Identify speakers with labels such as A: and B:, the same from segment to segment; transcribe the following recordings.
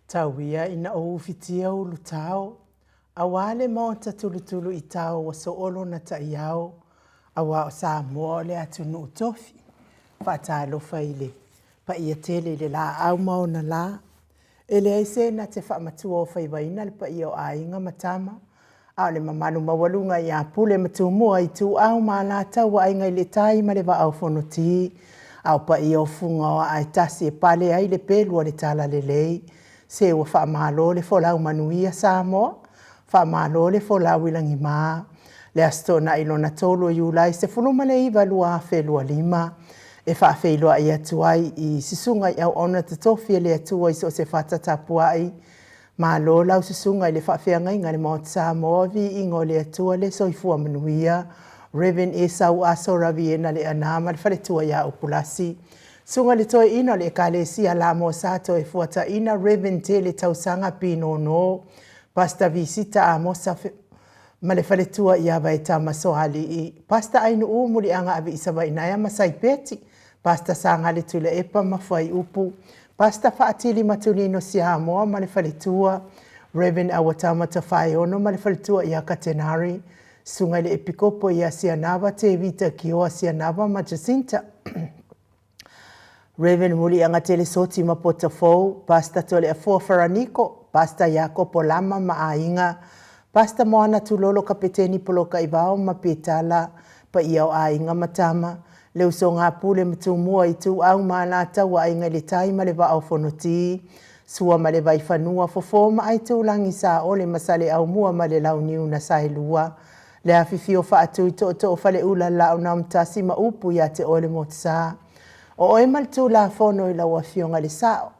A: Tau ia ina ou ufitia ulutao, Aua le maota tulutulu i tao ua soo lona ta'iao, Aua o Samoa o le atunuu tofi. Faatalofa i le paia tele i le laau ma ona la. E leai se na te faamatuaofaivaina le paia o aiga ma tama, a o le mamalu maualuga ia Pule ma Tumua, Ituau ma Alataua, Aiga i le Tai ma le Vaa o Fonoti, a o paia o Fuga o aa e tasi e pale ai le pelu o le Talalelei. Se ua faamalo le folau manuia Samoa, faamalo le folau i lagima. Le Aso Toonai lona 3 o Iulai 19 2025, e faafeiloai atu ai i susuga i auauna totofi a le Atua i so o se fata tapuai. Malo lau susuga i le faafeagaiga i le Maota Samoa, viiga o le Atua le soifua manuia. Rev. Esau Aso Raviena Leaana ma le faletua ia Upulasi. Susuga i le Toeaina o le Ekalesia Lamosa Toefuataina Rev. Tele Tausaga Pinono, Pastor Visita Amosa ma le faletua ia Vaetama Soalii, Pastor Ainuu Muliaga Aviisavainaea ma Saipeti, Pastor Sagale Tuilaepa ma Fuaiupu, Pastor Faatili Matulino Siamoa ma le faletua, Rev. Auatama Tafaeono ma le faletua ia Katenari, Susuga i le Epikopo ia Sianava Tevita Kioa Sianava ma Jacinta. Rev. Muliaga Telesoti ma Potafou, Pastor Toleafoa Faraniko, Pastor Iakopo Lama ma Aiga, Pastor Moana Tulolo Kapeteni Polokaivao ma Petala, paia o aiga ma tama, le usoga a Pule ma Tumua, Ituau ma Alataua, Aiga i le Tai ma le Vaa o Fonoti, Sua ma le Vaifanua, Fofo ma Aitulagi, Saole ma Saleaaumua ma le Launiu na Saelua, Le afifio faatui tootoo faleula Laaunaamatasi ma upu ia te oe le Motusa. O oe ma le Tulafono i lau Afioga i le Sao.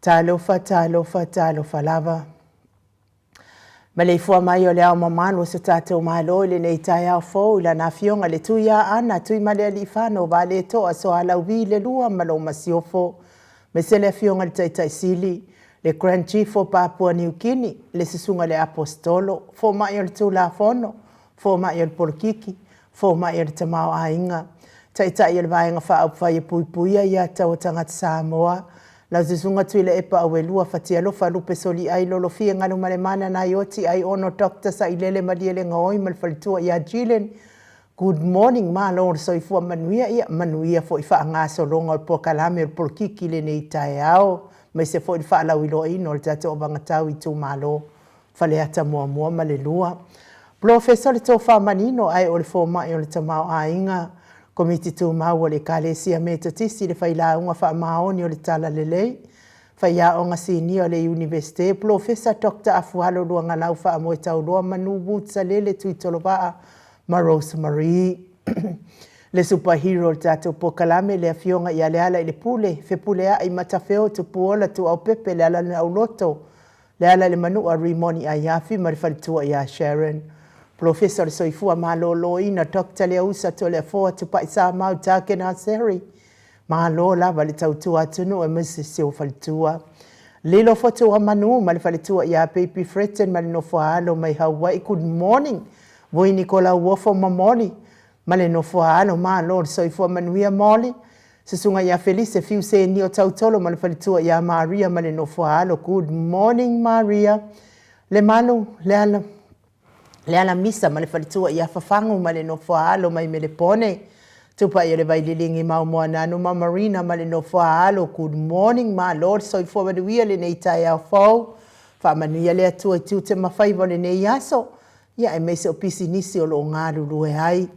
A: Talofa, talofa, talofa lava. Maleifua mai o le ao mamalu o so tatou Malo i lenei taeao fou i lana Afioga i le Tuiaana Tuimalealiifano Vaaletoa Sualauvi le Lua ma lou Masiofo, aemaise le Afioga i le Taitai Sili, le Grand Chief o Papua Niu Kini, le Susuga i le Aposetolo, Fomai o le Tulafono, Fomai o le Polokiki, Fomai o le Tamaoaiga, Taitai o le Vaega Faaupufai e Puipuia Ia Tatau a Tagata Samoa, lau Susuga Tuilaepa Auelua Fatialofa Lupe Soliai Lolofie Galumalemana Naioti Aiono Doctor Sailele Malielegaoi ma le faletua ia Jillian. Good morning, malo le soifua manuia, ia manuia foi faagasologa o le polokalame o le polokiki i lenei taeao, aemaise foi le faalauiloaina o le tatou avagatau i itumalo Faleata 1 ma le 2. Polofesa o le Tofa Manino ae o le Fomai o le Tamaoaiga, Komiti Tumau a le Ekalesia Metotisi, le Failauga Faamaoni o le Talalelei, Faiaoga Sinia o le Iunivesite, Polofesa Doctor Afualo Luagalau Faamoetauloa Manu Woods Salele Tuitolovaa ma Rose Marie. Le super hero o le tatou polokalame, le Afioga ia Lealailepule, Fepuleai Matafeo Tupuola Tuaopepe Lealaleauloto, Lealailemanua Rimoni Aiafi ma le faletua ia Sharon. Polofesa o le Soifua Maloloina Doctor Leausa Toleafoa Tupai Samau Takena Seri. Malo lava le tautua atunuu aemaise si ou faletua. Lilo Fotuamanu ma le faletua ia Baby Fretton ma le nofo a alo mai Hawaii. Good morning. Vui Nikola Uofo ma Molly ma le nofo a alo. Malo le soifua manuia Molly. Susuga ia Felise Fiu Senio Tautolo ma le faletua ia Maria ma le nofo a alo. Good morning Maria. Lemalu Leala Lealamisa ma le faletua ia Fafagu ma le nofo a alo mai Melepone. Tupai o le Vaililigi Mau Moananu ma Marina ma le nofo a alo. Good morning, malo le soifua manuia lenei taeao fou. Faamanuia le Atua i tiute ma faiva o lenei aso, ia aemaise o pisinisi o lo o galulue ai.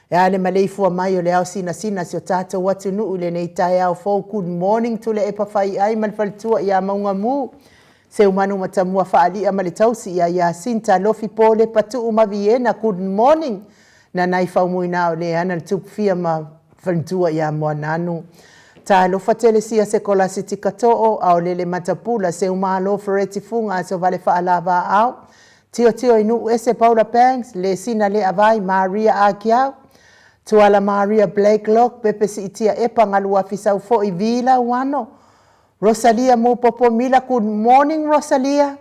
A: E a le maleifua mai o le ao sinasina si o tatou atunuu i lenei taeao fou. Good morning Tuleepa Faiai ma le faletua ia Maugamu. Seumanu Matamua Faalia ma le tausi ia Yasinta Lofi Pole Patuu ma Viena. Good morning Nanai Faumuina o Leana le Tupufia ma faletua ia Moananu. Talofa Telesia Sekolasi Tikatoo Aolele Matapula Seumalo Fereti Fuga Asovale Faalavaao Tiotio i Nuu Ese Paula Banks Lesina Leavai Maria Akiau Tuala Maria Blakelock Pepe Siitia Epa Galuafi Saufoi Vila Uano Rosalia Mupopo Mila Good morning Rosalia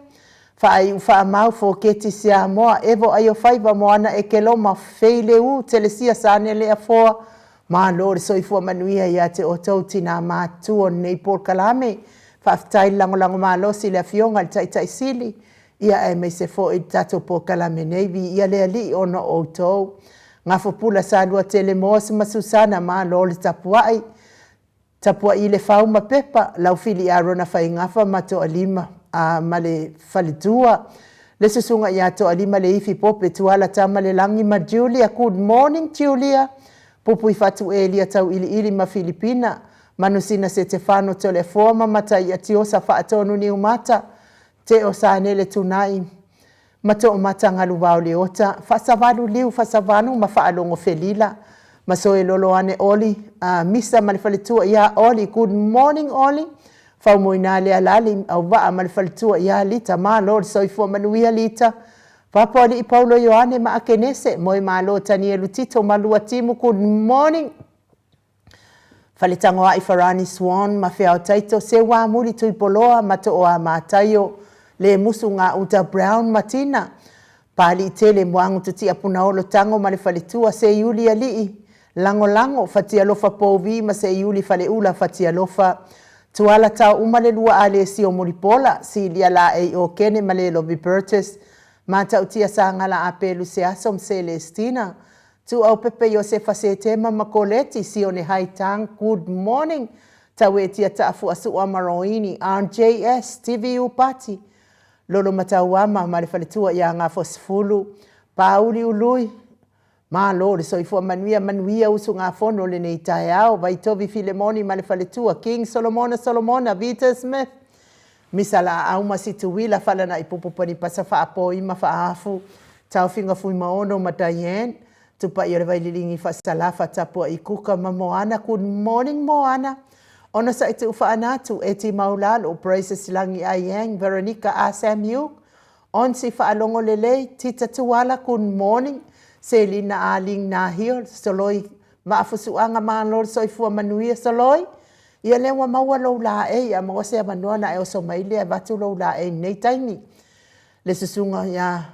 A: Faaiu Faamau Foketi Siamoa Evo Aiofaiva Moana Ekeloma Feileu Telesia Sane Leafoa. Malo le soifua manuia ia te outou tinā matutua o lenei polokalame. Faafetai le lagolago malosi i le Afioga i le Taitai Sili, ia aemaise foi le tatou polokalame nei, viia le Alii ona o outou. Gafapula Saluatele Moss ma Susana, malo le tapuai. Tapuai Lefau ma Pepa, Laufili Arona Faigafa ma Toalima ma le faletua. Le susuga ia Toalima Leifi Pope Tuala Tamalelagi ma Julia. Good morning Julia. Pupuifatu Elia Tauiliili ma Filipina. Manusina Setefano Toleafoa ma Mataia Tiosa Faatonu Niumata. Teo Sanele Tunai ma Toomata Galuvao Leota, Faasavalu Liu Fasavalu ma Faalogo Felila, ma Soeloloane Oli Misa ma le faletua ia Oli. Good morning Oli. Faumoina Lealali Auvaa ma le faletua ia Lita. Malo le soifua manuia Lita. Papoalii Paulo Ioane ma Akenese, Moemalo Tanielu Tito ma Luatimu. Good morning. Faletagoai Farani Swan ma Feao Taito, Seuamuli Tuipoloa ma Tooa Mataio, Lemusu Gauta Brown ma Tina, Paliitele Muagututia Punaolo Tago ma le faletua, Seiuli Alii Lagolago, Fatialofa Pouvi ma Seiuli Faleula Fatialofa, Tuala Taouma le Lua Alesio Mulipola, Silia Laei Okene ma Lelovi Burgess, Matautia Sagala Apelu Seaso ma Celestina, Tuuaupepe Iosefa Setema ma Koleti Sione Haitang. Good morning Tauetia Taafuasua ma Roini RJS TVU Pati Lolo Matauama ma le faletua ia Gafosefulu Pauli Ului. Malo le soifua manuia, manuia usugafono lenei taeao. Vaitovi Filemoni ma le faletua King Solomona Solomona Vita Smith Misa Laaau ma Situila Falanaipupu Panipasa Faapoi ma Faafu Taofiga Fuimaono ma Diane Tupai o le Vaililigi Faasalafa Tapuai Kuka ma Moana. Good morning Moana. Onosai Tuu Faanatu Eti Maulalo Praises Lagi Aiang Veronica A Samuel Onsi Faalogo Lelei Tita Tuala. Good morning Selina Aling Nahio Soloi Maafusuaga. Malo le soifua manuia Soloi. Ia lea ua maua lou laei, a maua se avanoa ona e oso mai lea e avatu lou laei i lenei taimi. Le susuga ia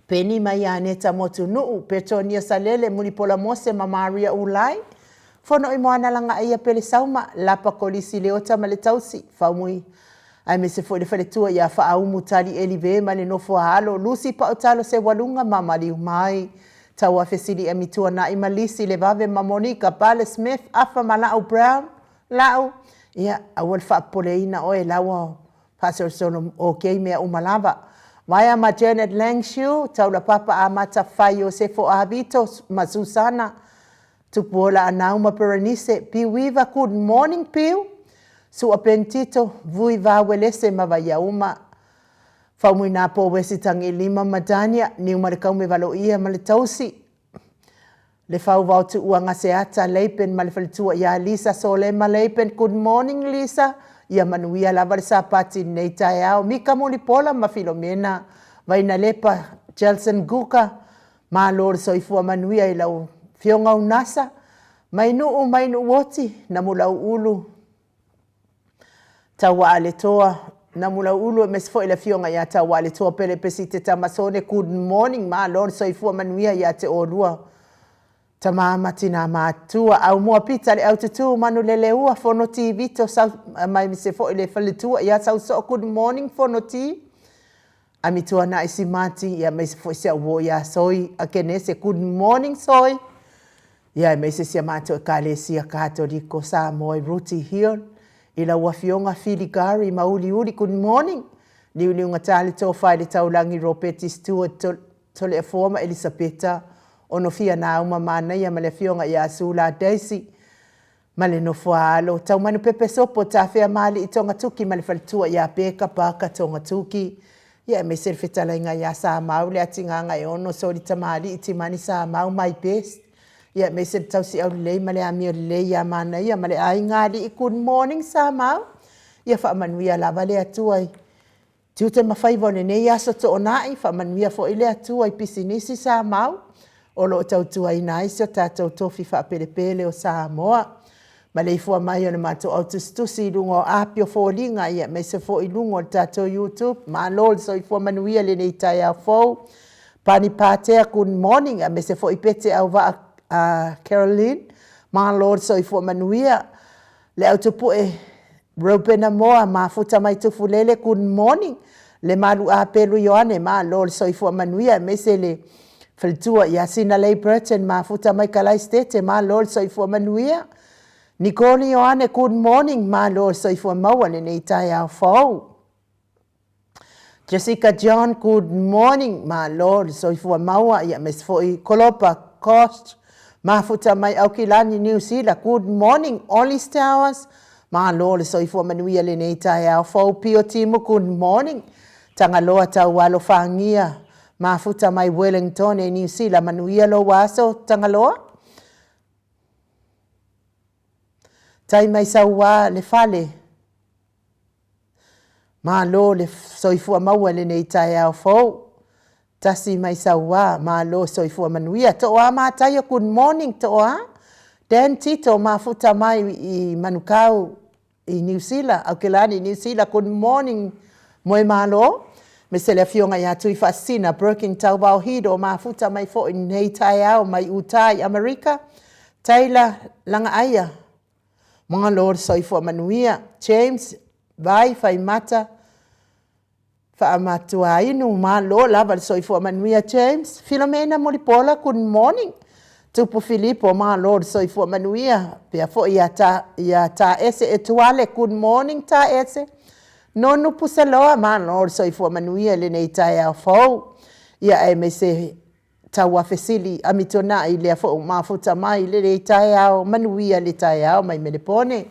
A: Penny ma ia Aneta Motunuu, Petonia Salele, Mulipola Mose ma Maria Ulai, Fono i Moana Lagaia Pelesauma, Lapa Kolisi Leota ma le Tausi, Faumui aemaise foi le faletua ia Faaumu Tali Elive ma le nofo a alo, Lucy Paotalo Sewaluga ma Maliumai, Tauafe Sili Emi Tuanai ma Lisi Levave ma Monica Pale Smith Afa ma Lau Brown Lau, ia, aua le faapopoleina oe la ua faasolosolo okay mea uma lava. Vaea ma Janet Langshu, Taulapapa Amata Fai Iosefo Avito ma Susana, Tupuola Anau ma Berenice, Piu Iva. Good morning Piu, Sua Pentito, Vui Vauelese ma Vaiauma, Faumuina Powesi Tagilima ma Dania, Niumalekaume Valoia ma le Tausi, Le Fauvao Tuua Gaseata Leipen ma le faletua ia Lisa Solema Leipen. Good morning Lisa, ia manuia lava le Sapati i lenei taeao. Mika Mulipola ma Filomena Vainalepa Jelson Guka, malo le soifua manuia i lau Afioga Unasa, Mainuu Mainuuoti, Namulauulu Tauaaletoa, Namulauulu aemaise foi le Afioga ia Tauaaletoa Pele Pesite Tamasone. Good morning, malo le soifua manuia ia te oulua tama ma tina matua. Aumua Pita le Aututu Manuleleua Fonoti Vito Sau aemaise foi le faletua ia Sausoo. Good morning Fonoti. Amituanai Simati ia aemaise foi si au uo ia Soi Akenese. Good morning Soi. Ia aemaise si a matou Ekalesia Katoliko Samoa i Rooty Hill, i lau Afioga Fili Gary Mauliuli, good morning. Niuniugata le tofa i le taulagi Ropeti Stewart Toleafoa ma Elisapeta Onofia Nauma Manaia ma le Afioga ia Sula Daisy ma le nofo a alo Taumanu Pepe Sopo Tafea Maalii Togatuki ma le faletua ia Peka Parker Togatuki. Ia aemaise le fetalaiga ia Samau le Atigaga e ono Soli Tamalii Timani Samau my best. Ia aemaise le tausiau lelei ma le amio lelei ia Manaia ma le aiga alii. Good morning Samau. Ia faamanuia lava le Atua i Tiute ma faiva o lenei aso toonai, faamanuia foi le Atua i pisinisi Samau o lo o tautuaina ai si o tatou tofi faapelepele o Samoa. Maleifua mai o le matou au tusitusi i luga o api o foliga ia aemaise foi i luga o le tatou YouTube. Malo le soifua manuia i lenei taeao fou. Pani Patea, good morning, aemaise foi Pete Auvaa. Caroline, malo le soifua manuia. Le au tupue Reuben Moa, mafuta mai Tufulele, good morning. Le malu a Pelu Ioane, malo le soifua manuia, aemaise le faletua ia Sinalei Burton, mafuta mai Kalaistete, malo le soifua manuia. Nicole Ioane, good morning, malo le soifua maua i lenei taeao fou. Jessica John, good morning, malo le soifua maua, ia aemaise foi Kolopa Cost, mafuta mai Aukilani, Niu Sila, good morning. Ollie Towers, malo le soifua manuia i lenei taeao fou. Pio Timu, good morning. Tagaloa Taualo Fagia, mafuta mai Wellington e Niu Sila, manuia lou aso Tagaloa. Tai mai Sauā le fale, malo le soifua maua i lenei taeao fou. Tasi mai Sauā, malo soifua manuia. Toa Mataio, good morning Toa. Dan Tito, mafuta mai i Manukau i Niu Sila, Aukilani i Niu Sila, good morning moe malo. Aemaise le afioga ia Tuifaasisina Birkin Tauvao Hido, mafuta mai foi i lenei taeao mai Utah i Amerika. Taylor Lagaaia, malo le soifua manuia. James Vai Faimata Faamatuainu, malo lava le soifua manuia James. Filomena Mulipola, good morning. Tupu Filipo, malo le soifua manuia. Pea foi ia Taese Etuale, good morning Taese. Nonu Pusaloa, malo le soifua manuia i lenei taeao fou. Ia aemaise Tauafesili Amitunai, lea foi ua mafuta mai i lenei taeao, manuia le taeao mai Melepone.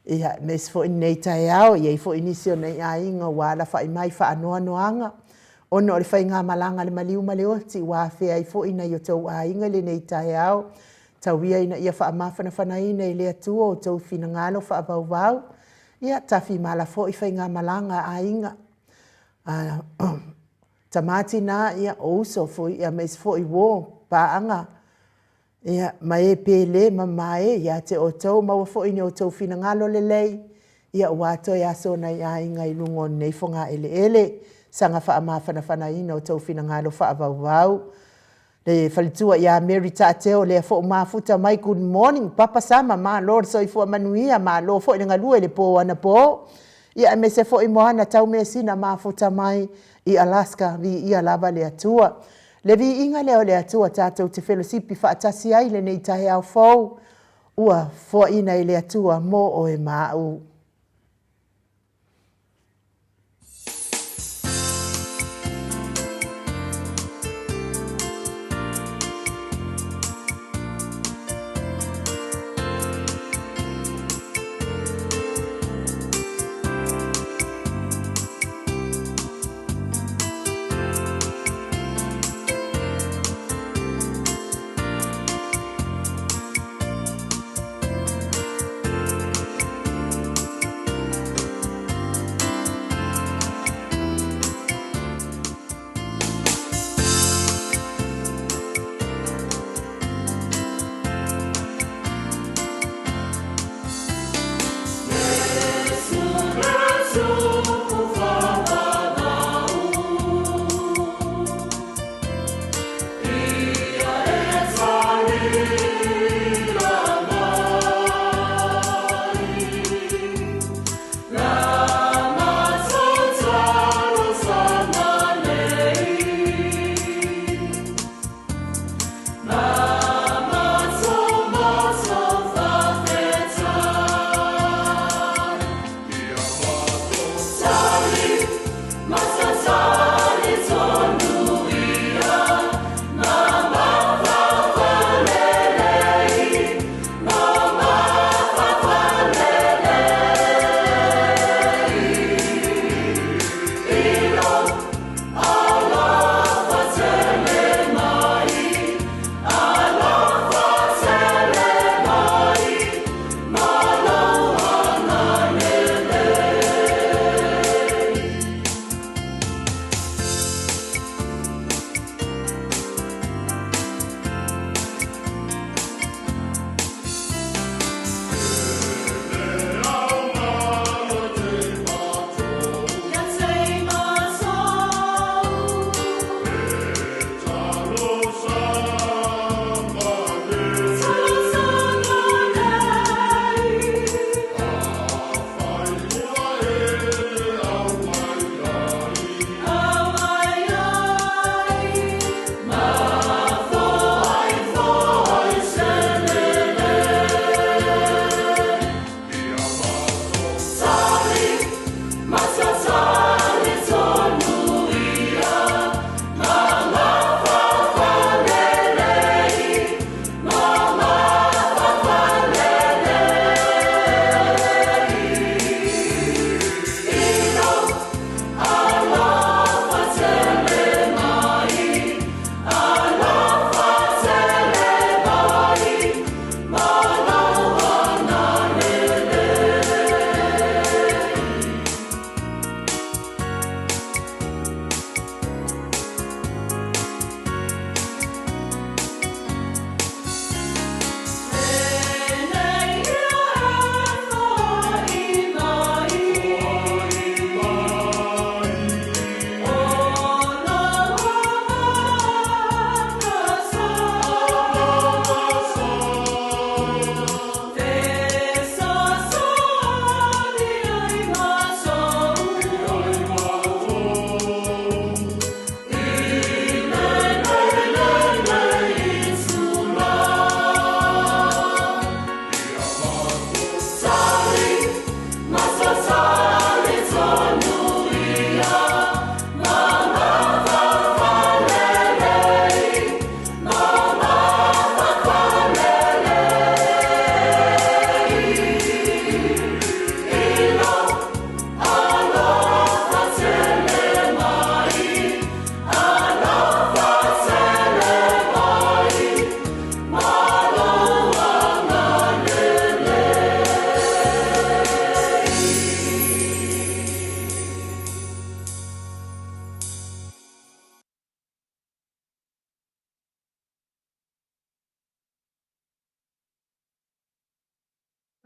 A: Ia, aemaise foi lenei taeao, e i ai foi nisi o nai aiga ua alafai mai faanoanoaga ona o le faigamalaga a le maliu ma le oti ua afea ai foi nai o outou aiga i lenei taeao. Tau ia ina ia faamafanafanaina e le Atua outou finagalo faavauvau, ia tafimala foi faigamalaga a aiga, a tama tina, ia o uso foi aemaise foi uo, paaga, ia, ma e pele ma mamae ia te outou. Maua foi ni outou finagalo lelei aua toe aso o nai aiga i luga o lenei fogaeleele. Saga faamafanafanaina outou finagalo faavauvau. Le faletua ia Mary Taateo, lea foi ua mafuta mai, good morning Papa Sama, malo le soifua manuia, malo foi le galue i le po anapo. Ia aemaise foi Moana Taumeasina, mafuta mai i Alaska, viia lava le Atua. Le viiga lea o le Atua tatou te felosipi faatasi ai i lenei taeao fou ua foaina e le Atua mo oe ma au.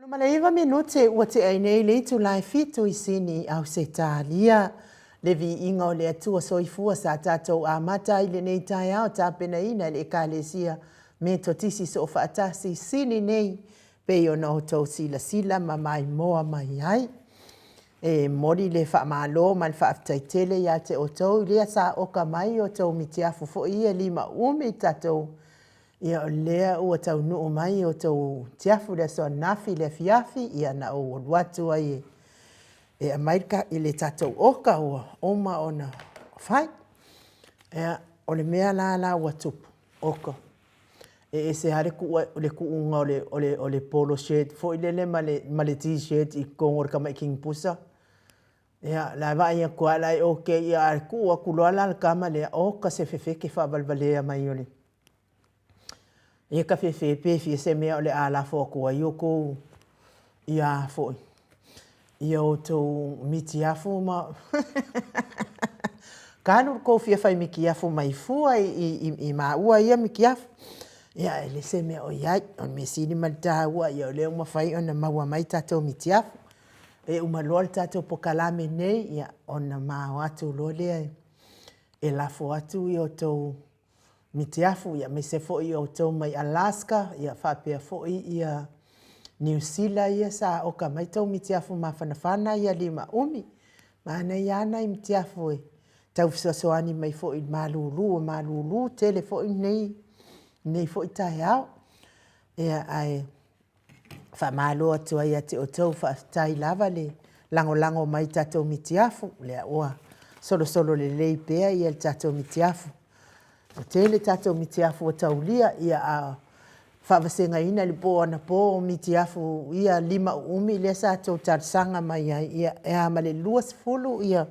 A: 19 minute ua tea ai nei le itula e 7 i Sini i Ausetalia. Le viiga o le Atua Soifua sa tatou amata ai lenei taeao tapenaina e le Ekalesia Metotisi Soofaatasi i Sini nei pei ona outou silasila ma maimoa mai ai. E momoli le faamalo ma le faafetai tele ia te outou i lea sa oka mai outou mitiafu foi ia limaumi tatou. Ia o lea ua taunuu mai outou tiafu i le aso ananafi i le afiafi, ia na ou alu atu ai e aumai le tatou oka ua uma ona fai. Ia, o le mea la la ua tupu, oka, e ese lava le kuuga o le polo shirt foi lele ma le t-shirt i totonu o le tamai kinipusa. Ia, o la e vaai atu lava o la e okay, ae tuu atu loa la i le tama lea, oka se fefete faavalevalea mai o le... Ia ta fefe pe fia se mea o le a lafo atu ai outou ia foi ia outou mitiafu ma talu le tou fia fai mitiafu mai fua i maua ia mitiafu. Ia e leai se mea o i ai, o le mea sili ma le taua o lea ua mafai ona maua mai tatou mitiafu. E uma loa le tatou pokalame nei, ia ona ma o atu loa lea e lafo atu ia outou mitiafu, aemaise foi o outou mai Alaska, ia faapea foi ia Niu Sila ia sa oka mai tou mitiafu mafanafana ia limaumi. Manaia lava nai mitiafu e tau fesoasoani mai foi i le malulu, ua malulu tele foi lenei foi taeao. Ia, ae faamalo atu ai ia te outou, faafetai lava le lagolago mai i tatou mitiafu, lea ua solosolo lelei pea le tatou mitiafu. Ua tele tatou mitiafu ua taulia, ia a faavasegaina i le po anapo o mitiafu ia limauumi lea sa outou talosaga mai ai, ia e a ma le 20 ia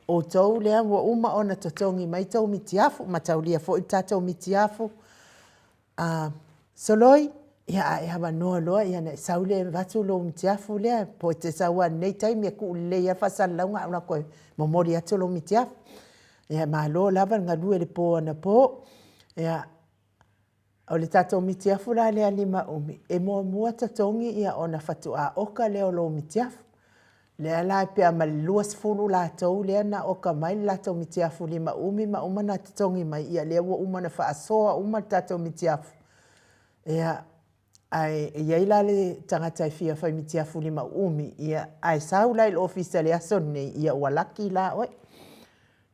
A: outou lea ua uma ona totogi mai tou mitiafu, ma taulia foi le tatou mitiafu. A Soloi, ia a e avanoa loa ona e sau lea e avatu lou mitiafu lea, po e te sau lava i lenei taimi e tuu lelei lava faasalalauga ae ou alu atu e momoli atu lou mitiafu. Ia malo lava le galue i le po anapo. Ia, o le tatou mitiafu la lea limaumi, e muamua totogi ona faatoa oka lea o lou mitiafu. Lea la pe a ma le 20 latou lea na oka mai le latou mitiafu limaumi ma uma ona totogi mai, ia lea ua uma ona faasoa uma le tatou mitiafu. Ia, ae i ai la le tagata e fia fai mitiafu limaumi, ia ae sau la i le ofisa i le aso lenei, ia ua laki la oe.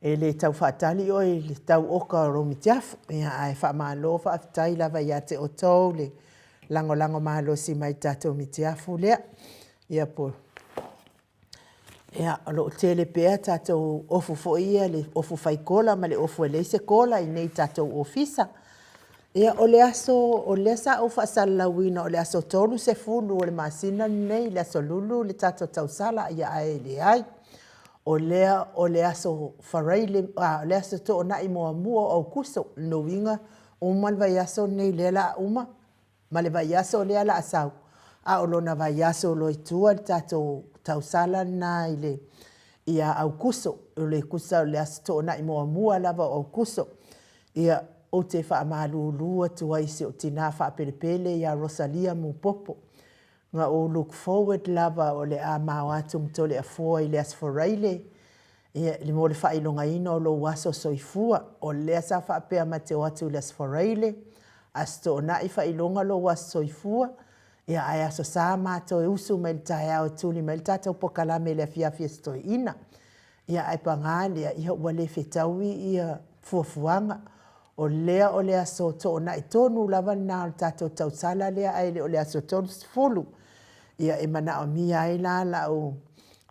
A: E le tau faatali oe i le tau oka o lou mitiafu. Ia, ae faamalo faafetai lava ia te outou le lagolago malosi mai i le tatou mitiafu lea. Ia, po Ia, o lo o tele pea tatou ofu foi ia, le ofu fai kola ma le ofu e leai se kola i inei i tatou ofisa. Ia, o le aso, o lea sa ou faasalalauina o le aso 30 o le masina lenei, le aso Lulu le tatou tausala, ia ae leai. O lea o le aso Faraile, a, o le aso Toonai muamua o Aokuso, lona uiga, uma le vaiaso lenei lea o le a uma, ma le vaiaso lea o le a sau, a o lona vaiaso loa i tua le tatou tausala lena i le, ia Aokuso, o le tusa o le aso Toonai muamua lava o Aokuso. Ia, ou te faamalulu atu ai i si ou tina faapelepele ia Rosalia Mupopo, Na ou look forward lava o le a ma o atu ma Toleafoa i le Aso Faraile, ia, mo le faailogaina o lou aso soifua. O lea sa faapea ma te o atu i le Aso Faraile, Aso Toonai faailoga lou aso soifua, ia ae Aso Sa matou e usu mai i le taeao e tuli mai le tatou pokalame i le afiafi a si toeaina. Ia ae paga lea, ia ua le fetaui ia fuafuaga. O lea o le aso Toonai tonu lava lena o le tatou tausala lea ae le o le aso 30. Ia e manaomia ai la lau,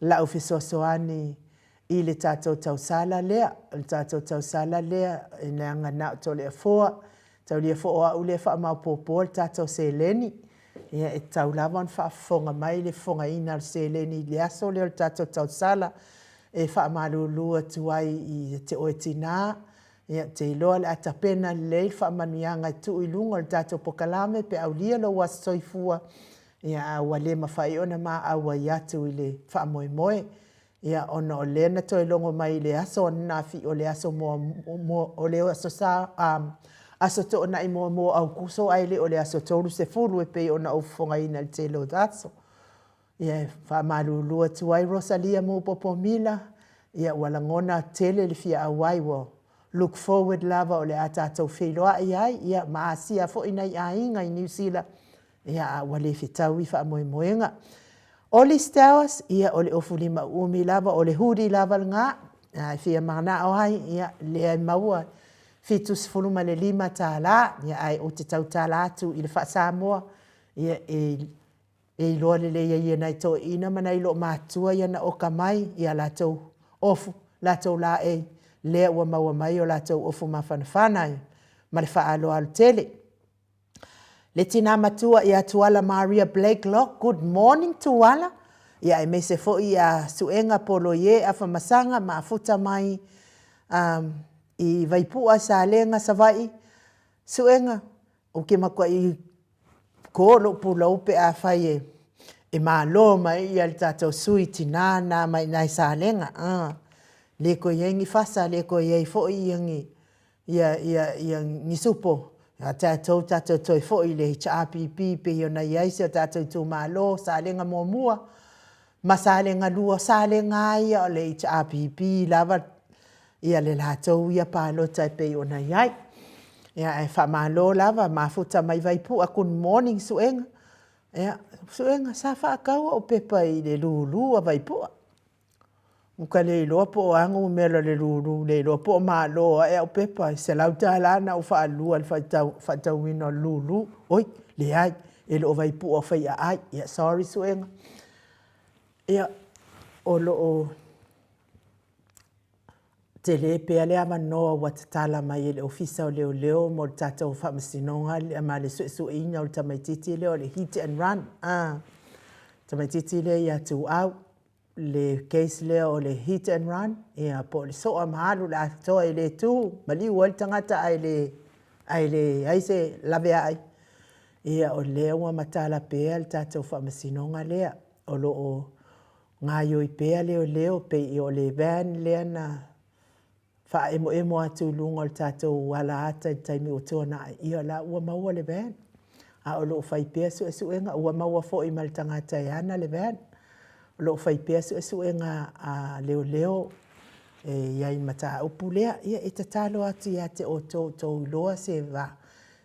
A: lau fesoasoani i le tatou tausala lea. O le tatou tausala lea, leaga na o Toleafoa, taulia foi o au lea e faamaopoopoa le tatou seleni. Ia e tatau lava ona faafofoga mai le fofogaina o le seleni i le aso lea o le tatou tausala e faamalulu atu ai ia te oe tina. Ia, ou te iloa o le a tapena lelei le faamanuiaga e tuu i luga o le tatou pokalame pe aulia lou aso soifua, ia a ua le mafai ona ma auai atu i le faamoemoe. Ia, ona o lea na toe logo mai i le aso ananafi o le aso muamua, o le aso Sa, Aso Toonai muamua o Aukuso ae le o le aso 30 e pei ona ou fofogaina i le tele o aso. Ia e faamalulu atu ai Rosalia Mupopo Mila, ia ua lagona tele le fia auai ua look forward lava o le a tatou feiloai ai ia ma asia foi nai aiga i Niu Sila, ia a ua le fetaui faamoemoega. Oli Stowers, ia o le ofu lima uumi lava, o le hoodie lava lena, a e fia manao ai, ia lea e maua $75, ia ae ou te tautala atu i le faa-Samoa, ia e E iloa lelei ai e nai toeaiina ma nai loomatua ia na oka mai ia latou ofu, latou laei, lea ua maua mai o latou ofu mafanafana ma le faaaloalo tele. Le tina matua ia Tuala Maria Blacklock, good morning Tuala, ia aemaise foi ia Suega Poloie Afamasaga mafuta mai i Vaipua, Salega, Savaii. Suega, Ou te matuai to lou pulou pe afai e malo mai le tatou sui tina lena mai ina i Salega. E le toe i ai ni fasa, le toe i ai foi ni supo, a o tatou tatou toe foi i le HRPP e pei ona i ai si o tatou itumalo o Salega 1 ma Salega 2, o Salega lava ia o le HRPP lava le latou ia palota e pei ona i ai. Ae faamalo lava mafuta mai Vaipua, good morning Suega. Suega, sa faatau au pepa i le lulu a Vaipua. Ua ta le iloa po o a numera o le lulu, le iloa po o malo ae au pepa, e $100 na ou faalua i le faatauina o le lulu. Oi, leai, e le o Vaipua o Faiaai. Ia sorry Suega. Ia, o lo o tele pea le avanoa ua tatala mai e le Ofisa o Leoleo mo le tatou Faamasinoga ma le suesueina o le tamaitiiti lea o le hit and run, le tamaitiiti lea ia Tuau, le case lea o le hit and run, ia po o le soa ma alu i le atoa e le tu, maliu ai le tagata ae leai se laveai. Ia o lea ua matala pea le tatou Faamasinoga lea, o lo o gaoioi pea leoleo, pei o le van lea na faaemoemo atu i luga o le tatou alaata i le taimi ua tuanai, ia o la ua maua le van. A o lo o fai pea suesuega, ua maua foi ma le tagata e ana le van. O lo o fai pea suesuega a leoleo e i ai i le mataupu lea. Ia e tatalo atu ia te outou o outou iloa se va,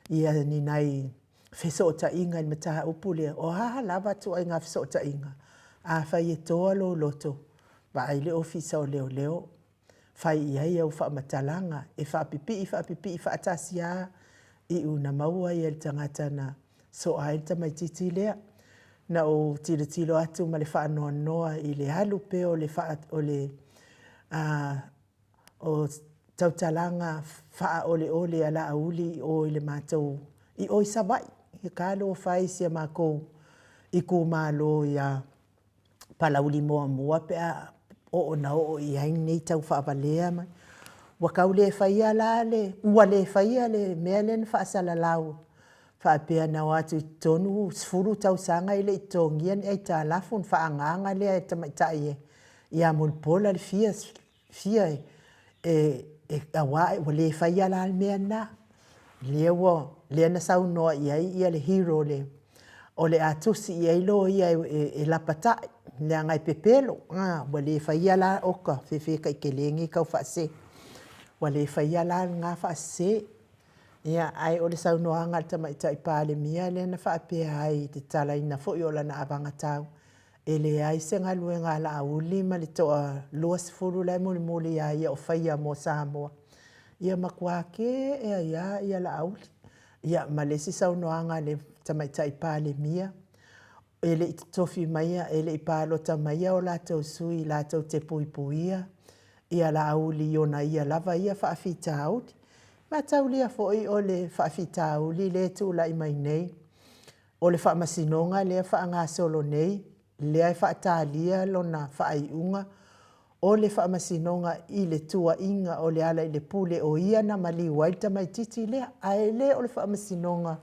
A: ia ni nai fesootaiga i le mataupu lea, o a lava ituaiga fesootaiga, afai e toa lou loto, vaai le Ofisa o Leoleo, fai i ai au faamatalaga, e faapipii faapipii faatasi lava, iu ina maua le tagata na soa ai le tamaitiiti lea. Na ou tilotilo atu ma le faanoanoa i le alu pea o le o tautalaga faaoleole a Laauli i o i le matou, i o i Savaii. Talofa e i si a matou itumalo ia Palauli 1 pe a oo ina oo i ai nei tau faavalea ma… Ua tau le faia la le, ua le faia le mea lea na faasalalau faapea na o atu i totonu 10 tausaga e le i totogia ni aitalafu ona faaagaaga lea e le tamaitai ia Mulipola le fia fia e aua ua le faia la le mea lena. Lea ua, lea na saunoa i ai le hero lea, o le a tusi i ai loia e lapatai, leaga e pepelo. Ua le faia la, oka, fefe taitele nei tau faasese. Ua le faia la lena faasese. Ia, ae o le saunoaga a le Tamaitai Palemia lea na faapea ai i le tatalaina foi o lana avagatau, E leai se galuega a Laauli ma le toa 20 la e mulimuli ia ia o faia mo Samoa. Ia matua te ai lava ia Laauli. Ia ma le isi saunoaga a le Tamaitai Palemia, e le i totofi maia, e le i palota maia o latou sui latou te puipuia ia Laauli i ona ia lava ia faafitauli. Mataulia foi o le faafitauli lea e tulai mai nei, O le faamasinoga lea e faagasolo nei, lea e faatalia lona faaiuga, o le faamasinoga i le tuuaiga o Lealailepule o ia na maliu ai le tamaitiiti lea, ae le o le faamasinoga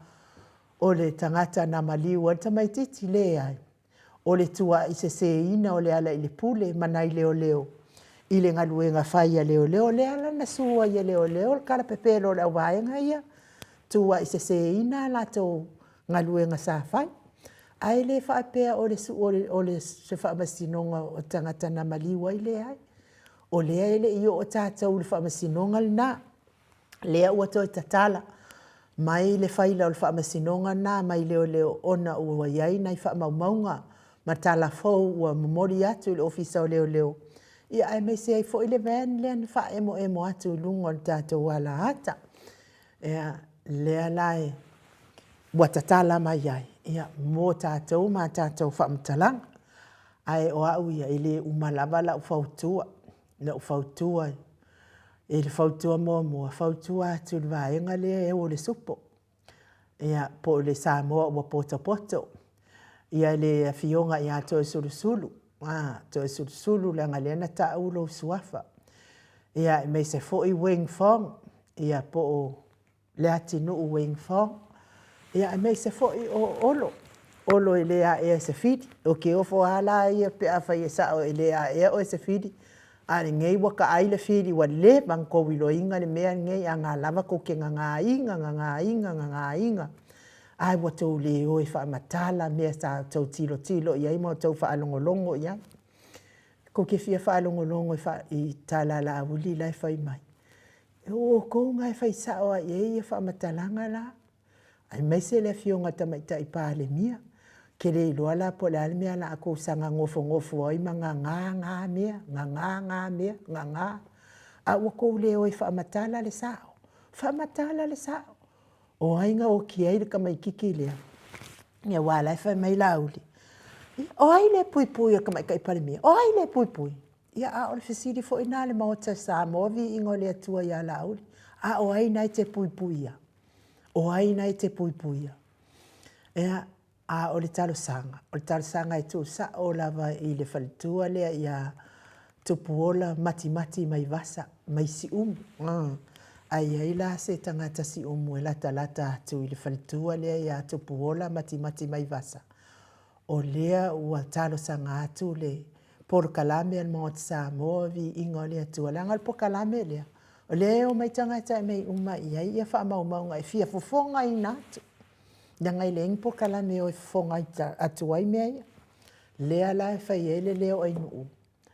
A: o le tagata na maliu ai le tamaitiiti, leai. O le tuuai seseina o Lealailepule ma nai leoleo i le galuega fai a leoleo, lea la na sue ai e leoleo le talapepelo o le auvaega ia. tuuaiseseina a latou galuega sa fai. Ae le faapea o le, o le, se faamasinoga o tagata na maliu ai, leai. O lea e le i oo tatou i le faamasinoga lena, lea ua toe tatala mai le faila o le faamasinoga lena mai leoleo ona ua i ai nai faamaumauga ma tala fou ua momoli atu i le Ofisa o Leoleo, ia aemaise ai foi le van lea na faaemoemo atu i luga o le tatou alaata. Ia, lea la ua tatala mai ai, ia, mo tatou ma a tatou faamatalaga. Ae o au ia, e le uma lava lau fautua, lau fautua i le fautua muamua, fautua atu i le vaega lea e ou le supo, ia, po o le Samoa ua potopoto, ia le afioga ia Toeolesulusulu, Toeolesulusulu leaga o lea na taua lou suafa, ia aemaise foi Wing Fong, ia po o Leatinuu Wing Fong, ia aemaise foi o Olo, Olo e le aea e se fili. Ou te ofo lava la ia pe afai e sao e le aea oe e se fili, a o lenei ua taai le fili ua leva ona outou iloaina le mea lenei, ae na ala lava tou te nanaina, nanaina, nanaina, ae ua outou le o e faamatala mea sa outou tilotilo i ai ma outou faalogologo i ai. Tou te fia faalogologo i tala a Laauli la e fai mai? O outou na e fai sao lava i ai faamatalaga la, aemaise le Afioga i le Tamaitai Palemia. Ou te le iloa la po o le a le mea o le a outou saga nofonofo ai ma nana na mea, nana na mea, nana, a ua outou le o e faamatala le sao. Faamatala le sao. O ai na oti ai le tamaitiiti lea? Ia aua o la e fai mai Laauli, o ai le puipui o le Tamaitai Palemia? O ai le puipui? Ia, a o le fesili foi lena a le Maota o Samoa, viiga o le Atua ia Laauli, a o ai na e te puipuia? O ai na e te puipuia? Ia, a o le talosaga, o le talosaga e tuusao lava i le faletua lea ia Tupuola Matimati Maivasa mai Siumu. A i ai la se tagata Siumu e latalata atu i le faletua lea ia Tupuola Matimati Maivasa, o lea ua talosaga atu le polokalame a le Maota Samoa, Viiga o le Atua, leaga o le polokalame lea, o lea e omai tagata e aumai uma i ai ia faamaumauga e fia fofogaina atu, leaga e leai ni polokalame e o e fofoga atu ai mea ia. Lea la e fai ai le leo o Ainuu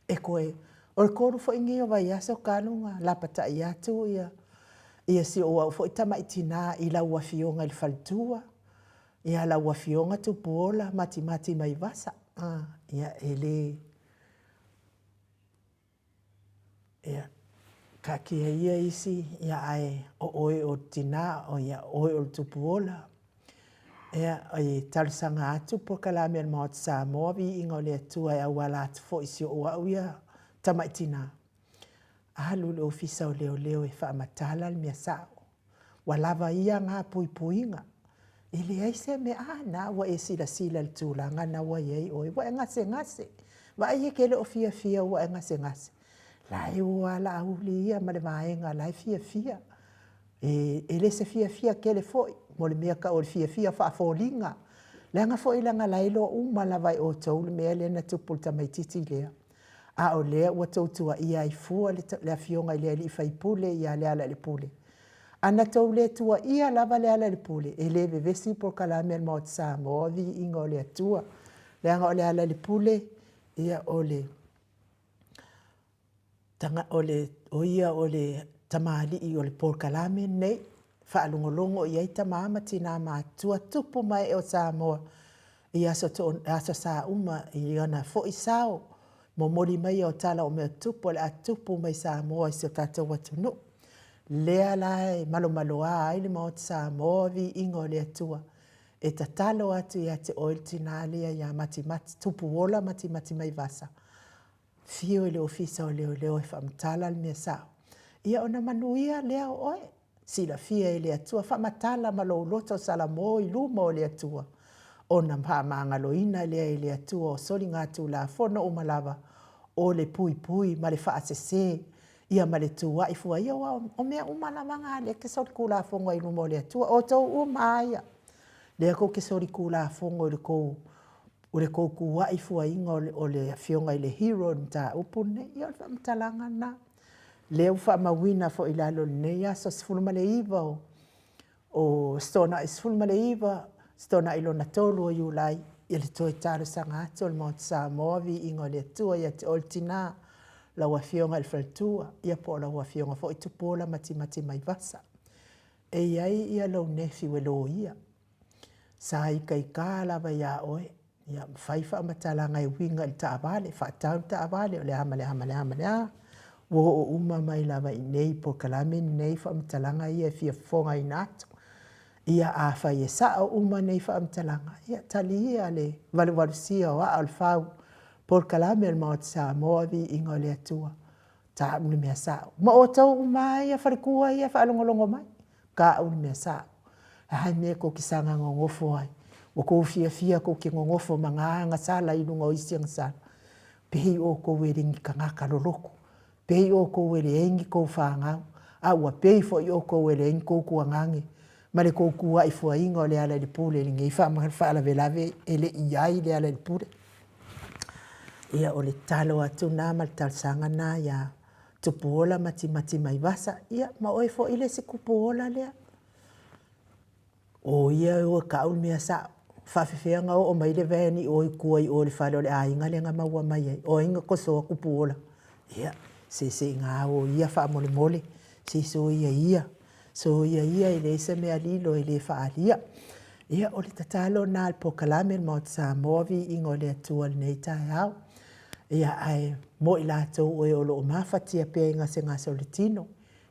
A: e toe, o le 3 foi lenei o vaiaso talu ona lapatai atu ia si ou au foi tamai tina i lau afioga i le faletua, ia lau afioga Tupuola Matimati Maivasa. Ia e le, ia taatia ia isi, ia ae o oe o le tina, o oe o le Tupuola. Ia e talosaga atu polokalame a le Maota Samoa, viiga o le Atua e auala atu foi i si ou au ia tamai tina, alu i le Ofisa o Leoleo e faamatala le mea sao. Ua lava ia na puipuiga. E leai se mea, a na ua e silasila i le tulaga na ua i ai oe, ua e gasegase. Vaai e te le o fiafia ua e gasegase. La e o lava Laauli ia ma le vaega la e fiafia. E le se fiafia tele foi mo le mea tau o le fiafia faafoliga. Leaga foi leaga la e iloa uma lava e outou le mea lea na tupu i le tamaitiiti lea. A o lea ua tou tuuaia ai fua le afioga i le alii faipule ia Lealailepule. A na tou le tuuaia lava Lealailepule, e le vevesi polokalame a le Maota Samoa, viiga o le Atua. Leaga o Lealailepule, ia o le, o le, o ia o le tamalii o le polokalame lenei, faalogologo i ai tama ma tina matutua, tupu ma ee o Samoa i aso, aso sa uma i ona foi sao, momoli mai o tala o mea tutupu o le a tutupu mai Samoa i si o tatou atunuu. Lea la e malomaloa ai le Maota Samoa, viiga o le Atua, e tatalo atu ia te oe le tina lea ia Matimati, Tupuola Matimati Maivasa, Afio i le Ofisa o Leoleo e faamatala le mea sao, ia ona manuia lea o oe. Silafia e le Atua, faamatala ma lou loto salamo i luma o le Atua, ona faamagaloina lea e le Atua o soligatulafono uma lava o le puipui ma le faasese, ia ma le tuuai fua ia, aua o mea uma lava na lea e te solitulafono ai i luma o le Atua. O outou uma lava ia, lea tou te solitulafono i le tou O le tou tuuai fuaina o le afioga i le hero i le mataupu lenei. Ia o le faamatalaga lena. Lea ua faamauina foi i lalo i lenei aso 19 O se toonai 19, se toonai lona tolu o Iulai, ia le toe talosaga atu o le Maota Samoa, viiga o le Atua ia te oe le tina, lau Afioga i le faletua, ia po o lau Afioga foi Tupuola Matimati Vaivasa. E i ai ia lou nephew e loia, sa ikaika lava ia oe, ia ma fai faamatalaga e uiga i le taavale, faatau le taavale, o le a ma le a ma le a ma le a. Ua oo uma mai lava i inei i polokalame lenei faamatalaga ia e fia fofogaina atu. Ia afai e sao uma nei faamatalaga, ia talia le valuvalusia o aa o le fau, polokalame a le Maota Samoa, viiga o le Atua, tau le mea sao. Ma outou uma lava ia faletua ia e faalogologo mai, tau le mea sao. O le a le mea tou te saga nonofo ai? Ua tou fiafia tou te nonofo ma na agasala i luga o isi agasala? Pei outou e le o ni tagata loloto, pei outou e leai ni tou fanau, a ua pei foi outou e leai ni tou tuagane ma le tou tuaifuaina o Lealailepule i lenei faalavelave e le i i ai Lealailepule. Ia, o le tatalo atu lena ma le talosaga lena ia Tupuola Matimati Vaivasa, ia ma oe foi le isi Tupuola lea. O ia e o e tau le mea sao. E faapefea ona oo mai le van i o i tua i o i le fale o le aiga lea na maua mai ai? O ai na tosoa Tupuola? Ia, se se i na o ia faamolemole, se soia ia, soia ia e leai se mea lilo e le faaalia. Ia, o le tatalo lena a le polokalame a le Maota Samoa, viiga o le Atua i lenei taeao. Ia, ae mo i latou o e o lo o mafatia pea i gasegase o le tino,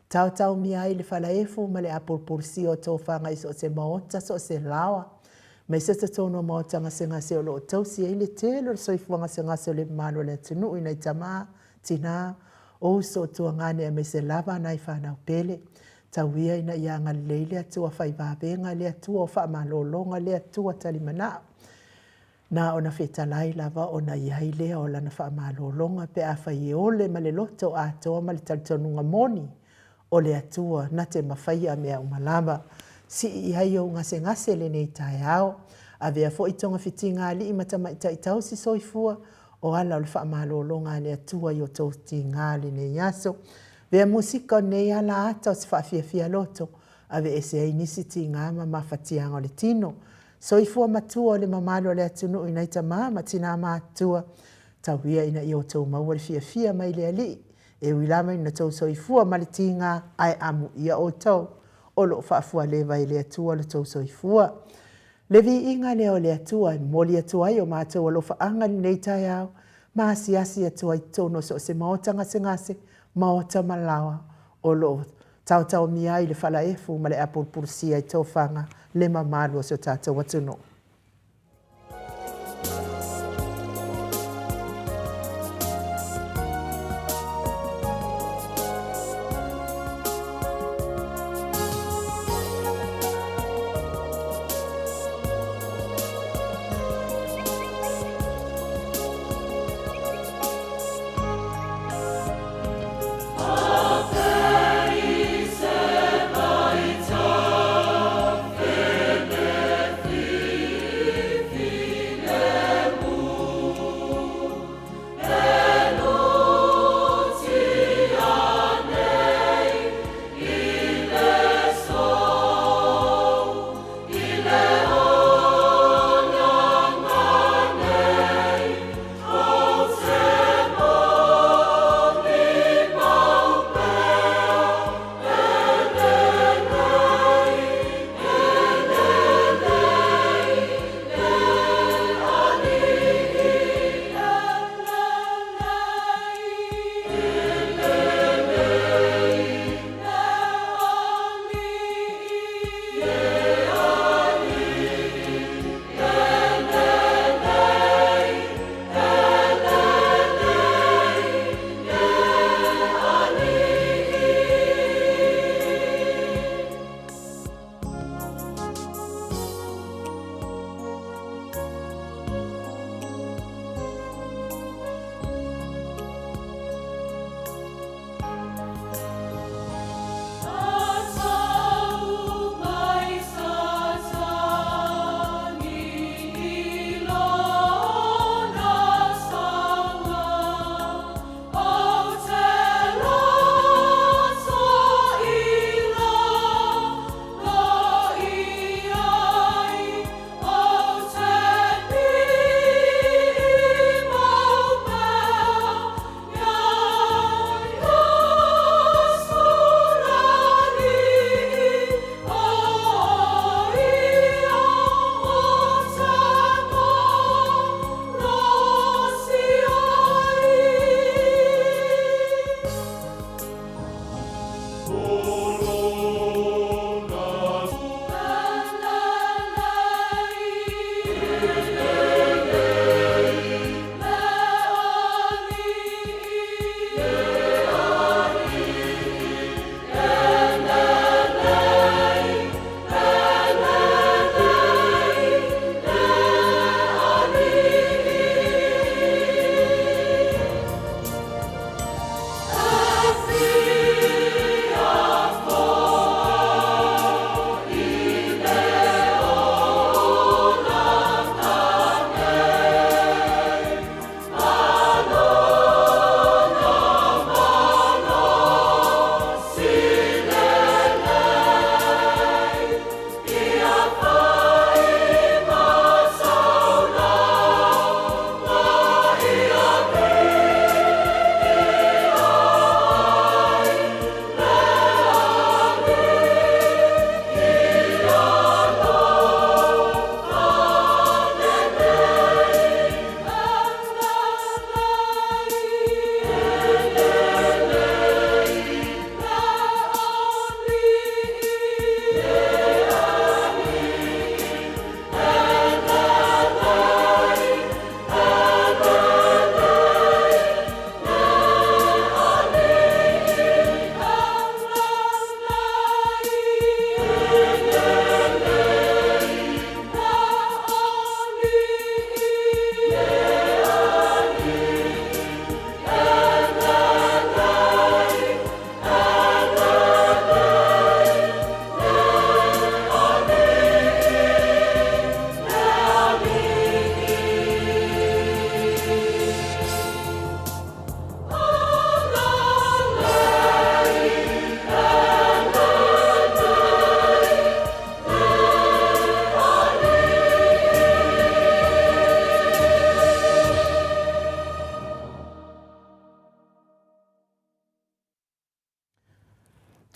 A: taotaomia ai le falaefu ma le apulupulusia o tofaga i so o se maota, so o se laoa, aemaise totonu o maota gasegase o lo o tausi ai le tele o le soifua gasegase o le mamalu o le atunuu i nai tama, tina, o uso o tuagane aemaise lava nai fanau pele. Tau ia ina ia agalelei le Atua fai vavega, le Atua o faamalologa, le Atua talimanao. Na ona fetalai lava ona i ai lea o lana faamalologa pe afai e ole ma le loto atoa ma le talitonuga moni o le Atua na te mafaia mea uma lava. Sii i ai ou gasegase lenei taeao. Avea foi togafitiga a alii ma tamaitai tausi soifua o ala o le faamalologa a le Atua i o outou tiga lenei aso. Avea musika o lenei ala ata o se faafiafia loto, aveese ai nisi tiga ma mafatiaga o le tino. Soifua matua o le mamalu o le atunuu i nai tama ma tina matutua, tau ia ina ia outou maua le fiafia mai le Alii, e ui lava ina outou soifua ma le tiga, ae amuia outou o lo o faafualeva e le Atua lo outou soifua. Le viiga lea o le Atua e momoli atu ai o matou alofaaga i lenei taeao, ma asiasi atu ai i totonu o so o se maota gasegase, maota ma laoa o lo o taotaomia ai le falaefu ma le apulupulusia i tofaga le mamalu o si o tatou atunuu.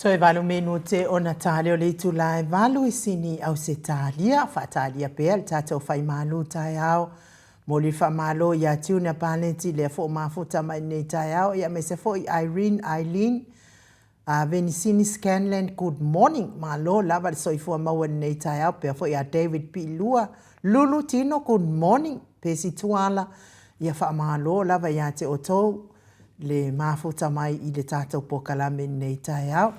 A: Toe 8 minute ona tali o le itula e 8 i Sini, Ausetalia. Faatalia pea le tatou faimalu taeao. Momoli le faamalo ia Junior Paleti lea foi ua mafuta mai lenei taeao, ia aemaise foi Irene Eileen Venisini Scanlan, good morning. Malo lava le soifua maua i lenei taeao pea foi ia David Piilua Lulu Tino, good morning. Pesi Tuala, ia faamalo lava ia te outou le mafuta mai i le tatou polokalame i lenei taeao.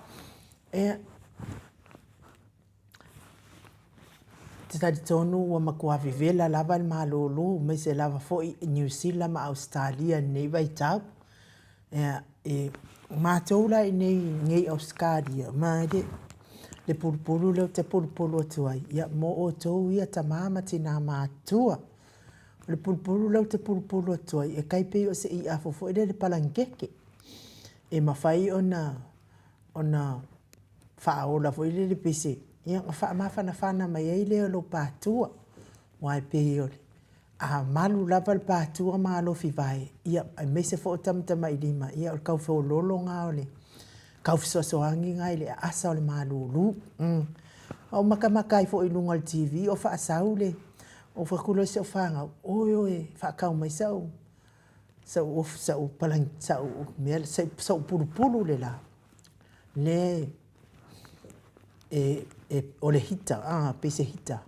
A: Ia, ou te talitonu ua matua vevela lava le malulu, aemaise lava foi Niu Sila ma Ausetalia i lenei vaitau. Ia, e matou la i inei i Ausetalia, ma e le pulupulu lea ou te pulupulu atu ai, ia, mo outou ia tama ma tina matutua. O le pulupulu lea ou te pulupulu atu ai, e tai pei o se i'a foi lele palanikeke, e mafai ona ona faaola foi lele pei se, ia ona faamafanafana mai ai lea o lou patua. Aua e pei o le, a malu lava le patua ma alofi vae, ia aemaise foi o tamatamailima, ia o le tau feoloolo lena o le tau fesoasoani lena i le aasa o le malulu. Ou matamata ai foi i luga o le TV o faasau le, ou fai atu loa i si au fanau, oi oi faatau mai sau sau sau palagi sau mea sau pulupulu le la, lea e e o le heater a pei se heater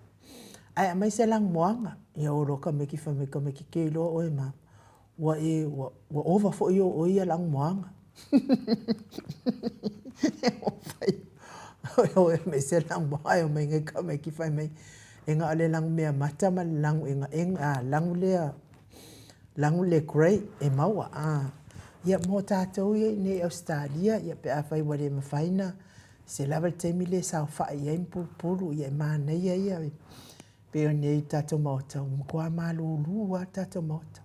A: ae aumai se lanumoana. Ia oo loa tamaiti fai mai, tamaiti ke iloa oe ma ua e ua ova foi ou oe ia lanumoana. Oi aumai se lanumoana ae omai nei tamaiti fai mai e na o le lanumeamata ma le lanuegaega, lanu lea lanu le grey e maua. Ia mo tatou ia i inei i Ausetalia, ia pe afai ua le mafai ona se lava le taimi lea e saofai ai ma pulupulu, ia e manaia ia pei o nei i le tatou maota, ua matua malulu lava le tatou maota.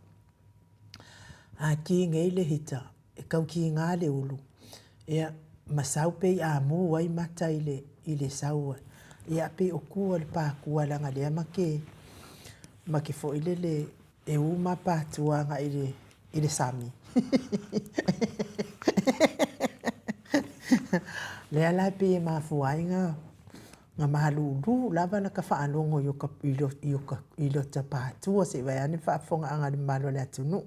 A: A ki nei le hita, e tau kiga le ulu, ia, ma sau pei a mu ai mata i le, i le sau, ia pei o tua o le patua leaga lea ma te, ma te foi lele e u ma patua agai i le, i le sami. Lea la e pei e mafua ai na, na malulu lava lata faalogo i o, i o, i lota patua se i vaeane le faafofogaaga a le mamalu o le atunuu.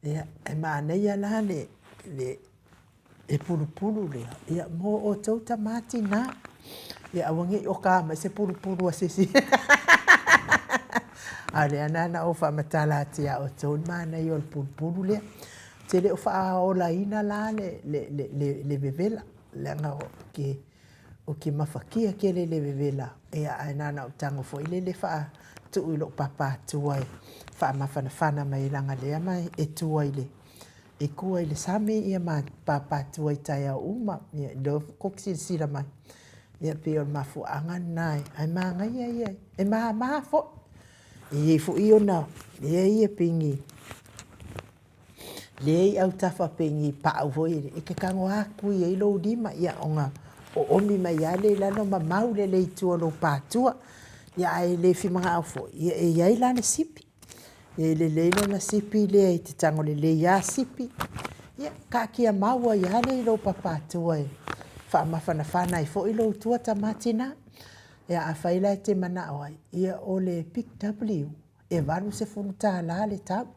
A: Ia, e manaia la le, le, le pulupulu lea, ia, mo outou tama tina. Ia aua ne i oka mai se pulupulu a se isi. A o lea na ona ou faamatala atu ia outou le manaia o le pulupulu lea. Ou te le o faaolaina la le, le, le, le, le vevela, leaga ou te, Ou te mafatia tele i le vevela, ia ae na ona ou tago foi lele faatuu i lou papa tua e faamafanafana mai leaga lea ma e tua i le e tua i le sami ia ma papa tua i taeao uma, ia lea foi tou te silasila mai. Ia pei o le mafuaaga lena ae manaia ia, e mama foi. E i ai foi ona mea ia pei ni Lea i autafa pei ni pau foi e te tago atu i ai lou lima, ia ona oomi mai lava lea i lalo ma mau lelei i tua o lou patua. Ia ae le fia manao foi, ia e i ai la le sipi. E lelei lona sipi lea e te tago lelei lava sipi, ia taatia mau ai lava lea i lou papatua e faamafanafana ai foi lou tua tama tina. Ia afai la e te manao ai, ia o le Big W e $80 le tau.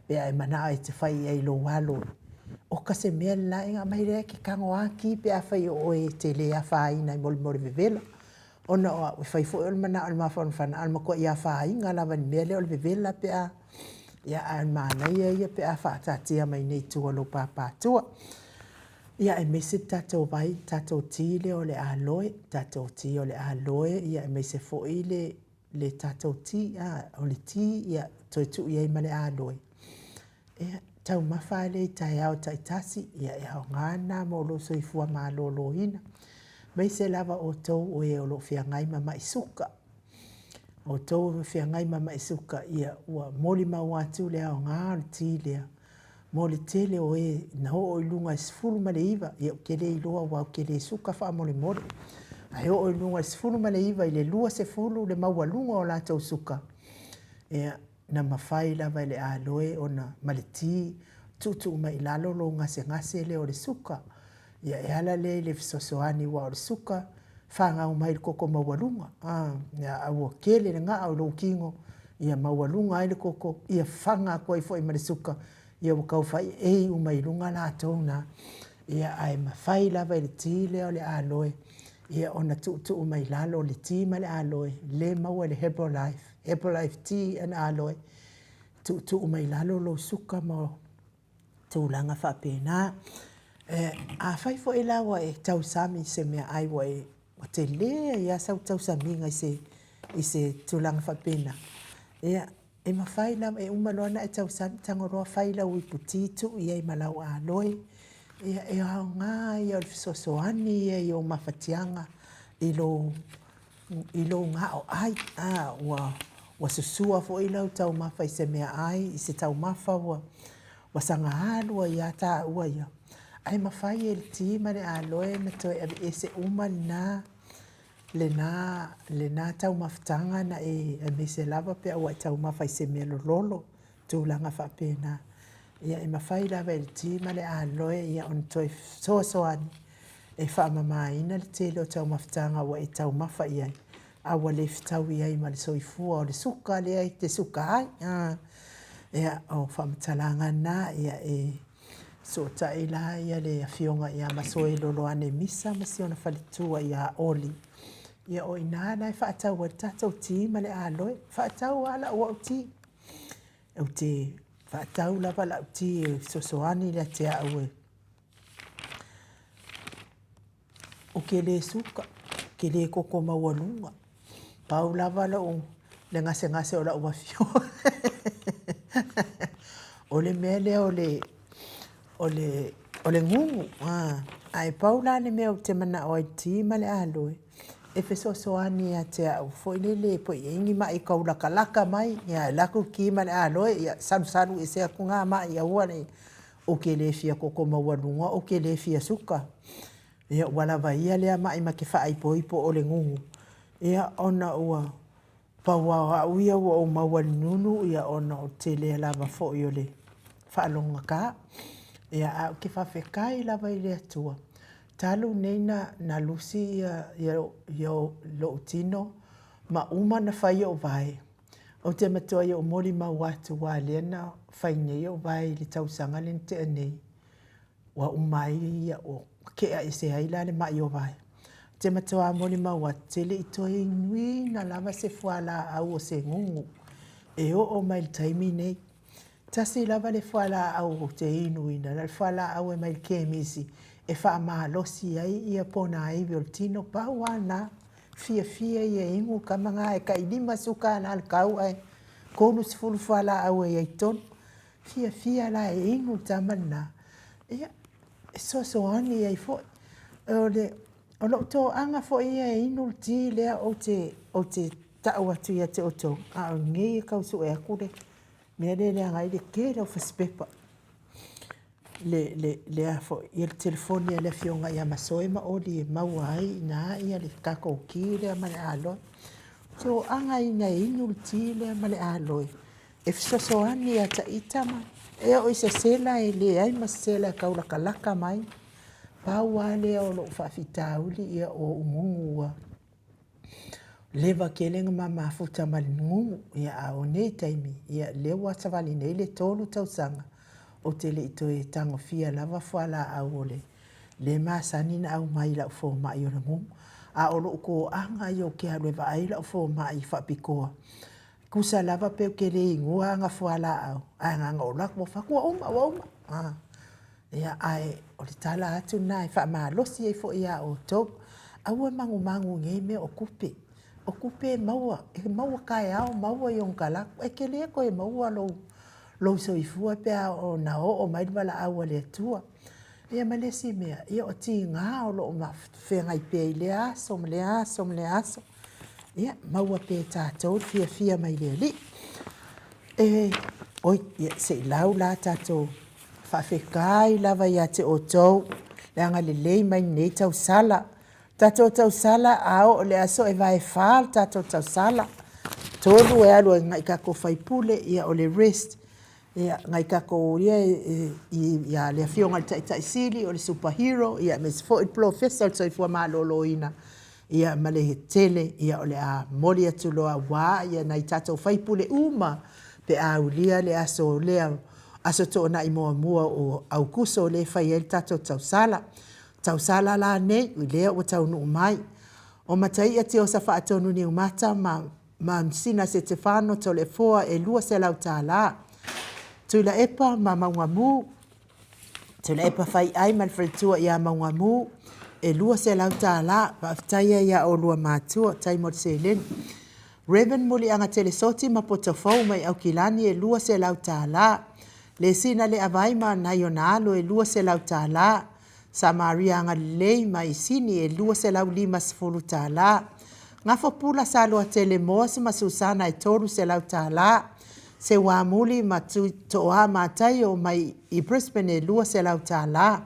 A: Pe a e manao e te fai i ai i lou alo, oka se mea le la e aumai lea e te tago lava ki pe afai o oe e te le afaina i molimoli vevela. Ona o au, e fai foi o le manao o le mafanafana, a o le matuai afaina lava i le mea lea o le vevela pe a, ia ae o le manaia ia pe a faataatia mai nei i tua o lou pāpātua. Ia aemaise le tatou vai, le tatou ti lea o le aloe, le tatou ti o le aloe, ia aemaise foi le le tatou ti, a, o le ti, ia, toe tuu i ai ma le aloe. Ia, taumafa lava lea i taeao taitasi, ia e aoga lena mo lou soifua maloloina. Aemaise lava outou o e o lo o feagai ma mai suka. Outou o lo o feagai ma mai suka, ia, ua molimau atu le aoga o le ti lea mo le tele o e na oo i luga i le 19, ia ou te le iloa aua ou te le suka faamolemole, ae oo i luga i le 19 i le 20 le maualuga o latou suka, ia, na mafai lava e le aloe ona ma le ti tuutuu mai i lalo lou gasegase lea o le suka. Ia, e ala lea i le fesoasoani aua o le suka, fanau mai i le koko maualuga, a, ia, a ua tele le gao i lou tino, ia maualuga ai le koko, ia faga atu ai foi ma le suka, ia ua tau faiei uma i luga latou na. Ia, ae mafai lava e le ti lea o le aloe ia ona tuutuu mai lalo le ti ma le aloe, lea e maua i le Herbalife, Herbalife tea and aloe, tuutuu mai lalo lou suka ma tulaga faapena. Afai foi la ua e tausami i se meaai ua e ua tele ai lava sau tausamiga i se i se tulaga faapena, ia e mafai lava, e uma loa ona e tausami tago loa fai lau iputi tuu i ai ma lau aloe, ia e aoga ia o le fesoasoani ia i ou mafatiaga i lou i lou gaoai, a, ua, ua susua foi lau taumafa i se meaai, i se taumafa ua, ua saga alu ai lava taua ia, ae mafai e le ti ma le aloe ona toe aveese uma lena, lena, lena taumafataga na e, aemaise lava pe a ua e taumafa i se mea lololo, tulaga faapena. Ia e mafai lava e le ti ma le aloe ia ona toe fesoasoani e faamamaina le tele o taumafataga ua e taumafa i ai, a ua le fetaui ai ma le soifua o le suka lea e te suka ai. Ia, o faamatalaga na, ia e sootai la ia le Afioga ia Masoe Loloane Misa ma si ona faletua ia Oli. Ia o i ina la e faatau ai le tatou ti ma le aloe. Faatau lava lau au ti. Ou te faatau lava lau ti e fesoasoani ia te au e Ou te le suka, ou te le koko maualuga. Pau lava lou, le gasegase o lau afioga o le mea lea o le, o le, o le gugu. Ae pau la le mea ou te manao ai i le ti ma le aloe, e fesoasoani ia te au foi lele po o i ai ni mai tau latalata mai, ia alu atu le ti ma le aloe, ia salusalu ese atu na mai aua ne i Ou te le fia koko maualuga, ou te le fia suka. Ia ua lava ia lea ma'i ma te faaipoipo o le gugu, ia ona ua pau lava o au ia ua ou maua i le nunu ia ona o le tele lava foi o le faalogogata. Ia ae ou te faafetai lava i le Atua, talu nei na na lusi ia ia lou tino ma uma ona fai ou vae, Ou te matuai ou molimau atu aua lea na fai nei ou vae i le tausaga lea na tea nei, ua uma ai ia, ua tea ese ai la le mai o vae. Ou te matua molimau atu, e te le i toe inuina lava se fualaau o se gugu e oo mai i le taimi nei. Tasi lava le fualaau ou te inuina, na o le fualaau e mai le kemisi e faamalosi ai ia ponaivi o le tino, pau lava lena. Fiafia ia e inu le tama lena, e tai 50 tala le tau ae 30 fualaau e i ai i totonu. Fiafia la e inu le tama lena, ia e fesoasoani ai foi. O le, o lou toaga foi ia e inu le ti lea ou te, ou te tau atu ia te outou, a o lenei e tau sue atu le mea lea e leaga ai le tele o fasipepa. Le, le, le a foi, ia le telefoni a le Afioga ia Masoe ma Oli e maua ai i ina ia le tatou ti lea ma le aloe. Toaga ina e inu le ti lea ma le aloe, e fesoasoani ia ita ma, e oo i se sela e leai ma se sela e tau latalata mai. Pau lava lea o lou faafitauli ia o ou gugu ua leva tele ona ma mafuta ma le gugu. Ia, a o nei taimi, ia, lea ua savali nei le 3 tausaga, ou te le i toe tagofia lava fualaau o le le masani ona aumai i lau fomai o le gugu. A o lou toaga ia ou te alu e vaai lau fomai faapitoa, tusa lava pe ou te le inua ana fualaau, ae na ona ou alu atu fai atu, ua uma, ua uma. Ia, ae o le tala atu lena e faamalosi ai foi ia outou, aua e magumagu i nei mea o tupe. O tupe e maua, e maua taeao, maua i ona talaatu, e te le toe maua lou, lou soifua pe a oo ina oo mai le valaau a le Atua. Ia ma le isi mea, ia o tiga o lo o feagai pea i lea aso ma lea aso ma lea aso. Ia, maua pea e tatou le fiafia mai le Alii. E, oi, ia, se i lau la tatou Faafetai lava ia te outou le agalelei mai lenei tausala. Tatou tausala a oo i le aso e vaefa le tatou tausala. 3 e alu agai tatou faipule, ia o le rest. Ia, nai tatou ia e, ia le Afioga i le Taitai Sili o le Super Hero, ia aemaise foi le Polofesa o le Soifua Maloloina, ia ma le tele, ia o le a momoli atu loa aua ia nai tatou faipule uma pe a aulia le aso lea, Aso Toonai muamua o Aukuso lea e fai ai le tatou tausala. Tausala la nei, lea ua taunuu mai. O Mataia Tiosa Faatonu Niumata ma ma Sina Setefano Toleafoa e $200. Tuilaepa ma Maugamu, Tuilaepa Faiai ma le faletua ia Maugamu e $200. Faafetai ai ia oulua matua, tai mo le seleni. Reverend Muliaga Telesoti ma Potofou mai Aukilani e $200. Lesina Leavai ma nai ona alo e $200. Samaria Agalelei mai Sini e $250. Gafopula Saloatele Moss ma Susana e $300. Seuamuli ma Tooa Mataio mai i Brisbane e $200.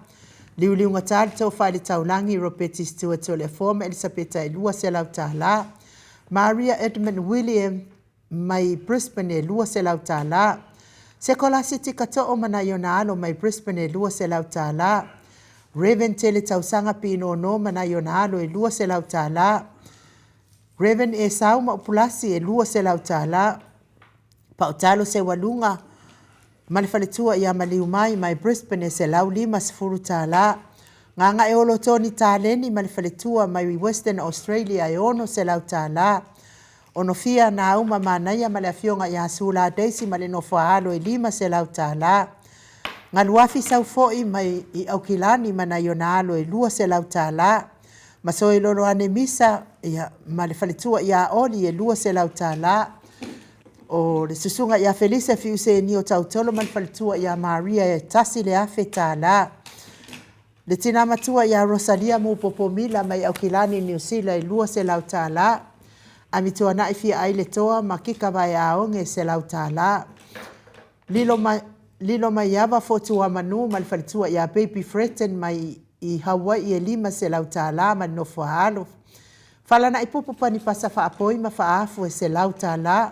A: Liuliugata le Tofa i le Taulagi Ropeti Stewart Toleafoa ma Elisapeta e $200. Maria Edmund William mai Brisbane e $200. Sekolasi Tikato'o ma nai ona alo mai Brisbane e $200. Rev. Tele Tausaga Pinono ma nai ona alo e $200. Rev. Esau Maupulasi e $200. Pautalo Seualuga ma le faletua ia Maliu Mai mai Brisbane e $150. Gagaeolo Toni Taleni ma le faletua mai Western Australia e $600. Onofia Nauma Manaia ma le afioga ia Sula Daisy ma le nofo a alo e $500. Galuafi Saufo'i mai i Aukilani ma nai ona alo e $200. Masoe Loloane Misa ia, ma le faletua ia Oli e $200. O le susuga ia Felisa Fiusenia Tautolo ma le faletua ia Maria e $1,000. Le tina matua ia Rosalia Mupopo Mila mai Aukilani, Niu Sila e $200. Amituanai Fiaai Letoa ma Kika Vaeaoge e $100. Lilo, mai, Lilo Maiava Fotuamanu ma le faletua ia Baby Fretton mai i Hawaii e $500 ma le nofo a alo. Falanaipupu Panipasa Faapoi ma Faaafu e $100.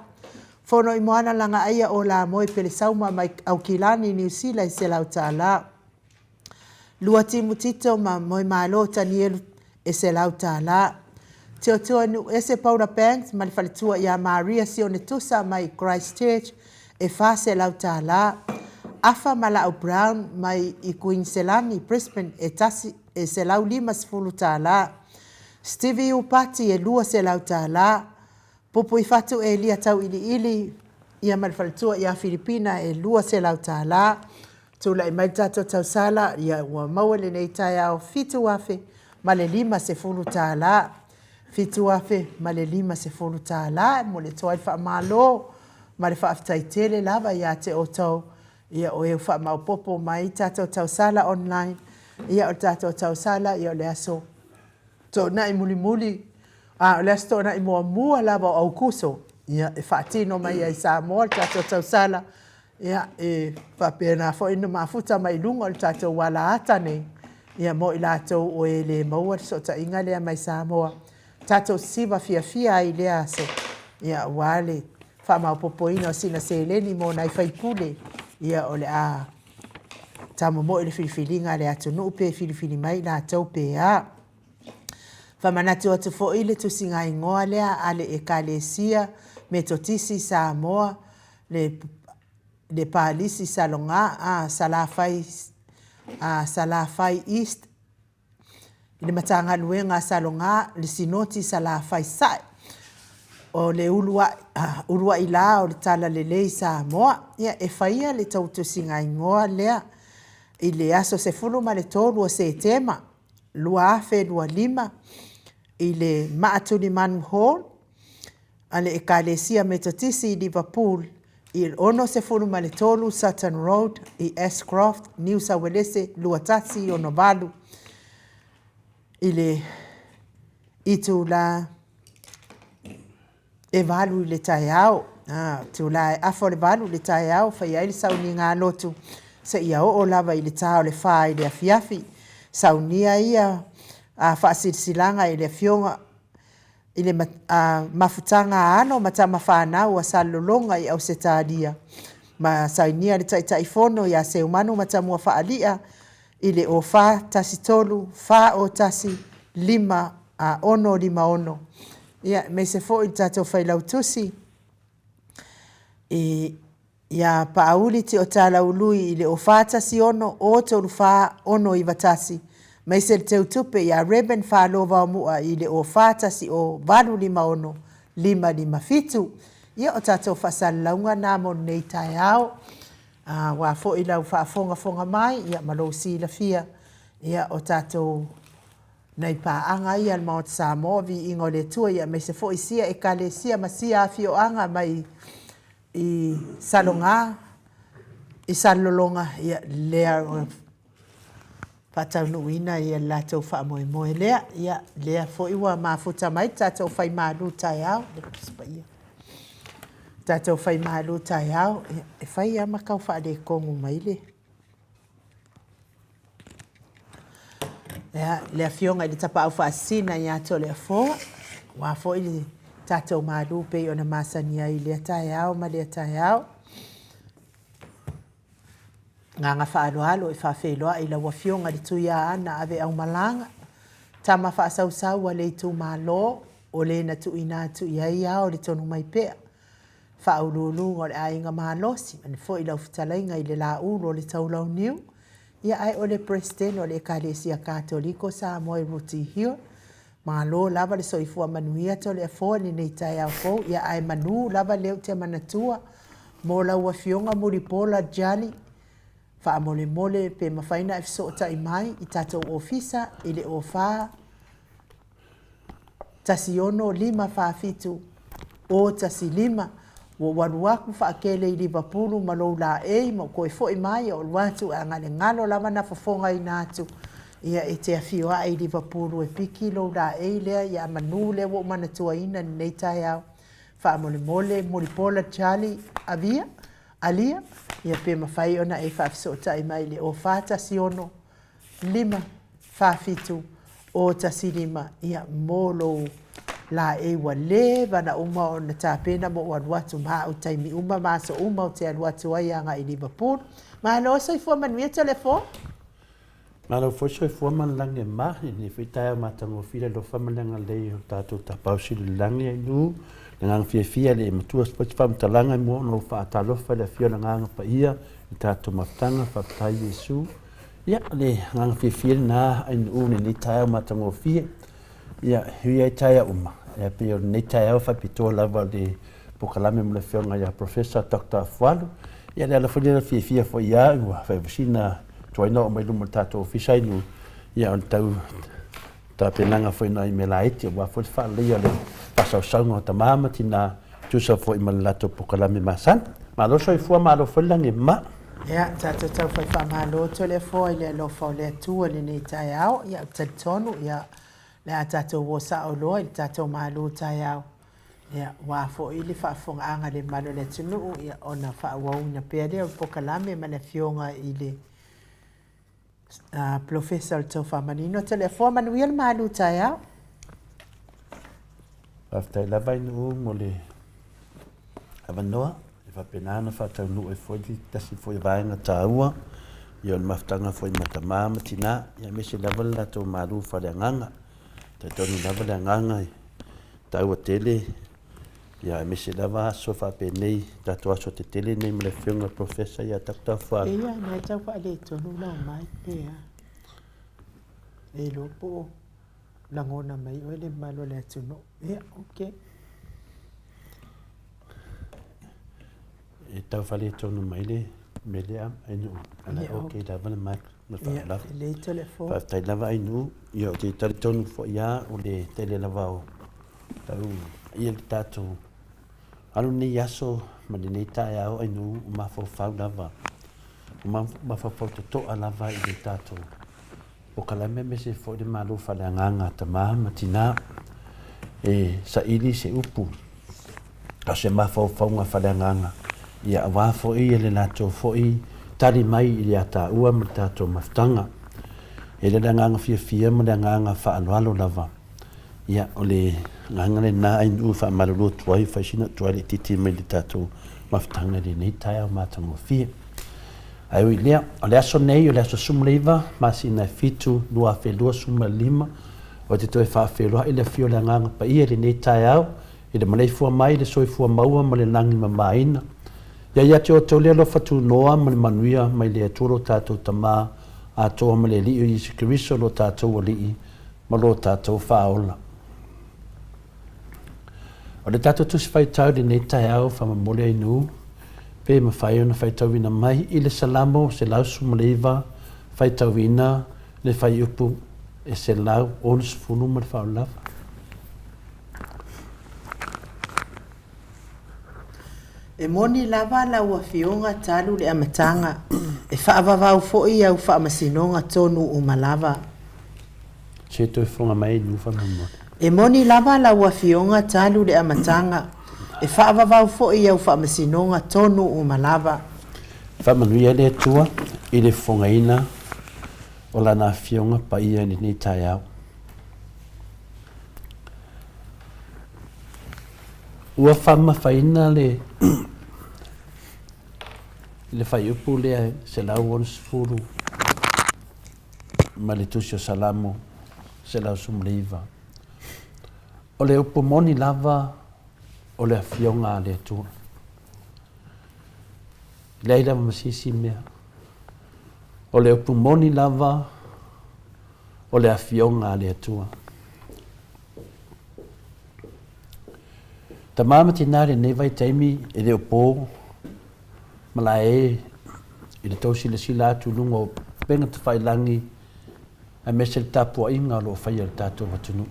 A: Fonoimoana Lagaaia o Lamoe Pelesauma mai Aukilani, Niu Sila e $100. Luatimu Tito ma Moemalo Tanielu e $100. Tiotua Nuuese Paula Banks ma le faletua ia Maria Sione Tusa mai Christchurch e $400. Afa Malau Brown mai i Kuiniselani, Brisbane e tasi e $150. Stevie Upati e $200. Pupuifatu Elia Tauiliili ia ma le faletua ia Filipina e $200. Tulai mai le tatou tausala, ia ua maua lenei taeao $7,050. $7,050 mo le toai faamalo ma le faafetai tele lava ia te outou ia o e faamaopopo mai tatou tausala online ia o le tatou tausala ia o le aso Toonai mulimuli, a o le Aso Toonai muamua lava o Aukuso, ia, e faatino mai ai i Samoa le tatou tausala, ia, e faapena foi ona mafuta mai i luga o le tatou alaata nei, ia, mo i latou o e le maua le fesootaiga lea mai Samoa, tatou sisiva fiafia ai i lea aso, ia, aua le faamaopoopoina o sina seleni mo nai faipule, ia, o le a tamomoe i le filifiliga a le atunuu pe filifili mai i latou pe a. Faamanatu atu foi le tusigaigoa lea a le Ekalesia Metotisi Samoa, le, le Palisi Salogā, a, Salafai, a, Salafai East, i le Matagaluega a Salogā, le Sinoti Salafai Sae, o le uluai, uluai la o le Talalelei Samoa. Ia, e faia le tou tusigaigoa lea i le aso 13 o Setema 2025 i le Maatulimanu Hall a le Ekalesia Metotisi i Liverpool i le 63 Sutton Road i Ashcroft, Niu Sauelese 2168 i le itula e 8 i le taeao. Itula e afa o le 8 i le taeao fai ai le sauniga a lotu seia oo lava i le ta o le 4 i le afiafi. Saunia ia faasilasilaga i le afioga i le mafutaga a alo ma tama fanau a Salelologa i Ausetalia. Ma sainia le Taitaifono ia Seumanu Matamua Faali'a i le 0 4 1 3 4 0 1 5 6 5 6. Ia, aemaise foi le tatou Failautusi i ia Paauli Tiotalauului i le 0 4 1 6 0 3 4 6 9 1, aemaise le Teutupe ia Reuben Falovaomua i le 0 4 1 0 8 5 6 5 5 7. Ia, o tatou faasalalauga na mo lenei taeao, aua foi lau faafogafoga mai, ia, ma lou silafia, ia, o tatou nai paaga ia a le Maota Samoa, viiga o le Atua, ia, aemaise foi sia Ekalesia ma sia afioaga mai i Saloga, i Salelologa, ia, lea ua faataunuuina le latou faamoemoe lea. Ia, lea foi ua mafuta mai le tatou fai malu taeao, le Tusi Paia. Tatou fai malu taeao, ia, e fai lava ma tau faaletonu mai le Ia, le Afioga i le Tapaau Faasisina ia Toleafoa, aua foi le tatou malu pei ona masani ai i lea taeao ma lea taeao. Agaga faaaloalo e faafeiloai i lau Afioga i le Tuiaana Aveaumalaga, tama faasausau a le itumalo, o le na tuuina atu i ai ao le Tonumaipea, faauluuluga o le aiga malosi, ane foi lau fetalaiga i le Laulu o le Taulauniu, ia ae o le Peresetene o le Ekalesia Katoliko Samoa i Rooty Hill. Malo lava le soifua manuia Toleafoa i lenei taeao fou, ia ae manu lava lea ou te manatua mo lau Afioga Mulipola Jali, faamolemole pe mafai ona e fesootai mai i tatou ofisa i le 04 16 5 47 0 1 5. Ua ou alu atu faatele i Livapulu ma lou laei ma ou toe foi mai, ou alu atu ae galegalo lava na fofogaina atu, ia e te afio ae i Livapulu e piki lou laei lea, ia manu lea ua ou manatuaina i lenei taeao. Faamolemole, Mulipola Charlie, avia, alia, ia pe mafai ona e faafesootai mai i le 04 16 5, 4, 7, 0, 1, 5, ia, mo lou laei ua leva ona uma ona tapena ma ou alu atu ma au taimi uma ma aso uma ou te alu atu ai agai i Liverpool. Malo soifua manuia Toleafoa.
B: Malo foi soifua ma le lagi e ma, i lenei foi taeao matagofie le alofa ma le agalelei o le tatou Tapaau Sili i le Lagi ai nu, le agaga fiafia le matua se foi se faamatalaga i mua ona ou faatalofa i le afio o le Agaga Paia i le tatou mafutaga, faafetai Iesu. Ia, o le agaga fiafia lena ainuu i lenei taeao matagofie. Ia, e ui ai taeao uma, ia pei o lenei taeao faapitoa lava o le polokalame mo le afioga ia Professor Doctor Afualo. Ia, le ala foi lea fiafia foi ia au, ua fai foi sina tuai na oo mai luma o le tatou ofisa ainuu, ia o le tau tapenaga foi nai mea laiti aua foi le faaleleia o le faasausauga o tama ma tina tusa foi ma le latou polokalame masani. Malo soifua, malo foi le lagi e mama.
A: Ia, tatou tau fai faamalo Toleafoa i le alofa o le Atua i lenei taeao. Ia, ou te talitonu, ia, o le a tatou o sao loa i le tatou malu taeao. Ia, aua foi le faafofogaaga a le mamalu o le atunuu, ia, ona faaauauina pea lea o le polokalame ma le Afioga i le Polofesa o le Tofamanino. Toleafoa, manuia le malu taeao.
B: Faafetai lava Ainuu mo le avanoa e faapena ona faataunuu ai foi se tasi foi o vaega taua ia o le mafutaga foi ma tama ma tina, ia aemaise lava le latou malu faaleagaga. E talitonu lava le agaga e taua tele ia aemaise lava aso faapenei, tatou aso tetele nei ma le Afioga i le Professor ia Doctor Afualo.
A: Eia, na e tau faaletonu lau mic pe a? E iloa po o lagona mai oe le mamalu o le atunuu. Ia, ok.
B: E tau faaletonu mai le mea lea Ainuu, a o la e ok lava le mic ma le faaaloalo.
A: Ia, lelei telefoni.
B: Faafetai lava Ainuu. Ia ou te talitonu foi lava o le tele lava o tau ia le tatou alu lenei aso ma lenei taeao Ainuu o mafaufau lava, o mafaufau totoa lava i le tatou polokalame aemaise foi le malo faaleagaga a tama ma tina e saili se upu a o se mafaufauga faaleagaga ia aua foi le latou foi tali mai i le ataua ma le tatou mafutaga. E le o le agaga fiafia ma le agaga faaaloalo lava, ia o le agaga lena ainuu e faamalulu atu ai, fai sina tuai laitiiti mai le tatou mafutaga i lenei taeao matagofie. Ae ui i lea, o le aso nei, o le aso 19, masina e 7, 2025, ou te toe faafeiloai le afio o le Agaga Paia i lenei taeao, i le maleifua mai i le soifua maua ma le lagi mamaina. Ia ia te outou le alofa tunoa ma le manuia mai le Atua lo tatou Tama atoa ma le Alii o Iesu Keriso lo tatou Alii ma lo tatou Faaola. O le tatou Tusi Faitau i lenei taeao faamomoli ai nuu, pe mafai ona faitauina mai i le Salamo 119, faitauina le fuaiupu e 160 ma le faaaloalo lava.
A: E moni lava lau Afioga talu le amataga, e faavavau foi au faamasinoga tonu uma lava.
B: Se toe fofoga mai ai faamolemole.
A: E moni lava lau Afioga talu le amataga, e faavavau foi au faamasinoga tonu uma lava.
B: Faamanuia le Atua i le fofogaina o Lana Afioga Paia i lenei taeao. Ua faamamafaina le le fuaiupu lea 160 ma le Tusi o Salamo 119. O le upu moni lava o le Afioga a le Atua. E leai lava ma se isi mea. O le upu moni lava o le Afioga a le Atua. Tama ma tinā i lenei vaitaimi e le o po malae i le tou silasila atu i luga o upega tafailagi aemaise le tapuaiga o lo o faia e le tatou atunuu.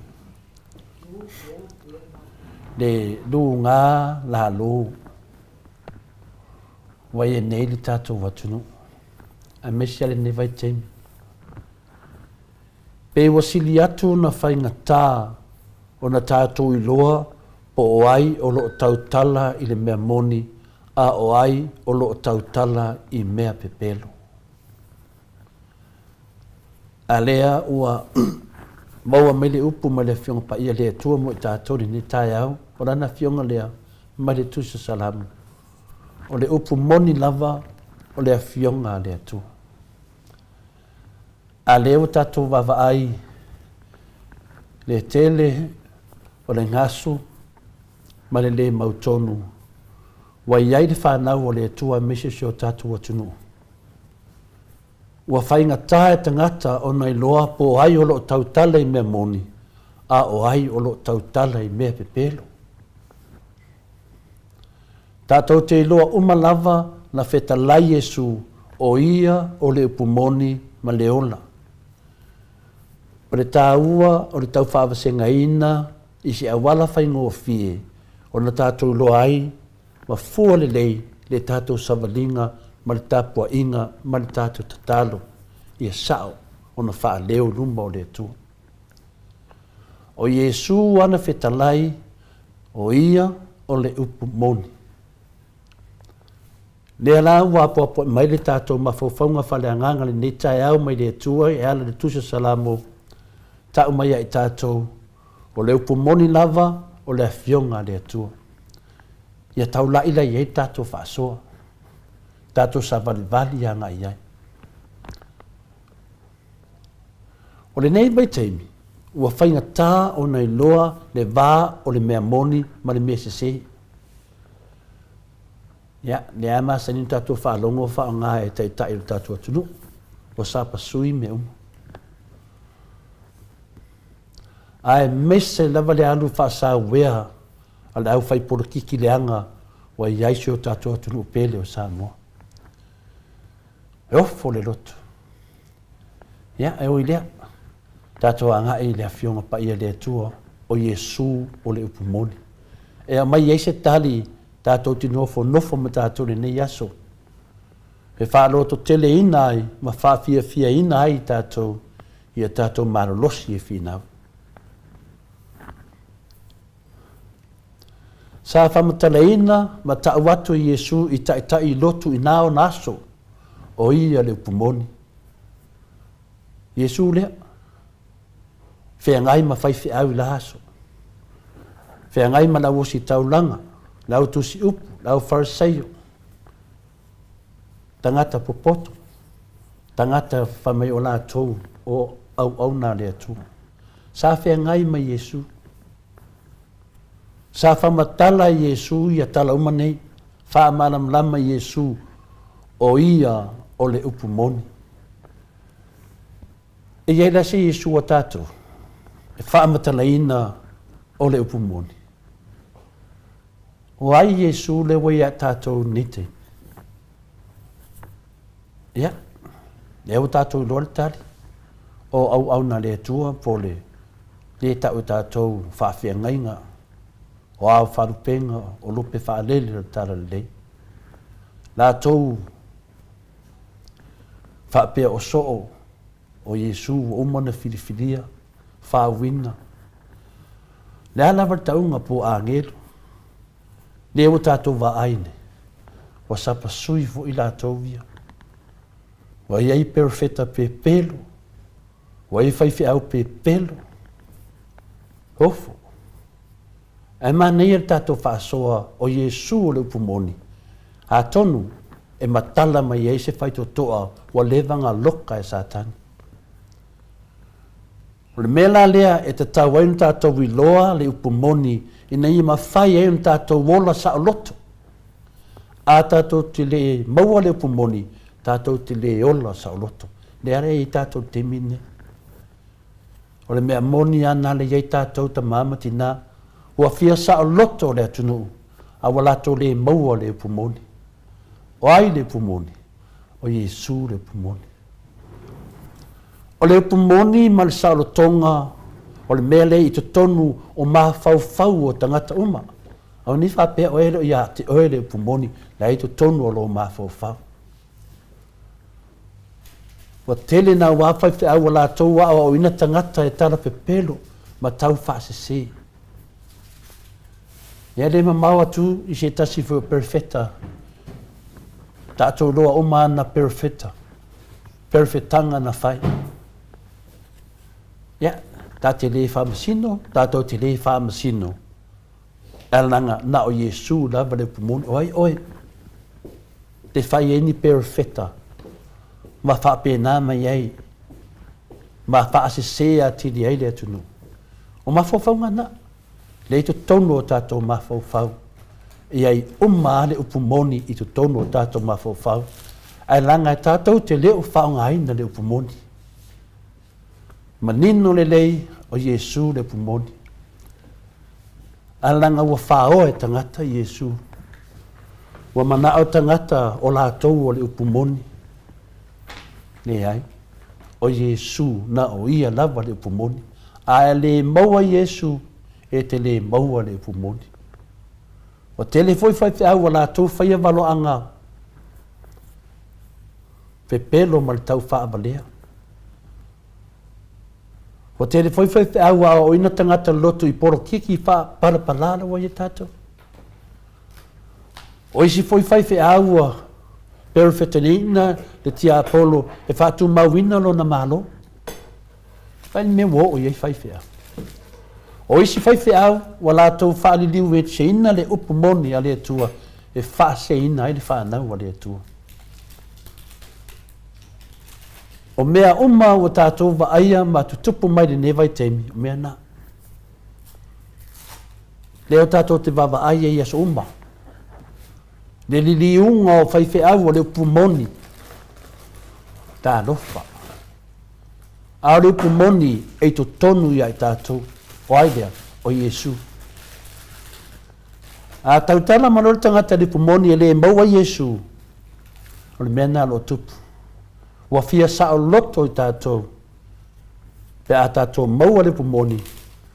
B: Le luga lalo ua i ai nei le tatou atunuu aemaise lenei vaitaimi. Pe ua sili atu ona faigata ona tatou iloa po o ai o lo o tautala i le mea moni a o ai o lo o tautala i mea pepelo. A lea ua maua mai le upu mai le Afioga Paia le Atua mo i tatou i lenei taeao, o Lana Afioga lea mai le Tusi o Salamo, o le upu moni lava o le Afioga a le Atua. A lea ua tatou vaavaai le tele o le gasu ma le lē mautonu ua i ai le fanau o le Atua aemaise o si o tatou atunuu. Ua faigata e tagata ona iloa po o ai o lo o tautala i mea moni a o ai o lo o tautala i mea pepelo. Tatou te iloa uma lava na fetalai Iesu o Ia o le upu moni ma le ola. O le taua o le taufaavasegaina i se auala faigofie ona tatou iloa ai ma fua lelei le tatou savaliga ma le tapuaiga ma le tatou tatalo ia sao ona faaleo i luma o le Atua. O Iesu ana fetalai, o Ia o le upu moni. Lea la ua apoapoai mai le tatou mafaufauga faaleagaga lenei taeao mai le Atua e ala i le Tusi o Salamo, tau mai ia i tatou, o le upu moni lava o le Afioga a le Atua. Ia taula'i la i ai le tatou faasoa, tatou savalivali agai i ai. O lenei vaitaimi, ua faigata ona iloa le va o le mea moni ma le mea sese. Ia, lea lava masani ona tatou faalogo o faaaoga e taitai o le tatou atunuu, ua sapasui mea uma. Aemaise lava le alu faasauea a le aufaipolokiki leaga ua i ai si o tatou atunuu pele o Samoa. E ofo le loto. Ia, e ui i lea, tatou agai i le Afioga Paia le Atua, o Iesu o le upu moni. E aumai ai se tali tatou te nofonofo ma tatou i lenei aso, e faalototeleina ai ma faafiafiaina ai tatou i a tatou malolosi e finau. Sa faamatalaina ma tau atu e Iesu i taitai lotu i na ona aso, o ia le upu moni. Iesu lea, feagai ma faifeau i la aso, feagai ma le auositaulaga, Le au tusi upu, le au Fariseio, tagata popoto, tagata fai mai o latou o auauna a le Atua. Sa feagai ma Iesu. Sa faamatala e Iesu ia tala uma nei, faamalamalama Iesu o Ia o le upu moni. E i ai la se Iesu a tatou e faamatalaina o le upu moni? O ai Iesu lea ua ia tatou i lenei taimi? Ia, lea ua tatou iloa le tali, o auauna a le Atua po o le lē tau e tatou faafeagaiga, o ao faalupega, o lupe faalele o le Talalelei. Latou faapea o soo o Iesu ua uma ona filifilia, faauina. Le a lava le tauga po o agelu, lea ua tatou vaai nei, ua sapasui foi latou ia. Ua i ai perofeta pepelo, ua i ai faifeau pepelo, ofo. Ae manaia le tatou faasoa o Iesu o le upu moni, atonu e matala mai ai se faitotoa ua leva ona loka e Satani. O le mea la lea e tatau ai ona tatou iloa le upu moni ina ia mafai ai ona tatou ola saoloto. A tatou te le maua le upu moni, tatou te le ola saoloto. Lea la e i ai tatou i le taimi lenei. O le mea moni lava na le i ai tatou tama ma tina, ua fia saoloto le atunuu, a ua latou le maua le upu moni. O ai le upu moni? O Iesu le upu moni. O le upu moni ma le saolotoga o le mea lea i totonu o mafaufau o tagata uma. Aua ne i faapea oe e le o ia te oe le upu moni, la e i totonu o lou mafaufau. Ua tele naua faifeau ua latou aoaoina tagata e tala pepelo ma tau faasese. Ia le mamao atu i se tasi foi o perofeta, tatou iloa uma ana perofeta, perofetaga na fai. Ia, ta te le faamasino, tatou te le faamasino, ae leaga na o Iesu lava le upu moni, o ai oe? Te fai ai ni perofeta ma faapena mai ai ma faasese atili ai le atunuu. O mafaufauga na, lea i totonu o tatou mafaufau. E i ai uma lava le upu moni i totonu o tatou mafaufau, ae leaga e tatou te le o faaaogaina le upu moni. Manino lelei o Iesu le upu moni. Ae leaga ua faoa e tagata Iesu. Ua manao tagata o latou o le upu moni. Leai, o Iesu na o ia lava le upu moni. A e le maua Iesu, e te le maua le upu moni. Ua tele foi faifeau ua latou faia valoaga pepelo ma le tau faavalea. Ua tele foi faifeau ua aoaoina tagata lotu i polokiki faapalapala la ua i ai tatou. O isi foi faifeau ua perofetaneina le tiapolo e faatumauina lona Malo. Fai le mea ua oo i ai faifeau. O isi faifeau ua latou faaliliueseina le upu moni a le Atua e faaseseina ai le fanau a le Atua. O mea uma ua tatou vaaia ma tutupu mai lenei vaitaimi, o mea na. Lea o tatou te vaavaai ai i aso uma. Le liliuga o faifeau o le upu moni, talofa. A o le upu moni e i totonu ia i tatou. O ai lea? O Iesu. A tautala ma loa le tagata i le upu moni e le maua Iesu, o le mea lena o lo o tupu. Ua fia saoloto i tatou pe a tatou maua le upu moni,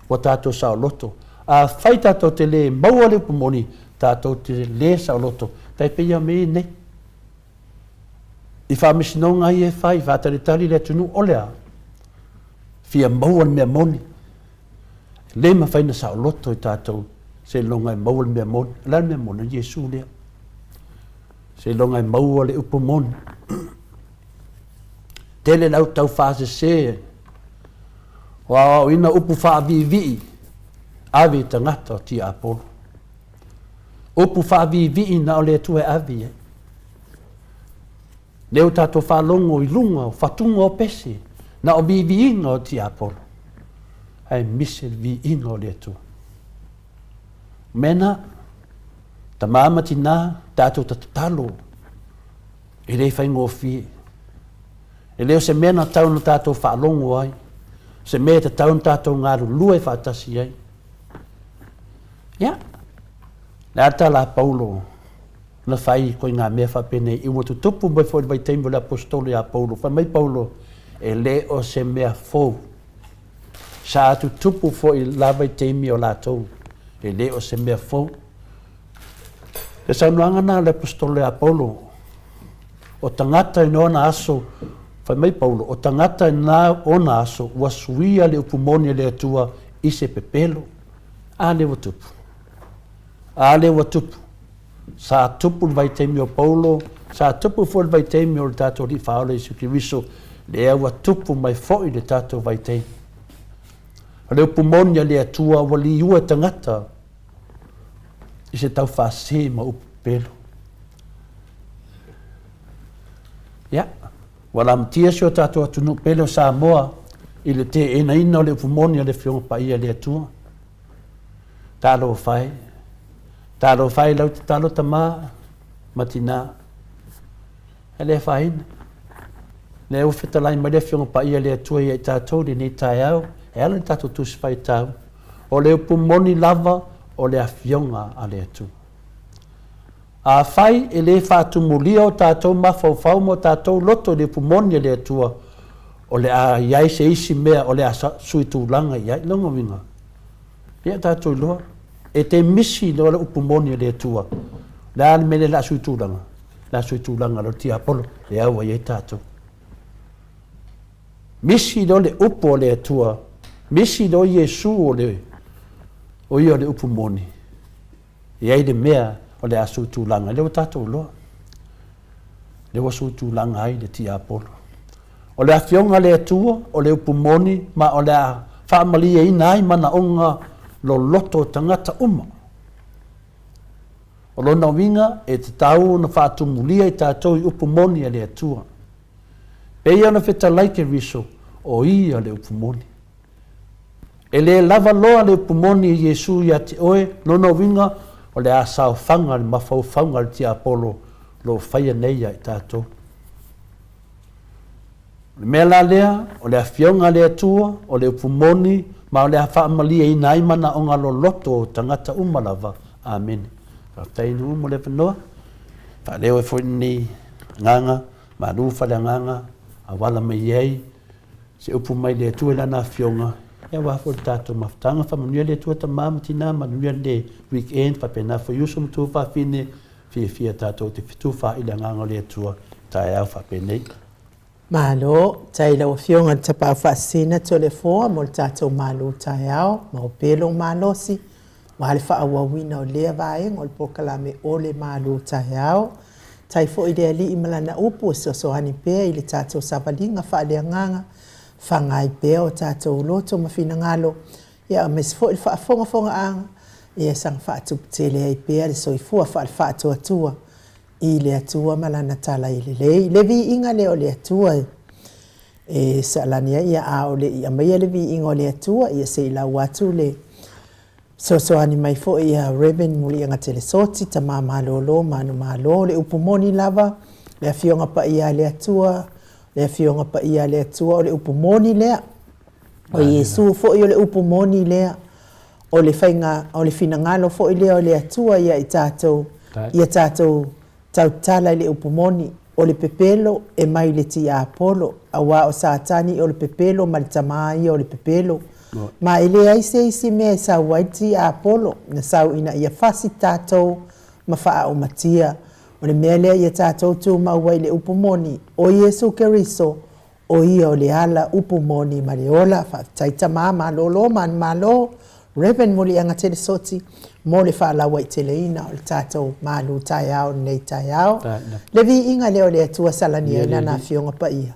B: ua tatou saoloto. Afai tatou te le maua le upu moni, tatou te le saoloto. Tai pei a mea nei. I faamasinoga ia e fai, faatalitali le atunuu, o le a? Fia maua le mea moni. E le mafai ona saoloto i tatou seiloga e maua le mea moni. O le a le mea moni? O Iesu lea. Seiloga e maua le upu moni. Tele le au taufaasese o aoaoina upu faaviivii ave i tagata o tiapolo. Upu faaviivii na o le Atua e ave i ai. Lea ua tatou faalogo i luga o fatuga o pese, na o viiviiga o tiapolo, ae mise le viiga o le Atua. O mea na, tama ma tina, tatou tatalo, e le faigofie. E le o se mea na tau na tatou faalogo ai, o se mea e tatau na tatou galulue faatasi ai. Ia, le a le tala a Paulo na fai i koiga mea faapenei i ua tutupu mai foi i le vaitaimi o le Aposetolo ia Paulo. Fai mai Paulo, e le o se mea fou. Sa tutupu foi i la vaitaimi o latou, e le o se mea fou. Le saunoaga na a le Aposetolo ia Paulo, o tagata i ona aso, fai mai Paulo, o tagata i na ona aso ua suia le upu moni a le Atua i se pepelo. A lea ua tupu. A lea ua tupu. Sa tupu le vaitaimi o Paulo, sa tupu foi le vaitaimi o le tatou Alii Faaola Iesu Keriso, lea ua tupu mai foi le tatou vaitaimi. O le upu moni a le Atua ua liua e tagata i se taufaasē ma upu pepelo. Ia, ua lamatia si o tatou atunuu pele o Samoa i le teenaina o le upu moni a le Afioga Paia a le Atua. Talofa e, talofa e i lau tatalo tama ma tina, e le afaina. Lea ua fetalai mai le Afioga Paia a le Atua ia i tatou i lenei taeao, e ala i le tatou Tusi Faitau, o le upu moni lava o le Afioga a le Atua. Afai e le faatumulia o tatou mafaufau ma o tatou loto i le upu moni a le Atua, o le a i ai se isi mea o le a sui tulaga i ai. Lona uiga, ia tatou iloa, e te misi loa le upu moni a le Atua, o le a le mea lea o le a sui tulaga? O le a sui tulaga loa le tiapolo, lea ua i ai tatou. Misi loa le upu a le Atua, misi loa Iesu o le, o ia o le upu moni, E i ai le mea o le a suitulaga, lea ua tatou iloa, lea ua suitulaga ai le tiapolo. O le Afioga a le Atua, o le upu moni, ma o le a faamalieina ai manaoga loloto o tagata uma. O lona uiga, e tatau ona faatumulia i tatou i upu moni a le Atua. Pei ona fetalai Keriso, o Ia le upu moni. E le lava loa le upu moni e Iesu ia te oe, lona uiga, o le a saofaga le mafaufauga a le tiapolo o lo o faia nei ia i tatou. O le mea la lea, o le Afioga a le Atua, o le upu moni, ma o le a faamalieina ai manaoga loloto o tagata uma lava. Amene. Faafetai nuu mo le avanoa. Faaleo ai foi lenei agaga, malu faaleagaga, auala mai ai Se upu mai le Atua i Lana Afioga, ia aua foi le tatou mafutaga. Faamanuia le Atua tama ma tina, manuia le weekend, faapena foi uso ma tuafafine, fiafia tatou te fetufaai i le Agaga o le Atua i taeao faapenei.
A: Malo, tai i lau Afioga i le Tapaau Faasisina Toleafoa mo le tatou malu taeao, maua pea lou malosi aua le faaauauina o lea vaega o le polokalame o le malu taeao. Tai foi i le Alii ma Lana upu e fesoasoani pea i le tatou savaliga faaleagaga, faga ai pea o tatou loto ma finagalo, ia aemaise foi le faafogafogaaga, ia saga faatupu tele ai pea le soifua faale-faatuatua i le Atua ma Lana tala e lelei. Le viiga lea o le Atua e salani ai, ia a o le i aumaia le viiga o le Atua, ia se i lau atu le Fesoasoani mai foi ia Rev. Muliagatele Soti, Tama Malolo, Manumalo, le upu moni lava, le Afioga Paia a le Atua, le Afioga Paia a le Atua, o le upu moni lea. O Iesu foi o le upu moni lea. O le faiga, o le finagalo foi lea o le Atua ia i tatou, ia tatou Tautala i le upu moni, o le pepelo e mai le tiapolo, aua o Satani o le pepelo ma le tama ia o le pepelo. Ma e leai se isi mea e sau ai le tiapolo, na sau ina ia fasi tatou ma faaomatia. O le mea lea ia tatou tumau ai i le upu moni, o Iesu Keriso, O ia o le ala, upu moni ma le ola. Faafetai tama malolo manumalo Rev Muliagatele Soti mo le faalauaiteleina o le tatou malu taeao i lenei taeao. Le viiga lea o le Atua salani ai Lana Afioga Paia.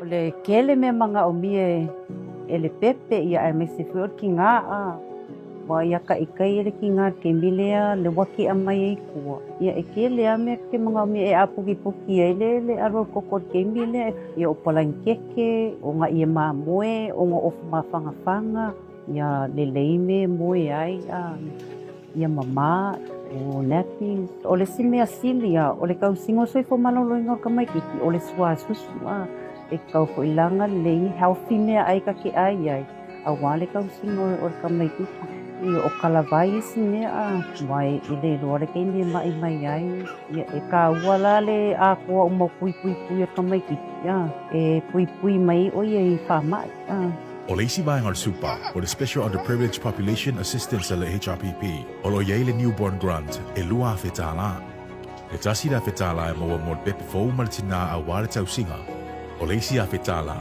C: O le tele mea manaomia e le pepe ia aemaise foi o le tiga a aua ia taitai e le tiga i le taimi lea le uati e aumai ai i tua ia e tele a mea ta te manaomia e aputiputi ai le le alu o le toto i le taimi lea ia o palanikeke o na ie mamoe o na ofu mafanafana ia lelei mea e moe ai a ia mama o nappies. O le isi mea sili a o le tausiga o soifua maloloina o le tamaititi o le suasusu a e tatau foi la ona lelei healthy meaai ta te ai ai aua le tausiga o le tamaititi. Ia o kalavai isi mea a aua e le iloa le taimi e mai mai ai. Ia e taua la le atoa uma o tui puipui o le tamaititi a e puipui mai ai o ia i faamai a.
D: O le isi vaega o le SUPA, o le Special Underprivileged Population Assistance a le HRPP, o lo o i ai le Newborn Grant e $2,000. E $1,000 e maua mo le pepe fou ma le tinā aua le tausiga. O le isi $1,000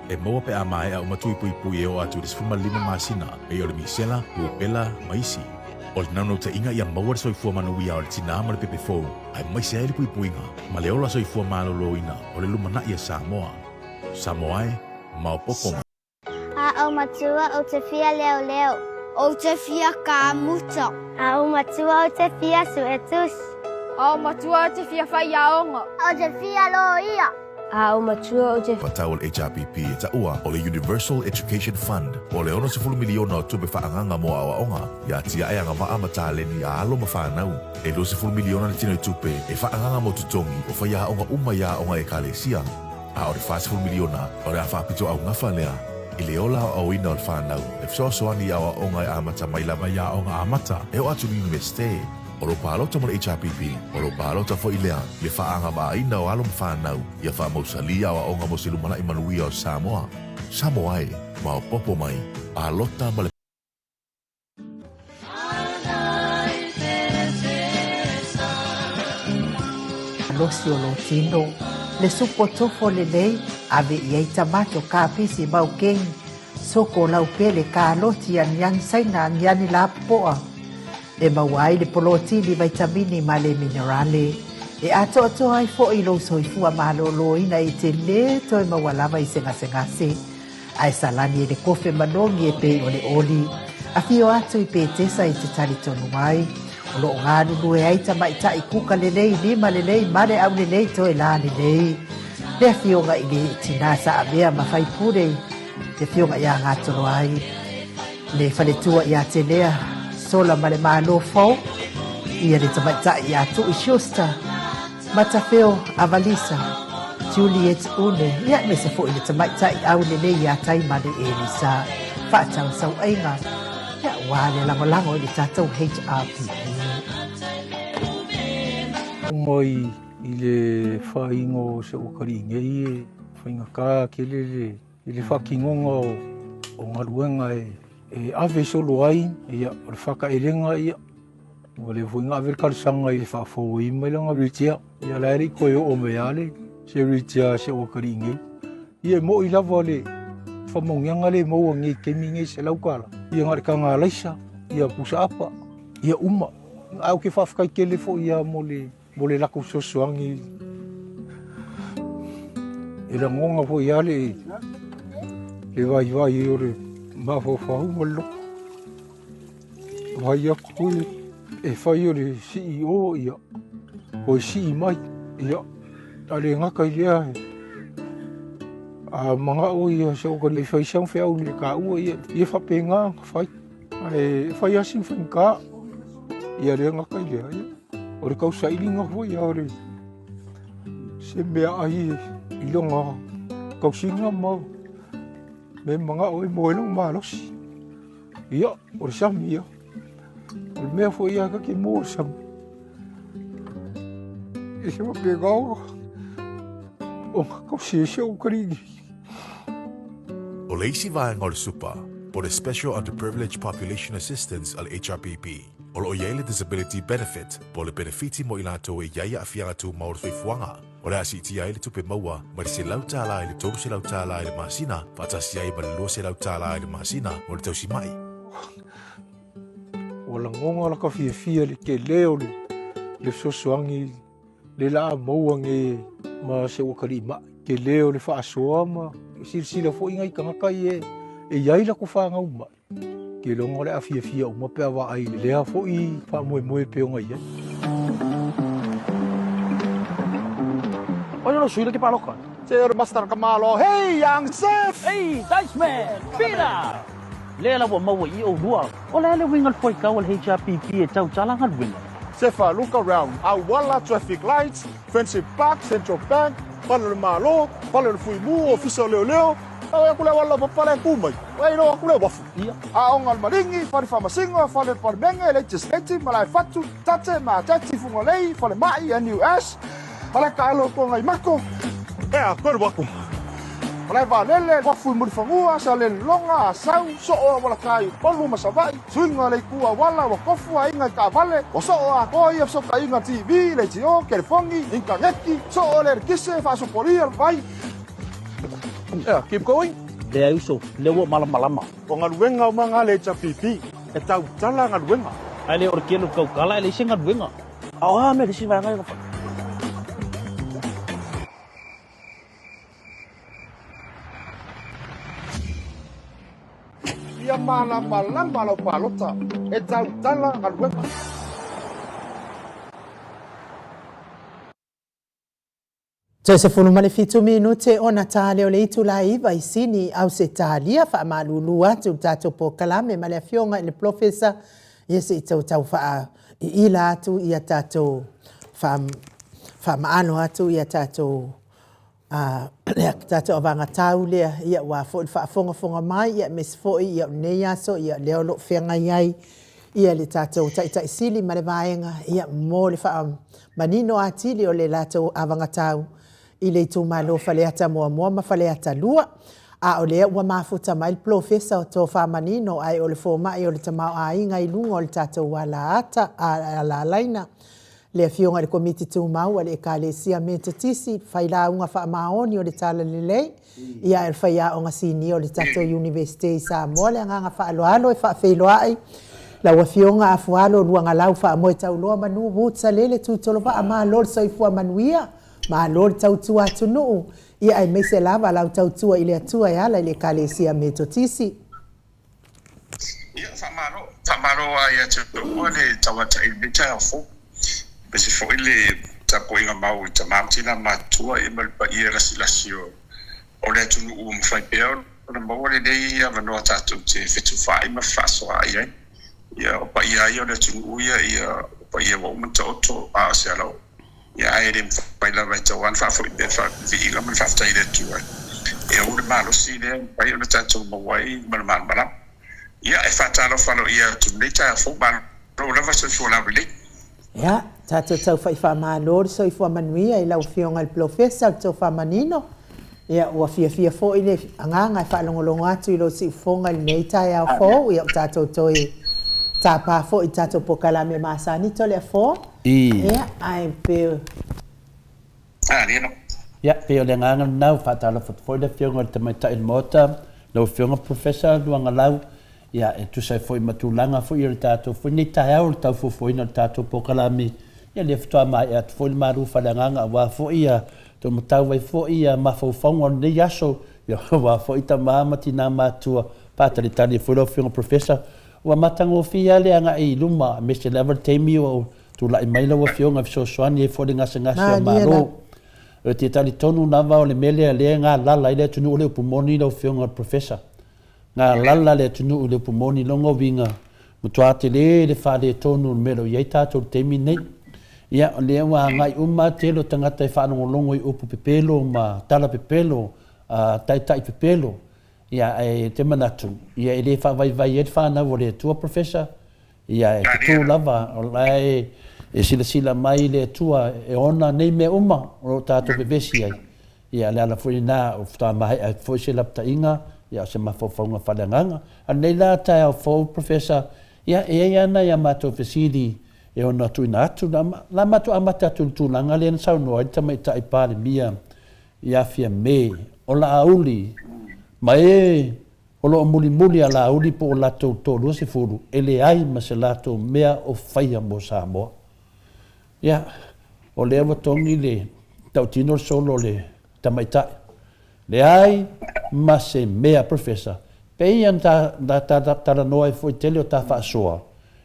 D: e maua pe a maea uma tui puipui e oo atu i le 15 masina, pei o le misela, rubella ma isi. O le naunautaiga ia maua le soifua manuia o le tinā ma le pepe fou, aemaise ai le puipuiga ma le ola soifua maloloina o le lumanai a Samoa. Samoa e, maopoopo mai.
E: A ou matua ou te fia leoleo.
F: Ou te fia kāmuta.
E: A ou matua ou te fia suetusi.
F: A ou matua ou te fia faiaoga.
E: Ou te fia lōia.
G: A ou matua ou te.
D: Patau o le HRPP e taua o le Universal Education Fund po o le 60 miliona o tupe faaagaaga mo aoaoga i atiae agavaa ma taleni a alo ma fanau. E 20 miliona le tino i tupe e faaagaaga mo totogi o faiaoga uma i aoga Ekalesia. A o le 40 miliona o le a faapito augafa lea i le ola aoaoina o le fanau e fesoasoani i aoaoga e amata mai lava i aoga amata e oo atu i le Iunivesite. O lou palota mo le HRPP, o lou palota foi lea i le faaagavaaina o alo ma fanau ia faamausalī aoaoga mo se lumanai manuia o Samoa. Samoa e, maopoopo mai, palota ma le.
A: Malosi o lou tino, le supo tofo lelei, ave i ai tamato, kapisi, maukeni, soko, laupele, kaloti, aniani saina, aniani lapopoa. E maua ai le polotini, vaitamini ma le minerale. E atoatoa ai foi lou soifua malōlōina e te lē toe maua lava i se gasegase. Ae salani e le kofe manogi e pei o le oli. Afio atu i Petesa i te talitonu ai. O lo o galulue ai tamaitai kuka lelei, lima lelei, male aulelei, toe la lelei. Le afioga i le tinā Saavea ma Faipule, le afioga iā Gatoloai, le faletua iā Telea, Sola ma le Malo fou, ia le tamaitai iā Tui Schuster, Matafeo Avalisa, Juliet Une, ia aemaise foi le tamaitai aulelei iā Taimane Elisa, faatau sauaiga, ia aua le lagolago i le tatou HRPP.
H: Uma i le faaiga o se uakalii nei e faigata tele le i le faatinoga o galuega e ave solo ai, ia, o le faataelega, ia, ua leva foi ona ave le talosaga i le faafouina mai lana wheelchair. Ia, la e le i toe oo mai lava le se wheelchair a si ou atalii nei. Ia, e moni lava le faamaoniaga lea e maua nei i le taimi lenei e $100. Ia, na o le taga alaisa, ia, pusa apa, ia uma. Ae ou te faafetai tele foi lava mo le Mo le latou fesoasoani e lagona foi lava le le vaivai o le mafaufau ma le loto. Vaai atu e fai o le CEO ia, o e sii mai, ia, a le gata i lea, a manao ia se oka e fai sau feau i le taua ia, ia faapena ona fai. Ae fai lava sina faigata, ia le gata i lea, ia. O le tausailiga foi ia o le se meaai i lona tausiga ma me manao e maua ai lona malosi. Ia, o le sami ia. O le mea foi ia ta te maua le sami. E se faapena ona tausi ai si ou ukalii nei.
D: O le isi vaega o le SUPA, po o le Special Underprivileged Population Assistance a le HRPP, O lo o i ai le Disability Benefit, po o le penefiti mo i latou e i ai aafiaga tumau o le soifuaga. O le a siitia ai le tupe maua mai le $100 i le $300 i le masina, faatasi ai ma le $200 i le masina mo le tausimai.
H: Ua lagona la ka fiafia i le tele o le fesoasoani le la maua nei ma se ua kaliʻi maʻi. Tele o le faasoa ma silasila foi nai tagata ia e i ai latou fanau mai, keiloga o le a fiafia uma pe a vaai i lea foi faamoemoe pei ona i ai.
G: Oi lo sui le ke paloka.
I: Se o master ka malo. Hey, young chef.
G: Hey, dice man. Peter. Lea la ua maua i ou lua. O le a le uiga o le fuaitau a le HRPP e tautala galuega?
I: Sefa, look around. Auala, traffic lights, Friendship Park, Central Bank, Fale o le Malo, Fale o le Fuimu, Ofisa o Leoleo. Awe aku le auala papa le ku mai. Wai no aku le wafu. Aoga o le Maligi, Fale Faamasino, Fale o le Palemene, Legislative, Malaefatu, Tate, Matati, Fugalei, Falemai, NUS, Malae Kaelo, Tuangaimako. Ea, koe le waku. Malae Vaalele, Uafu i Mulifanua, Salelologa, Asau, Soo Aualakai, Upolu ma Savaii, Suiga o le Itu Auala, Ua Kofu, Aiga i Taavale, Ua Soo Atoa ia Fesootaiga TV, Leitio, Kelefoni, Initaneti, Soo le Elekise, Faasopolia le Vai. Ea, keep going.
G: Leai uso, lea ua malamalama.
I: O galuega uma nga le HRPP, e tautala galuega.
G: Ae le o le kele o le tautala e leai se galuega. A o a mea le isi vaega e na fai?
I: Ia malamalama lau palota e tautala galuega.
A: Toe 17 minute ona ta lea o le itula e 9 i Sini, Ausetalia. Faamalulu atu i le tatou polokalame ma le afioga i le Polofesa ia se i tautau faaiila atu ia tatou faamaalo atu ia tatou le tatou avagatau lea, ia aua foi le faafogafoga mai, ia aemaise foi ia o lenei aso, ia lea o lo o feagai ai ia le tatou Taitai Sili ma le vaega, ia mo le faamanino atili o le latou avagatau i le itumalo Faleata 1 ma Faleata 2. A o lea ua mafuta mai le Polofesa o Tofamanino, ae o le fomai o le tamaoaiga i luga o le tatou alaata, alaalaina. Le Afioga i le Komiti Tumau a le Ekalesia Metotisi, Failauga Faamaoni o le Talalelei, ia ae o le Faiaoga Sinia o le tatou Iunivesite i Samoa. Le agaga faaaloalo e faafeiloai lau Afioga Afualo Luagalau Faamoe Tauloa Manu Woods Salele Tuitolovaa, malo le soifua manuia, malo le tautua atunuu, ia aemaise lava lau tautua i le Atua e ala i le Ekalesia Metotisi.
J: Ia, faamalo, faamalo lava ia te oe le tauata'i i lenei taeao fou. Aemaise foi le tapuaiga mau i tama ma tina matutua ia ma le paia lasilasi o o le atunuu ua mafai pea ona maua lenei avanoa tatou te fetufaai ma fefaasoaai ai. Ia, o paia lava ia o le atunuu ia, ia, o paia ua uma ona taoto, a o se alaoo. Ia, ae le mafai lava e tau lava ona faafoi pea le viiga ma le faafetai i le Atua e ou le malosi lea e mafai ona tatou maua ai ma le malamalama. Ia, e faatalofa aloaia atu i lenei taeao fou, malo lava soifua laulelei.
A: Ia, tatou taufa'i faamalo le soifua manuia i lau Afioga i le Polofesa o le Tofa Manino. Ia, ua fiafia foi le agaga e faalogologo atu i lou siufofoga i lenei taeao fou. Ia, ua tatou toe tapa foi i le tatou polokalame masani Toleafoa. Ia, ae pe.
B: Ia, pei o le agaga lena, ua faatalofa atu foi le Afioga i le Tamaitai o le Maota, lau Afioga Professor Luagalau, ia, e tusa ai foi ma tulaga foi o le tatou foi nei taeao o le taufuafuaina o le tatou polokalame, ia, lea faatoa maea atu foi le malu faaleagaga aua foi ia taumatau ai foi ia mafaufauga o lenei aso, ia, aua foi tama ma tina matutua, faatalitali ai foi lau Afioga Professor. Ua matagofie lava le agai i luma, aemaise lava le taimi o tulai mai lau Afioga e fesoasoani ai foi i le gasegase o Malo. Ou te talitonu lava o le mea lea lea e galala ai le atunuu o le upu moni lau Afioga i le Professor. Galala le atunuu i le upu moni, lona uiga, matua tele le faaletonu o le mea o lo o i ai tatou i le taimi lenei. Ia, o lea ua agai uma lava le tele o tagata e faalogologo i upu pepelo ma tala pepelo, taitai pepelo. Ia, ae ou te manatu, ia e le faavaivai ai le fanau a le Atua, Professor, ia e tutū lava, o la e silasila mai le Atua e ona nei mea uma o lo o tatou vevesi ai. Ia, o le ala foi lena ua faatoa maea atu foi se lapataiga, ia o se mafaufauga faaleagaga. A o lenei la taeao fou, Professor, ia e i ai lava nai a matou fesili e ono tuuina atu. O le a matou amata atu i le tulaga lea na saunoa ai le Tamaitai Palemia ia Fiame, o Laauli, ma e o lo o mulimuli a Laauli po o latou toa-20, e leai ma se latou mea o faia mo Samoa. Ia, o lea ua togi le tautino le solo o le. Tamaitai. Leai ma se mea, Professor, pei ona ta talanoa ai foi tele o ta faasoa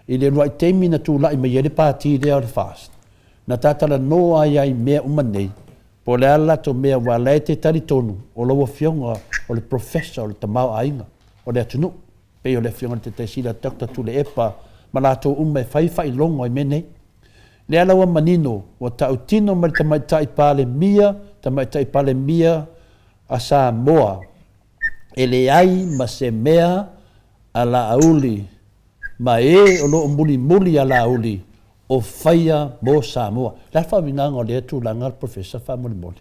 B: i le uluai taimi na tulai mai ai le Pati lea o le FAST, na ta talanoa ai lava i mea uma nei, po o le a le latou mea aua o la e te talitonu o lau Afioga o le Professor o le tamaoaiga o le atunuu, pei o le Afioga i le Taitaisili a Doctor Tuilaepa ma latou uma e fai faailoga i mea nei. Lea la ua manino, ua tautino mai le Tamaitai Palemia, Tamaitai Palemia a Samoa, e leai ma se mea a Laauli ma e o lo o mulimuli iā Laauli o faia mo Samoa. O le a le faauigaga o lea tulaga Professor faamolemole?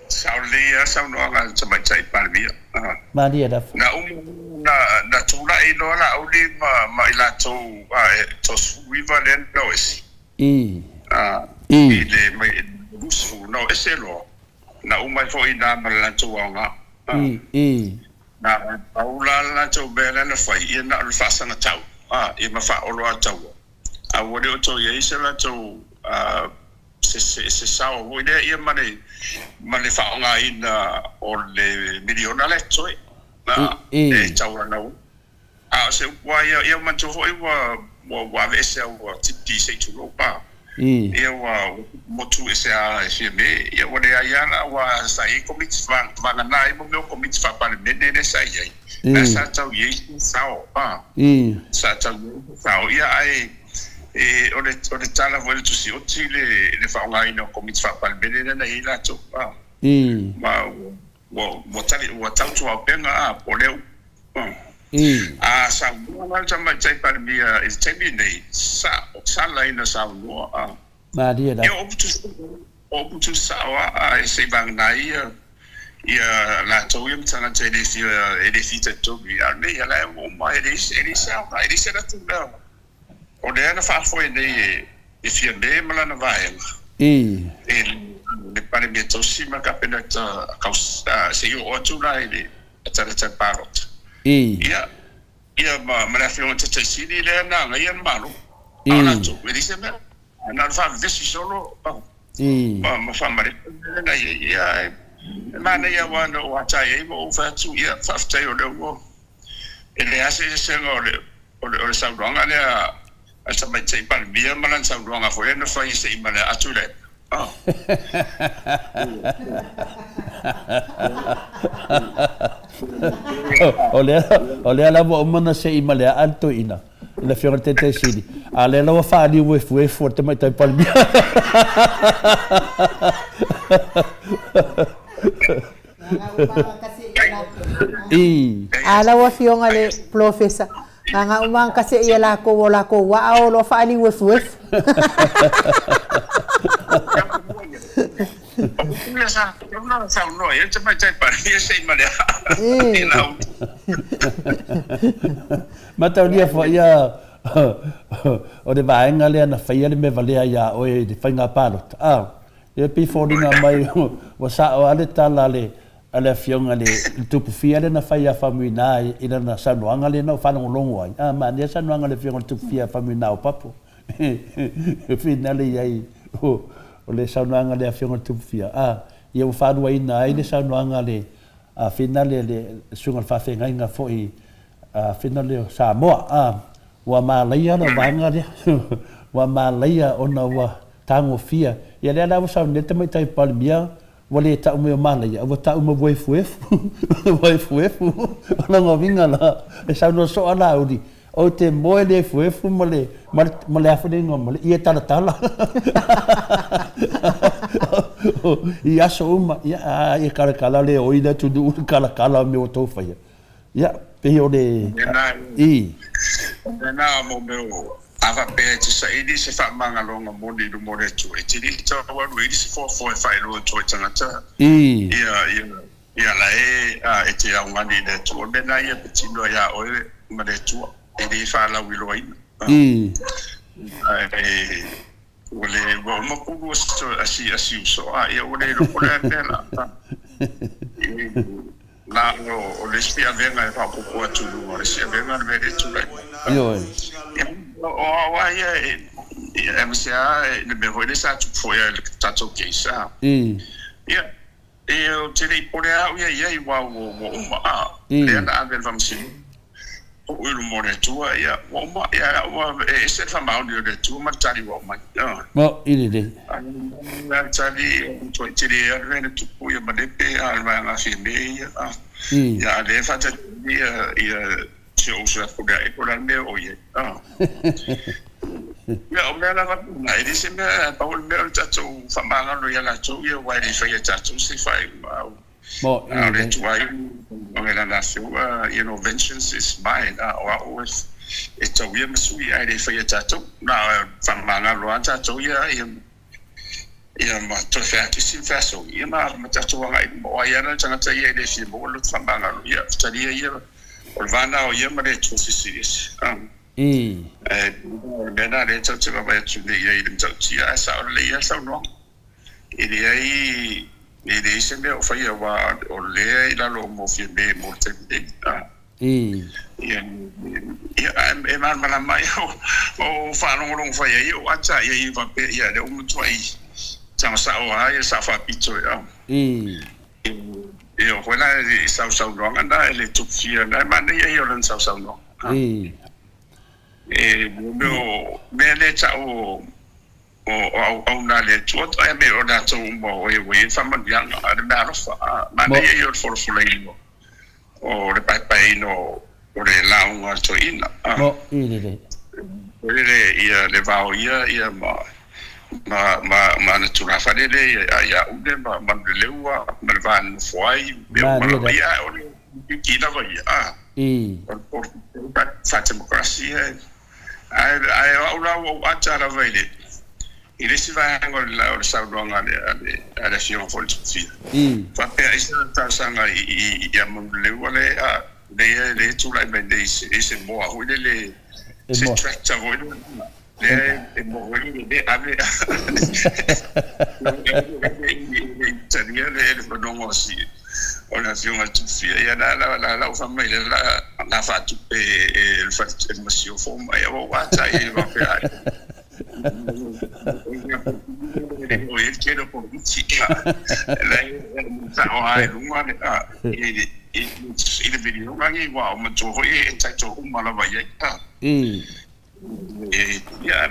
J: Sao lelei lava saunoaga a le Tamaitai Palemia.
B: Malie lava.
J: Na uma na tulai loa Laauli ma i latou e 39 lea na o ese.
B: I.
J: I le mai 20 na o ese loa. Na uma ai foi i ina ma le latou aoga.
B: I. I.
J: Na pau la le latou mea lea na fai, ia na o le faasagatau, ia ma faaoloataua. A ua le o toe i ai se latou se se sao foi lea ia ma le ma le faaaogaina o le miliona lea totoe e tauanau. A o se upu lava ia, ia manatua foi ua ua aveese ua tipi se i tulou pa. Ia ua motu ese lava e Fiame, ia ua leai lava la aua sa i ai Komiti vagana ai mo mea o Komiti Faa-Palemene lea sa i ai. La sa tau i ai se sao, a. Sa tau i ai se sao, ia ae e o le o le tala foi a le Tusioti le le faaaogaina o Komiti Faa-Palemene lea na i ai latou, a. Ma ua ua tali ua tautuaupega, a, po o lea upu. A saunoa la le Tamaitai Palemia i le taimi lenei, sa, sala ina saunoa, a.
B: Malie lava.
J: Ia, o upu tusa, o upu tusa sao lava, ae se i vagana ai ia, ia latou ia ma tagata e le fia, e le fia talitonu i ai. A o le mea ia, la e ua uma, e leai, e leai se aoga, e leai se latou mea. O lea na faafoe nei e, e Fiame ma lana vaega. E le Palemia tausi ma le Kapeneta se i oo atu la i le Tagata Palota. Ia, ia ma, ma le Afioga Taitaisili lea na agaia le Malo. A o latou, e leai se mea. Na o le faavevesi solo ma, ma faamalepe le mea na i ai. Ia, e, e manaia aua na ou ata ai ma ou fai atu, ia, faafetai o lea ua, e leai lava se eseesega o le, o le, o le saunoaga lea a le Tamaitai Palemia ma lana saunoaga foi lea na fai se i malea atu i le
B: O lea, o lea la ua uma ona sei ma le aa le toeaina i le Afioga i le Taitaisili, a o lea la ua faaliu efuefu e le Tamaitai Palemia. I.
A: A lau Afioga i le Polofesa, Gagaumaga ia lakou o lakou waa o loa faaliuefuefu.
B: Mataulia foi ia o le vaega lea na faia le mea valea iā oe i le faiga palota. Ia pei foliga mai ua sao lava le tala a le a le Afioga i le Tupu Fia lea na fai ia Faumuina i lana saunoaga lea na ou faalogologo ai, a, manaia le saunoaga a le Afioga i le Tupu Fia ia Faumuina Opapo. E finale i ai o le saunoaga a le Afioga i le Tupu Fia, a, ia ua faaluaina ai le saunoaga a le finale a le Susuga i le Faafeagaiga foi a finale o Samoa, a, ua malaia le vaega lea, ua malaia ona ua tagofia. Ia lea la ua saunoa nei le Tamaitai Palemia Ua le tau mai o Malaia, ua tau mai ua efuefu, ua efuefu. O lona uiga la, e saunoa soo a Laauli, ou te moe le efuefu ma le, ma le, ma le a foi le igoa, ma le ie talatala. I aso uma, ia, a ia kalakala le oi le atunuu i le kalakala o mea ua tou faia. Ia, pei o le, i.
J: Lena mo mea o A faapea e te saili se faamagaloga moni i luma o le Atua, e te le tau alu ai se foafoa e faailoa atu ai tagata ia, ia, ia la e, a, e te augani i le Atua. O le mea lena ia patino iā oe ma le Atua, e le faalauiloaina. Ae, ua le, ua uma pulu a si, a si uso, a, ia ua le iloa po o le a le mea la. Na o le isi avega e faaopoopo atu i luga o le isi avega le mea lea e tulai mai.
B: Ioe.
J: Ia, o au lava ia, Aemaise lava i le mea foi lea sa tupu foi i le tatou case a. Ia, e ou te le i pole lava au ia i ai aua ua uma a. Lea na ave i le Faamasinoga, tuu i luma o le Atua, ia ua uma. Ia ua e ese le faamaoni o le Atua ma le tali ua aumai.
B: Mo i lelei.
J: A le tali ua matuai tele lava le mea na tupu ia Malepe a o le vaega Fiame ia a. Ia a o lea e faatalitali ia Si ou uso ia Kuleaʻe po o le a le mea o i ai. Ia, o mea lava na, e le se mea, pau o le mea o le tatou faamagalo ia latou ia, aua e le faia e tatou se faaiuga. A o le Atua ia o lana afioga, you know, vengeance is mine, o au e tauia ma sui, ae le faia e tatou. Na o le faamagalo lava tatou ia, ia ma toe feakisi ma feasogi, ia ma tatou agai i luma. O ai ana le tagata ia e le fia maua le loto faamagalo, ia talia ia, o le va lena o ia ma le Atua Silisili Ese. Ae o le mea lena lea tatou te vaavaai atu nei i ai i le matautia, ae sao lelei lava le saunoaga. E leai, e leai se mea o faia aua o lea i lalo o Mofiame mo le taimi nei. Ia, e malamalama ai o faalogologo fai ai o ata ia i faapea ia lea ua matuai taga sao lava ia sao faapito ia. Ia o koe la i sausaunoaga na e le tupufia na e manaia ia o lana sausaunoaga. E mea mea lea tau o auauna a le Atua ae me o latou uma o e ua i ai faamanuiaga, a o le meaalofa, manaia ia o le folafolaina o le paepaeina o le lauga a le toeaina. Foi lele ia le vaoia ia ma ma ana tulafale lea ia Aule ma Manuleleua ma le va nonofo ai, mea uma lava ia, ae o le polokiki lava ia, o le polokiki faa-democracy ia. Ae, ae o au la ua ou ata lava i le, i le isi vaega o le, o le saunoaga a le, a le, a le Afioga foi i le Tupufia. Faapea ai sana talosaga i, i, ia Manuleleua le, a, lea, lea e tulai mai nei i se, i se moa foi lele, se tractor foi lele, lea e moa foi lele, lea ave, ave i, i talia le, le manogo o si, O le Afioga i le Tupufia, ia la, la, la, la ua fai mai la, la faatupe e le fale, e le masiofo ma ia ua ua ata i faapea ai. O i le tele o polokiki, ia, la e sao lava i luga le, a, i, i, i le miliona nei, ua o matua foi e entitle uma lava i ai, a. Ia,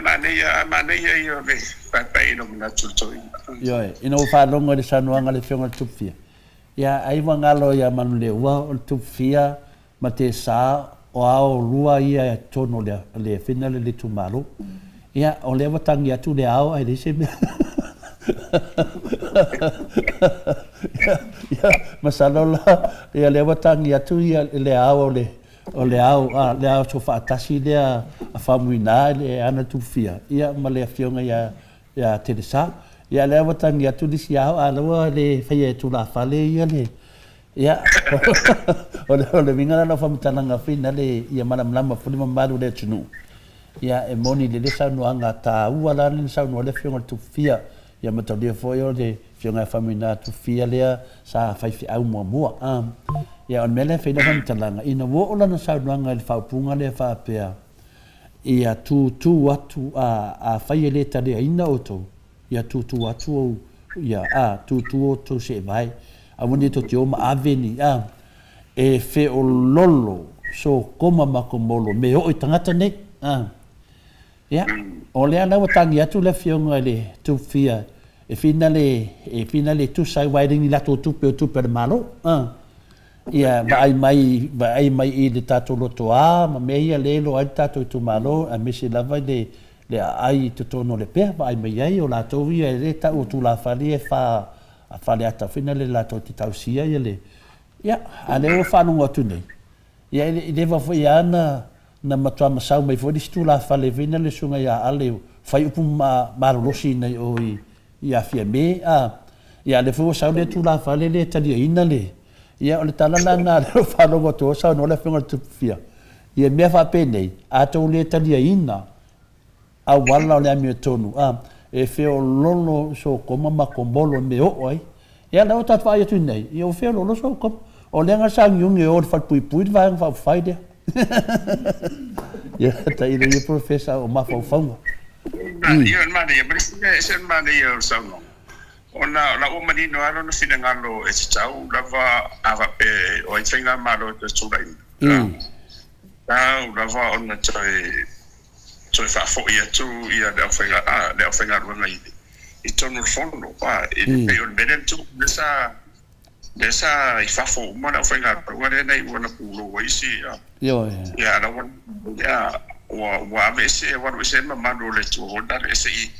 J: manaia, manaia ia o le paepaeina o manatu o le toeaina.
B: Ioe, ina ua faalogo i le saunoaga a le Afioga i le Tupufia, ia, ai ua galo ia Manuleleua o le Tupufia ma Tesa o ao lua ia i totonu o le, le fina le itumalo. Ia, o lea ua tagi atu le ao ae leai se mea. Ia, ia, masalo la, ia lea ua tagi atu ia le ao o le, O le ao, a, le ao soofaatasi lea a Faumuina i le ana Tupufia, ia, ma le afioga ia, ia Telesa. Ia, lea ua tagi atu le isi ao, a o lea ua le faia e tulafale ia le, ia, o le, o le uiga lena o lau faamatalaga foi na le, ia malamalama foi le mamalu o le atunuu. Ia, e moni lelei saunoaga taua la lea na saunoa ai le afioga i le Tupufia, ia mataulia foi o le Afioga ia Faumuina Tufia lea sa faifeau muamua. A, ia o le mea lea e fai lau faamatalaga, ina ua oo lana saunoaga i le faaupuga lea faapea, ia tutu atu, a, afai e le taliaina outou, ia tutu atu ou, ia, a, tutu outou seevae, aua ne i tou te o ma ave ni, a, e feololo sokoma ma komolo me oo i tagata nei, a. Ia, o lea la ua tagi atu le Afioga i le Tupufia e fina le, e fina le tusa ai aua e le ni latou tupe o tupe a le Malo. A. Ia, vaai mai, vaai mai i le tatou lotoa ma mea ia lea e iloa ai le tatou itumalo aemaise lava i le, le aai i totonu o Lepea, vaai mai ai o latou ia e le tau o tulafale ia e fa a Faleata foi na le latou te tausia ia le, ia, a lea ua faalogo atu nei, ia e leva foi lava na Na matua masau mai foi le isi tulafale foi na le susuga ia Ale fai upu malolosi nei o i ia Fiame a ia lea foi ua sau lea tulafale lea taliaina le ia o le tala la na lea ua faalogo atu o saunoa le afioga i le Tupufia ia mea faapenei a tou le taliaina auala o le amiotonu, a, e feololo sokoma ma komolo i mea e oo ai. Ia, lea ua tatou vaai atu nei, ia ua feololo sokoma. O lea na sagiugi e o i le falepuipui le vaega faaupufai lea. Ia, tailo ia Professor o mafaufauga.
J: Ia, o le manaia, ma le isi mea e ese le manaia o le saunoaga, ona o la ua manino lava lona finagalo e tatau lava a faapea o ai faigamalo e toe tulai mai, tatau lava ona toe toe faafoi atu ia le aufaiga le aufaigaluega i i totonu o le fono, e pei o le mea lea na tupu lea sa lea sa i fafo uma le aufaigaluega lea na iu ina pulou ai isi ia la ua ia ua ua aveese ua alu ese ai le mamalu o le Atua foi lea se i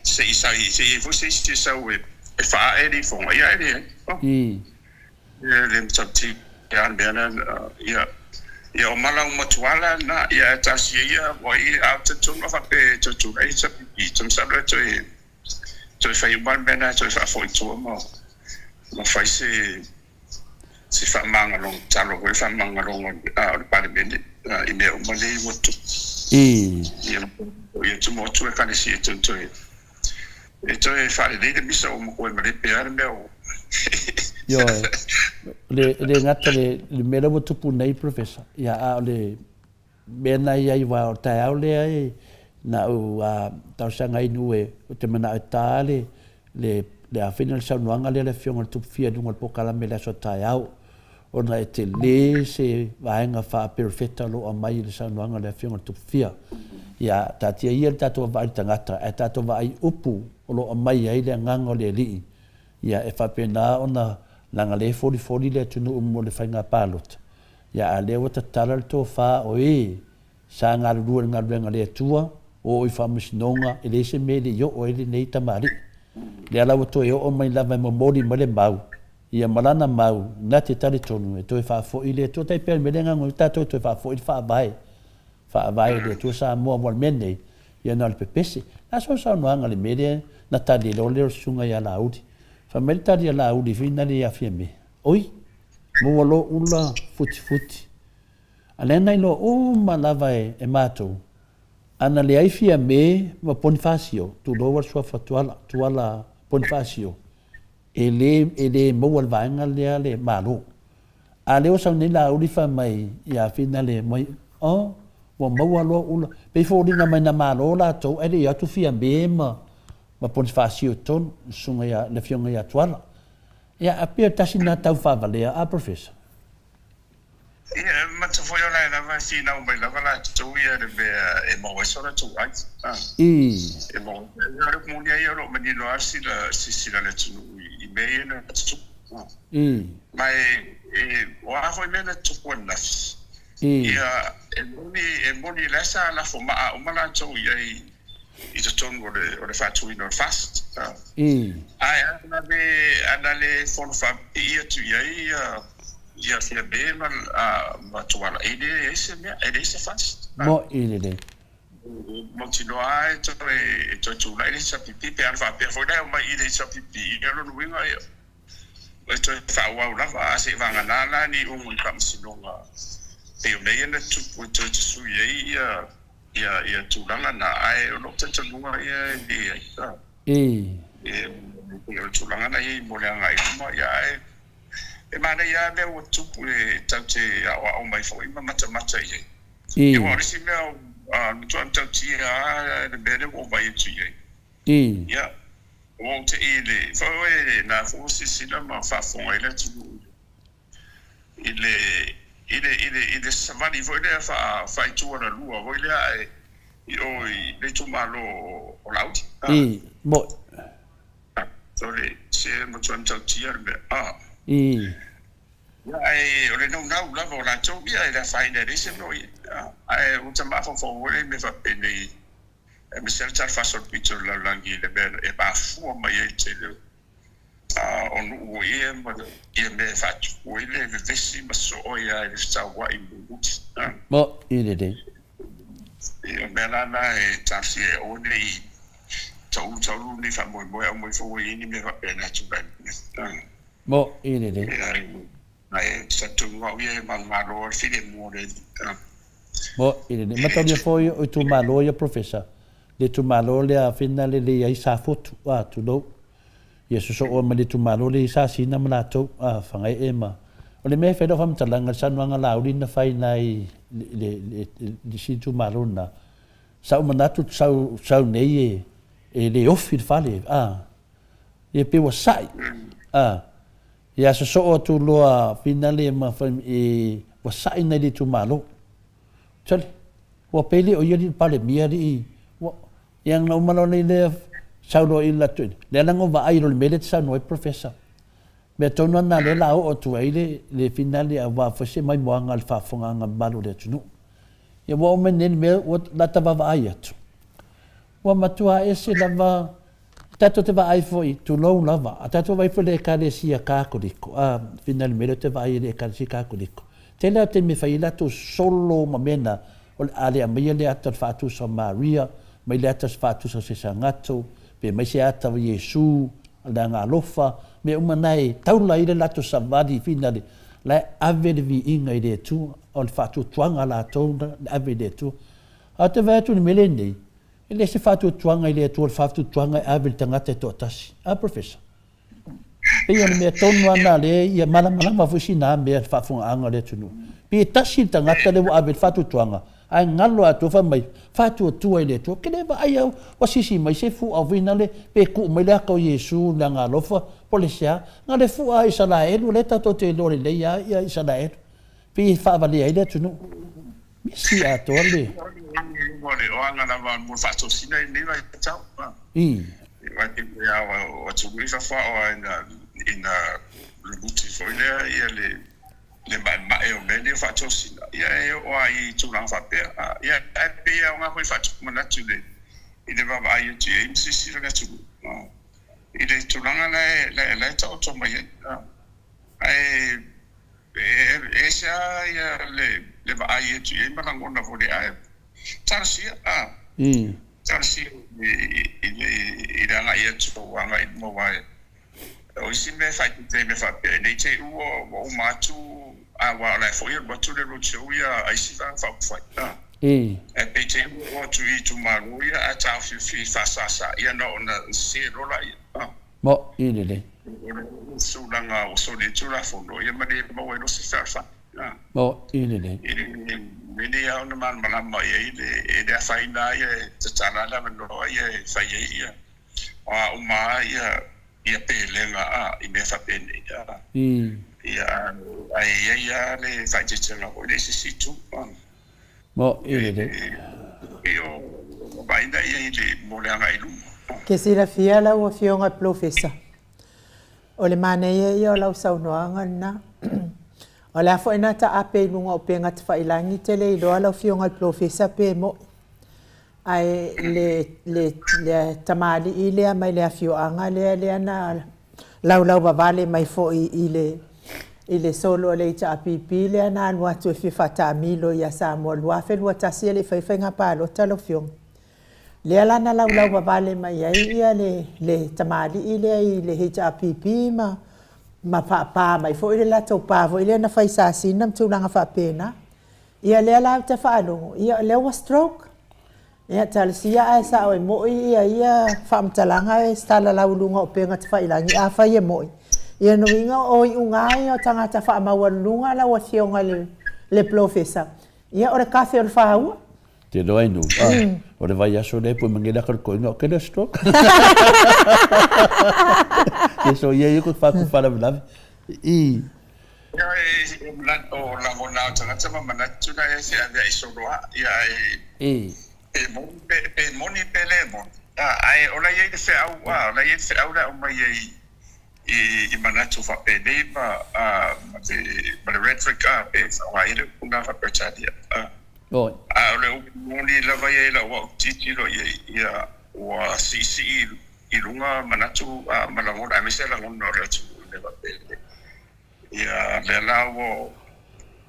J: se i sai se i i ai foi se isi e sau e e faaee le ifoga ia e leai. E le matautia le mea lea ia ia o mala uma tuala na ia e tasi ia ua i a talitonu a faapea e toe tulai HRPP toe masalo e toe toe fai uma le mea lena e toe faafoi i tua ma ma fai se se faamagaloga tatalo foi faamagaloga o le Palemene i mea uma nei ua tupu ia ia tumu atu ekalesia e toe toe E toe faalelei le misa ua matua malepe lava le mea o.
B: Ioe. Le, le gata le, le mea lea ua tupu nei, Professor, ia, a o le mea na i ai, aua o le taeao lea e, na ou a, talosaga ai i nuu e, ou te manao e ta le, le, le afina le saunoaga lea a le Afioga i le Tupu Fia i luga o le polokalame i le aso taeao, ona e tele se vaega faa-perofeta o lo o aumai i le saunoaga a le Afioga i le Tupu Fia. Ia, taatia ia le tatou vaai i le tagata, ae tatou vaai i upu o lo o aumai ai le agaga o le Alii, ia, e faapena ona leaga lea e folifoli le atunuu mo le faiga palota, ia, a o lea ua tatala le tofa o e Sa galulue i le galuega a le Atua, oo i faamasinoga, e leai se mea e le i oo ai lenei tamalii. Lea la ua toe oo mai lava e momoli mai le mau, ia ma lana mau, na te talitonu e toe faafoi le Atua. Tai pei o le mea lea e gagoi ai tatou e toe faafoi le Faavae, Faavae o le Atua Samoa, aua o le mea lenei, ia na o le pepese. Le a sona saunoaga i le mea lea na tali ai loa le susuga ia Laauli. Fai mai le tali a Laauli foi na le ia Fiame, Oi, maua loa ula futifuti. A lea na iloa uma lava e matou, ana leai Fiame ma Ponifasio, tulou a le suafa Tuala, Tuala Ponifasio, e le, e le maua e le vaega lea le Malo. A lea ua sau nei Laauli fai mai ia Finale mai, oh, ua maua loa ula. Pei foliga mai na Malo latou ae le i o atu Fiame ma, ma Ponifasio i totonu, le susuga ia, le afioga ia Tuala. Ia, a pei o tasi lena tau faavalea, a Professor?
J: Ia, e manatu foi o la e lava e finau mai lava latou ia le mea e maua ai so latou ai. E maua ai. O le upu moni lava ia o lo o manino lava le silasila a le atunuu i mea ia na tutupu. Ma e, o a foi mea na tutupu ananafi, ia, e moni, e moni la sa lafo maa uma latou i ai i totonu o le, o le faatuina o le FAST. Ae ana le, ana le fono faapipii atu i ai ia, ia Fiame ma, ma Tuala, e leai se mea, e leai se FAST.
B: Mo'i lelei.
J: Mautinoa lava e toe, e toe tulai le HRPP, pe ana faapea foi la e omai i le HRPP, ia lona uiga ia, e toe faaauau lava, a seivagana la ni iuga i faamasinoga pei o mea ia na tutupu e toe tasui ai ia, ia, ia tulaga na, ae o lou talitonuga ia e leai. E, o le tulaga na i ai mo le agai i luma, ia, ae e manaia lava mea ua tutupu e tatou te aoao mai foi ma matamata i ai. Ia, aua o le isi mea, a, matua matautia lava le mea lea ua ou vaai atu i ai. Ia, ua ou te i le, foi oe na foi ua silasila ma faafofoga ai le atunuu i le, i le, i le, i le savali foi lea faa, faaitualalua foi lea ae i o i le itumalo o Laauli.
B: I, mo'i.
J: O le, se matua matautia le mea. A.
B: I.
J: Ia, ae o le naunau lava o latou, ia, e le afaina e leai se mea o i ai. Ae ua ta mafaufau foi lea i mea faapenei, aemaise lava le talafasa o le pito o le lalolagi i le mea e mafua mai ai le tele o nuu o ia ma ia mea e faatupu ai le vevesi ma sosoo ai lava i le fetauai mulimuli.
B: Mo'i lelei.
J: Ia, o mea la na e talosia e aua ne i taulu taulu ni faamoemoe aumai fou ai i ai ni mea faapena e tulai mai.
B: Mo'i lelei.
J: Ae talitonu au ia e manumalo le filemu o le Alii.
B: Mo'i lelei. Mataulia foi o itumalo ia Professor, le itumalo lea fina le lei ai Safotu, a, tulou. Ia sosoo ma le itumalo lea i Sasina ma latou, a, Fagaee ma. O le mea e fai lau faamatalaga, le saunoaga Laauli na fai i nai le, le, le, le isi itumalo lena, Sa ou manatu sau sau nei e e le ofi le fale a ia pei ua sa'i a ia sosoo atu loa finale ma fai e ua sa'i nai le itumalo. Sole, ua pei le o ia alii Palemia alii ua ia na uma loa nei lea sau loa i le atu lea la na ou vaai loa i le mea lea e te saunoa ai Professor. Mea tonu lava lena lea la oo atu ai le le finale aua foi se maimoaga a le faafofogaaga mamalu o le atunuu. Ia ua oo mai nei le mea ua lata vaavaai atu, ua matua ese lava, tatou te vaai foi, tulou lava, a tatou vaai foi i le Ekalesia Katoliko, a, finale mai lea ou te vaai i le Ekalesia Katoliko, tele lava taimi e fai ai latou solo ma mea na, o le a le aumaia le ata o le faatusa o Maria, mai le ata o se faatusa o se Sagato, pe aumai se ata o Iesu, le Agaalofa, mea uma na e taula ai le latou savali finale, la e ave le viiga i le Atua, o le faatuatuaga a latou na le ave i le Atua. Ae ou te vaai atu i le mea lenei, e le se faatuatuaga i le Atua, o le faatuatuaga e ave i le tagata e toatasi. A Professor? Pei o le mea tonu lava lena lea ia malamalama foi sina mea i le faafofogaaga o le atunuu. Pei e tasi le tagata lea ua ave i le faatuatuaga, ae galo atu fai mai, faatuatua i le Atua. Ou te le vaai au ua sisi mai se fua foi nale pe tuu mai le ata o Iesu i lana alofa po o le sea. Na o le fua a Isaraelu lea tatou te iloa lelei lava ia Isaraelu. Pei e faavalea ai le atunuu. Misi atoa le.
J: O le oaga lava mo le faatosina i lenei vaitau.
B: I.
J: O atunuu i fafo aoa ina luluti foi lea ia le le maemae o mea nei o faatosina, ia e oo lava i tulaga faapea. Ia ae pei e aoga foi faatupu manatu i le i le vaavaai atu i ai ma silasila le atunuu i le tulaga la e la e taoto mai ai. Ae e ese lava ia le le vaai atu i ai ma lagona foi le ae talosia, talosia i le i le agai atu agai i luma aua e O isi mea e faaeteete ai mea faapea, ne i te i ua uma atu, aua o la e foi e alu atu le roadshow ia a isi vaega faaupufai, ae pe i te i ua oo atu i itumalo ia ae taofiofi faasasa, ia na ona sese loa laia.
B: Mo'i lelei.
J: O le tulaga ua soli ai Tulafono, ia ma le maua ai loa se fealofani.
B: Mo'i lelei.
J: E le ao ona malamalama i ai le, e le afaina lava ia e tatala le avanoa ia e fai ai ia. O a uma lava ia ia pelega a i mea faapenei a. Ia ae i ai lava le faaeteetega foi lea i se isi itu a.
B: Mo'i lelei.
J: E o vaaiga ia i le mo le agai i luma.
A: Ke silafia lau Afioga Polofesa, o le manaia ia o lau saunoaga lena. O le a foi na taape i luga o upega tafailagi, te le iloa lau Afioga i le Polofesa pe mo'i. Ae le, le, le tamalii lea mai le afioaga lea, lea na laulauvavale mai foi i le, i le solo a le HRPP lea na alu atu e fia faataamilo ia Samoa 2021 e le i faia faiga palota lau Afioga. Lea la na laulauvavale mai ai ia le, le tamalii lea i le HRPP ma, ma faapa mai foi le latou pa foi lea na fai i Sasina ma tulaga faapena. Ia lea la ou te faalogo, ia lea ua stroke. Ia talosia ae sao e moi ia ia faamatalaga e salalau i luga o upega tafailagi, afai e moi, ia lona uiga o iuga ia o tagata faamaualuluga lau afioga i le polofesa, ia o le kafe o le faua.
B: Te iloa ai nuu, a, o le vaiaso lea e pue mai nei le aka o le toeaina, ok lea stroke. Ia so ia ia ko te whāku whalavelave. I.
J: O lagona o tagata ma manatu na e feaveai solo a, ia e, pe moni pe, pe moni pe le moni. Ae o la i ai le feau, a, o la i ai le feau le aumai ai i, i manatu faapenei ma, a, ma le, ma le rhetoric, a, pe faaaoga ai le upu na faa-Peretania, a. A o le upu moni lava ia i lau au tilotilo i ai, ia, ua siisii i luga manatu, a, ma lagona, aemaise lagona o le atunuu i mea faapenei. Ia, lea la ua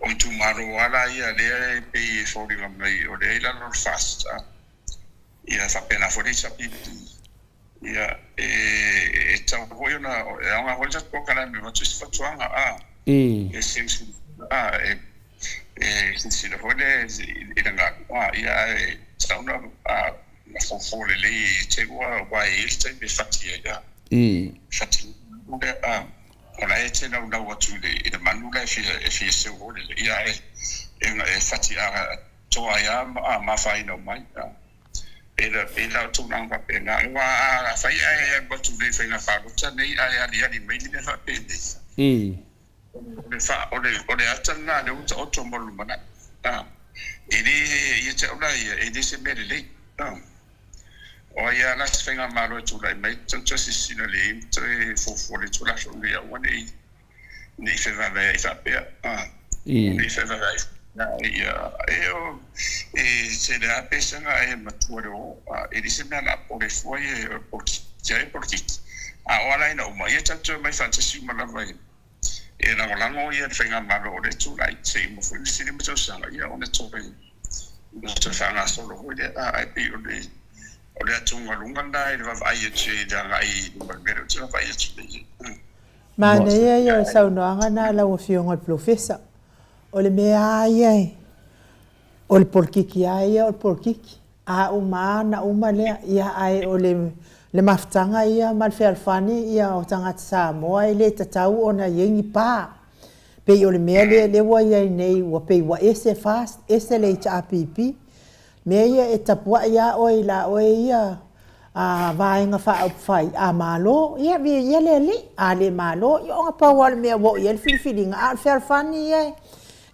J: o itumalo lava la ia lea e pei e foliga mai o lea i lalo o le FAST, a, ia faapena foi le HRPP. Ia, e, e tatau foi ona, e aoga foi le tatou polokalame e avatu ai se fautuaga, a, e silasila, a, e, e silasila foi le, i le galu, a, ia, ae tatau ona, a, na fofo lelei i te i ua, aua e i ai le taimi e fati ai, a, fati, a. O la e te naunau atu i le manu la e fia seu foi lele, ia e fati atoa ai lava ma afaina uma ai. E la o tulaga faapena. Aua a fai ae alu atu nei i faiga palota nei ae aliali mai ni mea faapenei. O le, o le ata lena lea ua taoto mo le lumanai. E le, ia te au la ia, e le se mea lelei. O ai lava la se faigamalo e tulai mai, tatau toe silasila lelei ma toe fuafua le Tulafono ia aua ne i, ne i fevaveai faapea. Ne i fevaveai ia, e o, e tele lava pesaga ae matua le o, e le se mea o le a pole fua ia, o le polokiki lava ia polokiki. A o ala ina uma, ia tatou toe omai faatasi uma lava e e lagolago ia le faigamalo o lea e tulai, se i uma foi le isi 5 tausaga, ia ona toe ona toe faagasolo foi lea. Ae pei o le o le atugaluga lena i le vaavaai atu i le agai i luma i le mea lea ou te vaavaai atu nei i ai.
A: Manaia ia o le saunoaga lena a lau Afioga i le Polofesa. O le mea lava ia e, o le polokiki lava ia o le polokiki. A uma lava ona uma lea, ia ae o le le mafutaga ia ma le fealofani ia o tagata Samoa e le tatau ona i ai ni pa. Pei o le mea lea lea ua i ai nei ua pei ua ese FAST ese le HRPP. Mea ia e tapuai lava oe i la oe ia a Vaega Faaupufai, a Malo, ia viia le Alii, a le Malo, ia ona pau lava o le mea ua oo i ai le filifiliga, a o le fealofani ia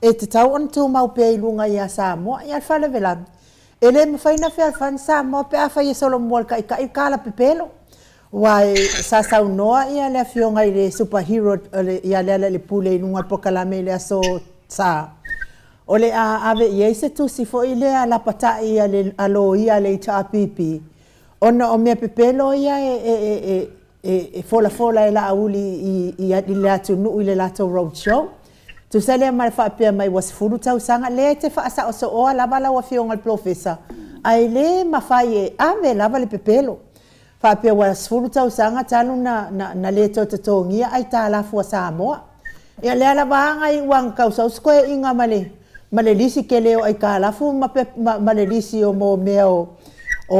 A: e tatau ona tumau pea i luga ia Samoa. Ia a o le faalavelave, e le mafai ona fealofani Samoa pe afai e solomua i le Taitai le tala pepelo. Aua sa saunoa ia le Afioga i le Super Hero ia Lealailepule i luga o le polokalame i le Aso Sa, O le a ave i ai se tusi foi lea lapatai a le a loia a le HRPP, ona o mea pepelo ia e folafola e Laauli i le atunuu i le latou road show. Tusa lea ma le faapea mai ua 10 tausaga, lea e te faasaosooa lava lau Afioga i le Polofesa, ae le mafai e ave lava le pepelo. Faapea ua 10 tausaga talu na le toe totogia aitalafu a Samoa. Ia lea lava a na iu ana tau sau se toeaiga ma le ma le lisi tele o aitalafu ma ma le lisi o mo mea o o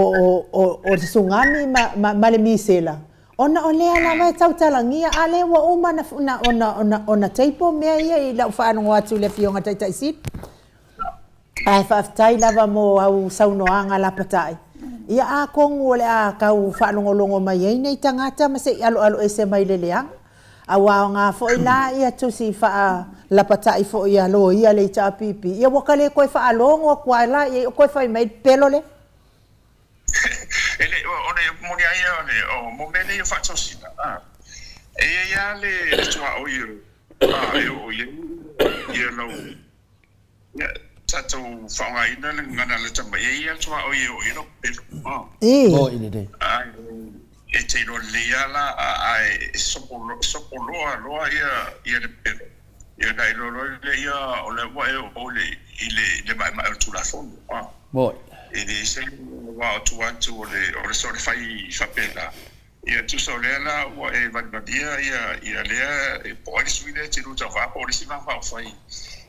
A: o o le tsunami ma ma le misela, ona o lea lava e tautalagia, a lea ua uma ona ona ona table mea ia i lau faalogo atu i le Afioga i le Taitai Sili. Ae faafetai lava mo au saunoaga lapatai. Ia atonu o le a tau faalogologo mai ai nei tagata ma se i aloaloese mai le leaga. Aua aoga foi la ia tusi faalapatai foi a loia a le HRPP, ia ua ta le toe faalogo atu lava la i ai o toe fai mai le pepelo lea.
J: E le, o le moni a ia, o le, o mo mea nei o faatosina, a, e i ai lava le tuaoi a, e oo i ai ia lau, Ia, tatou faaaogaina le gagana a le tama, e i ai tuaoi e oo i ai lau pepelo. Ae e te iloa lelei lava la, ae sopo loa loa ia le pepelo, ia ona e iloa loa lea o lea ua e oo i le maemae o le Tulafono. E leai se aua o tua atu o le soona fai faapena. Ia tusa o lea la ua e valivalia ia lea po o ai le sui lea e te lua tauva po o le isi vaega faaupufai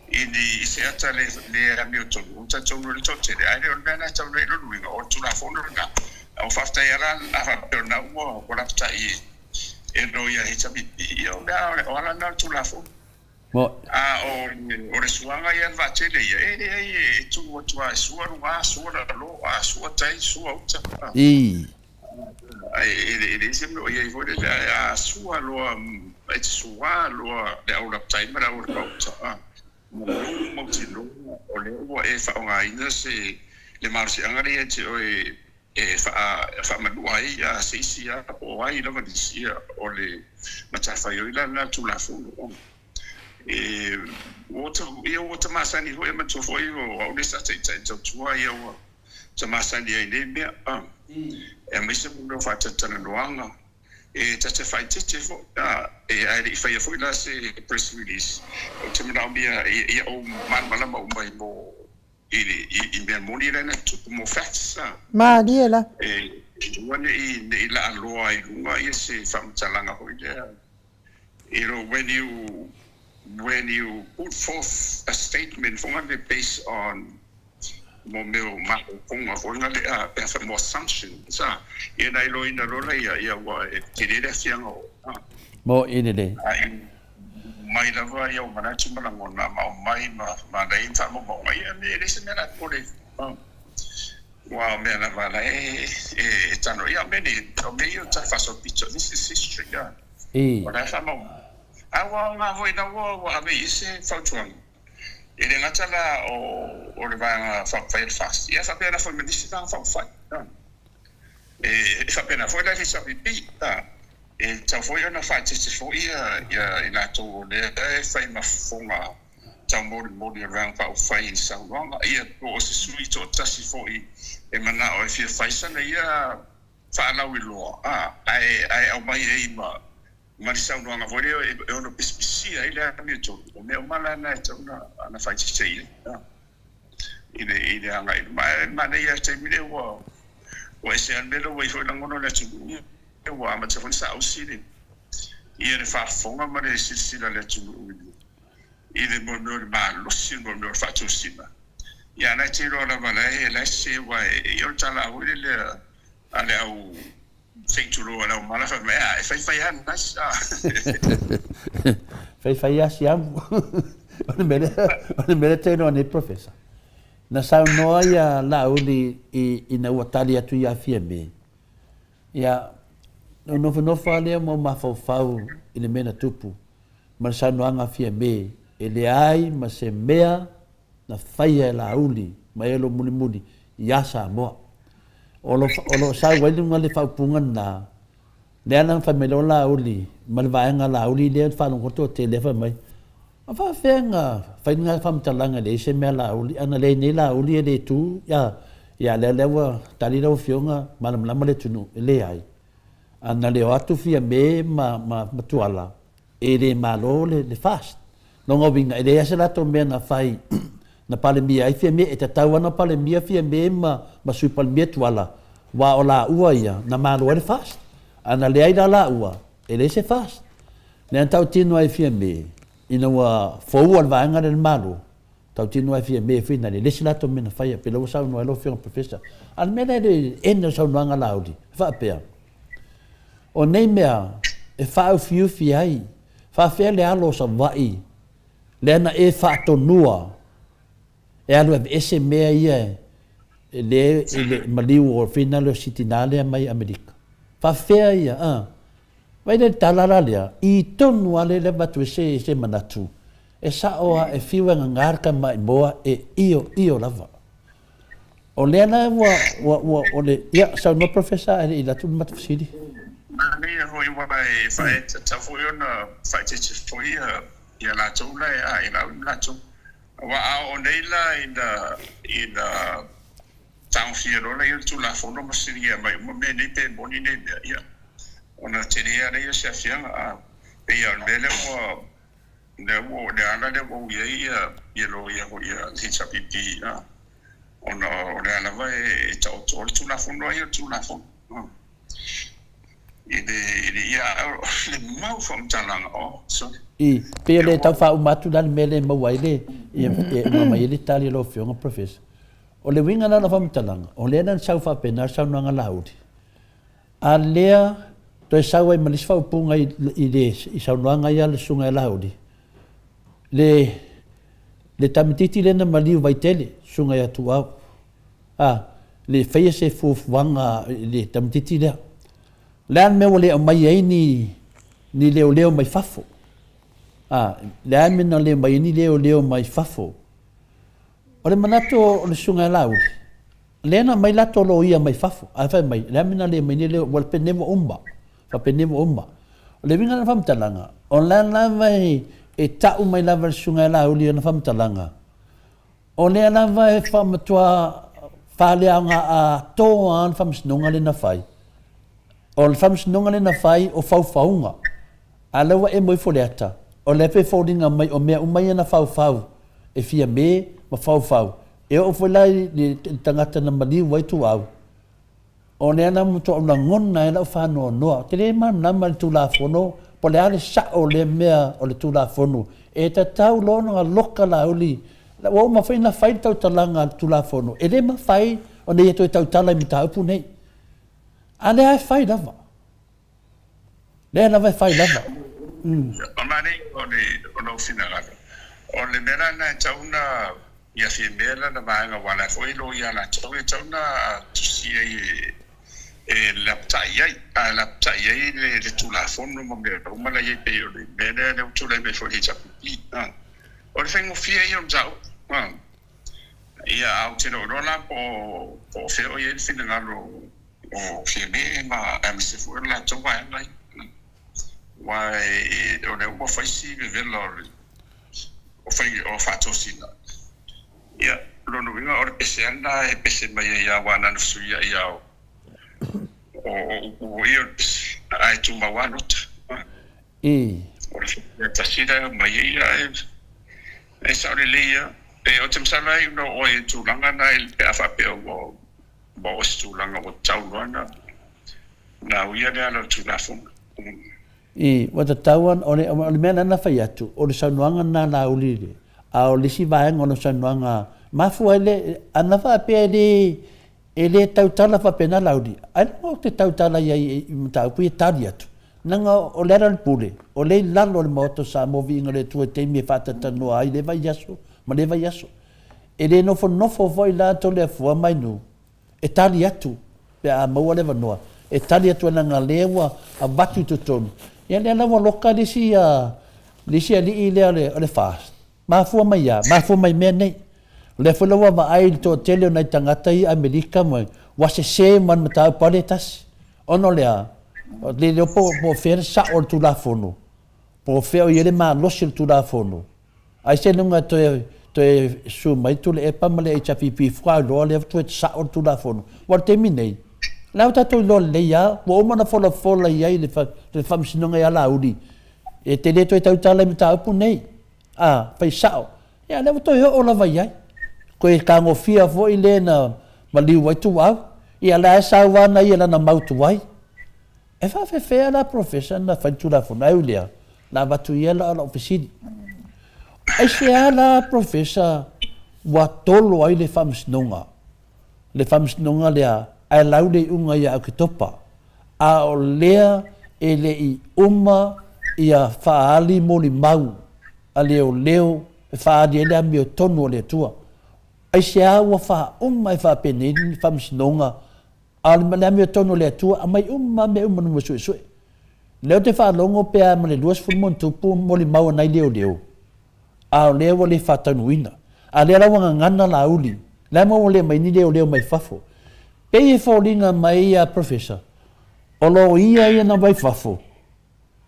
J: i ni i se ata le le amiotonu o talitonu e le toatele ae le o le mea lena e tatau ona i lona uiga o le Tulafono lena. Ua faafetai lava la a faapea o lena ua lapatai e loia HRPP ia o mea o ala lena o le Tulafono. A o le suaga ia le vaatele ia e leai e tuu atu lava e sua luga sua lalo a sua tai sua uta. E leai se mea o i ai foi lele, ae a sua loa, e te sua loa le au lapatai ma le au lapauta, ma lou mautinoa o lea ua e faaaogaina se le malosiaga lea ia te oe e faamanua ai se isi lava po o ai lava nisi, o le matafaioi la lena Tulafono. E ia ua ta masani foi, e manatua foi o au le sa taitai tautua, ia ua ta masani ai i nei mea, aemaise mo mea o faatalatalanoaga, e ta te faaeteete foi, ae le i faia foi la se press release, ou te manaomia ia ou malamalama uma i mo i mea moni lea na tutupu mo facts.
A: Malie la.
J: E aua ne i laaloa i luga ia se faamatalaga foi lea. You know, when you when you put forth a statement foi ngale based on mo mea o mafaufauga foi ngale a pe a fai mo assumption sa ia na iloina loa la ia ua e tele le afiaga o a
B: Mo i lelei.
J: A i mai lava ia o manatu ma lagona ma aumai ma ma nai faamaumauga ia e leai se mea la e popole ai. Aua o mea lava la e e tano ia o mea nei, o mea ia o tala faasolopito, this is history a. O la e faamaumau. A ua aoga foi ina ua ua ave i ai se fautuaga. E le gata la o o le Vaega Faaupufai a le FAST, ia faapena foi ma nisi Vaega Faaupufai. E faapena foi la i le HRPP, a. E tatau foi ona faaeteete foi ia i latou o lea e fai ma fofoga taumolimoli o le Vaega Faaupufai i saunoaga, ia po o se sui toatasi foi e manao e fia fai sana ia faalauiloa, a, ae, ae aumai ai ma, ma ni saunoaga foi lea e ono pisipisia ai le amiotonu. O mea uma la na e tatau ona faaeteete i ai, a, i le, i le agai i luma. Ae manaia i le taimi lea ua, ua ese lava le mea lea ua i ai foi lagona o le atunuu, ia ua amata foi ona saausi le, ia le faafofoga ma le silasila a le atunuu i le, i le mea o le malosi, le mea o le faatosina, ia la e te iloa lava la e la e sese aua e ia o le tala foi lele a le au feitulou a le au mala fai mai, a e faifai lava nice a.
B: Faifai lava siamu. O le mea lea, o le mea lea te iloa nei Professor. Na saunoa ia Laauli ina ua tali atu ia Fiame, ia, na ou nofonofo lava lea ma ou mafaufau i le mea na tupu. ma le saunoaga a Fiame, e leai ma se mea na faia e Laauli ma e lo mulimuli iā Samoa. O lo, o lo o sau ai luga le faaupuga lena, lea na fai mai loa Laauli ma le vaega Laauli lea na faalogo toatele fai mai, a faafefea na fai lena faamatalaga e leai se mea Laauli, ana leai nei Laauli e le tu, ia, ia lea lea ua tali lau afioga malamalama le atunuu, e leai. Ana le o atu Fiame ma, ma, ma Tuala, e le malo le, le FAST. Lona uiga, e leai lava se latou mea na fai na Palemia ai Fiame, e tatau lava ona Palemia Fiame ma, ma Sui Palemia Tuala, aua o laua ia na malo ai le FAST. A na leai la laua, e leai se FAST. Lea na tautino ai Fiame, ina ua foua le vaega lea i le Malo, Tautino ai Fiame foi na le isi latou mea na faia, pei la ua saunoa ai lau Afioga Professor. A o le mea lea e le ene o le saunoaga a Laauli, e faapea, o nei mea e faaufiufi ai, faafefea le alo o Savaii lea na e faatonua e alu e aveese mea ia e le i le maliu o finale o si tina lea mai Amerika. Faafefea ia, a? Vaai lea i le tala la lea, i tonu lava lea e avatu ai se, se manatu, e sao lava e fiu e gaga le tamaimoa e ioio lava. O lea la ua, ua, ua, o le, ia, saunoa Professor ae le i alu atu le matou fesili.
J: Manaia foi aua e e tatau foi ona faaeteete foi ia, ia latou la e ae lau ma latou. Aua a oo nei la ina, ina Taofia loa lea o le Tulafono ma fesiligia mai uma mea nei pe moni nei mea, ia, ona tele lava lea o se aafiaga. A pei lava o le mea lea ua, lea ua, le ala lea ua ui ai ia, ia loia foi ia le HRPP, a, ona o lea lava e taoto, o le Tulafono lava ia o le Tulafono. I le, i le, ia, le mau faamatalaga, oh, sorry.
B: I, pei o le tau faauma atu la le mea lea e maua ai le, ia, e uma mai ai le tali a lau Afioga Professor. O le uiga la o lau faamatalaga, o lea la na sau faapena le saunoaga a Laauli, a lea toe sau ai ma le isi faaupuga i, i le i saunoaga ia a le susuga ia Laauli, le, le tamititi lea na maliu Vaitele, susuga ia Tuuau, a, le faia se fuafuaga i le tamititi lea. O le a le mea ua le aumai ai ni, ni leoleo mai fafo? A, le a le mea na le aumai ai ni leoleo mai fafo? O le manatu o le Susuga ia Laauli, lea na aumai latou loia mai fafo, ae fai mai, le a mea na le aumai nei leo, ua penei ua uma, faapenei ua uma. O le uiga o lana faamatalaga, o la lava e tau mai lava e le Susuga ia Laauli ana faamatalaga, o lea lava e matua faaleaoga atoa lava le faamasinoga lea na fai. O le faamasinoga lea na fai o faufauga, a o lea ua emo ifo le ata, o lea pei e foliga mai o mea uma ia na faufau e Fiame ma faufau, e oo foi la i le tagata na maliu ai Tuau, o lea la matua ou lagona ai lau faanoanoa. Ou te le malamalama i le Tulafono po o le a le sao o lea mea o le Tulafono, e tatau loa ona loka Laauli, ua uma foi ona fai le tautalaga a le Tulafono, e le mafai ona ia toe tautala i mataupu nei. A lea e fai lava. Lea lava e fai lava.
J: O manaia o le, o lou finagalo. O le mea la lena e tatau ona. Ia Fiamē lana vaega aua o la foi e loia latou e tatau ona tusi ai e lapatai ai, a lapatai ai le Tulafono ma mea uma la i ai pei o le mea lea lea ua tulai mai foi i le HRPP. O le faigofie ia o le mataupu. Ia, ae ou te le o iloa la po o fea o i ai le finagalo o Fiamē ma aemaise foi o le latou vaega ia. Aua o lea ua fai si vevela o le o fai o faatosina. Ia, o lona uiga o le pese lava lena e pese mai ai aua na ona fesuiai lava o o upu foi ia o le pese, ae tumau lava nota. O le mea tasi la e aumai ai ae e sao lelei lava. E ou te masalo ai ona oo ai i le tulaga lena pe a faapea ua oo i se tulaga ua tatau loa ona uia le ala o le Tulafono.
B: I, ua tatau ona, o le, o le mea lea na fai atu, o le saunoaga lena a Laauli, a o le isi vaega o lana saunoaga, mafua ai le, ana faapea e le, e le tautala faapena Laauli, ailoga ou te tautala i ai i mataupu ia e tali atu, leaga o le ala o le pule, o lea i lalo o le Maota o Samoa Viiga o le Atua i taimi e faatalatanoa ai lea vaiaso ma lea vaiaso. E le nofonofo foi la Toleafoa Mainu e tali atu pe a maua le avanoa, e tali atu ai leaga lea ua avatu i totonu. Ia lea la ua loka le isi le isi alii lea o le FAST. Mafua mai a? Mafua mai mea nei. O lea foi la ua vaai i le toatele o nai tagata ia i Amerika ma ua sese ma le mataupu lava lea e tasi. Ona o le a? Le iloa po o fea le sao o le Tulafono, po o fea o i ai le malosi o le Tulafono. Ai se luga e toe susu mai Tuilaepa ma le HRPP faatoa iloa lea toe sao le Tulafono. Aua o le taimi nei, o la ua tatou iloa lelei lava, ua uma ona folafola i ai le Faamasinoga ia Laauli, e te le toe tautala i mataupu nei, a, fai sao. Ia, lea ua toe oo lava i ai. Toe tagofia foi le na maliu ai Tuuau. Ia, la e sau lava na ia lana mau tuai. E faafefea la Professor na fai le Tulafono? Ae ui lea, na avatu ia la lau fesili. Aisea la Professor ua tolo ai le Faamasinoga, le Faamasinoga lea ae lau le iuga ia Oketopa, a o lea e le i uma ia faaali molimau a leoleo e faaali ai le amiotonu a le Atua. Aisea ua faauma ai faapenei le Faamasinoga A o le amiotonu a le Atua, aumai uma lava mea uma numa suesue. Lea ou te faalogo pe a ma le 20 ma ona tupu molimau a nai leoleo, a o lea ua le faataunuuina. A lea la ua gagana Laauli, la e maua le aumai ni leoleo mai fafo. Pei e foliga mai ia Professor, o loia ia na mai fafo,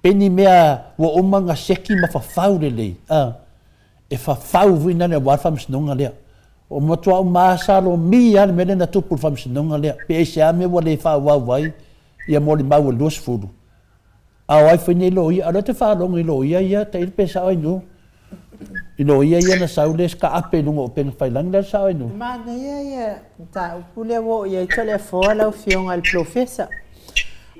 B: Pei ni mea ua uma ona seki ma fafau lelei, a, e fafau foi nale aua le faamasinoga lea. Ua matuai masalomia lava le mea lea na tupu i le faamasinoga lea, pe aisea mea ua le faaauau ai ia molimau e 20. A o ai foi nei loia, a o lea ou te faalogo i loia ia, tailo pe sao ai nu, i loia ia na sau le taape i luga o upega tafailagi, le a le sao ai nu?
A: Manaia ia mataupu lea ua oo i ai Toleafoa lau Afioga i le Polofesa.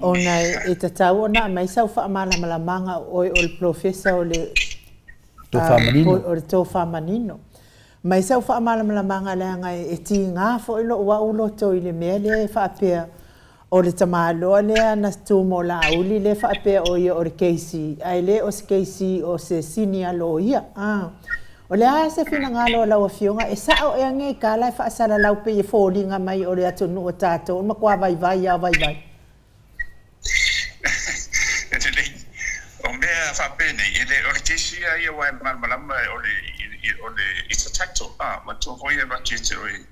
A: Ona e tatau ona aumai sau faamalamalamaga o oe o le polofesa o le o le tofa manino. Aumai sau faamalamalamaga leaga e tiga foi lou au loto i le mea lea e faapea o le tamaloa lea na tu mo Laauli lea faapea o ia o le KC ae le o se KC o se senior lawyer. O le a se finagalo o lau Afioga? E sao ea nei tala e faasalalau pei e foliga mai o le atunuu a tatou o le matua vaivai lava o vaivai?
J: E lelei. O mea faapenei, e le o le kesi lava ia aua e malamalama o le, o le, it's a title, a, matua foi e avatu ia te oe.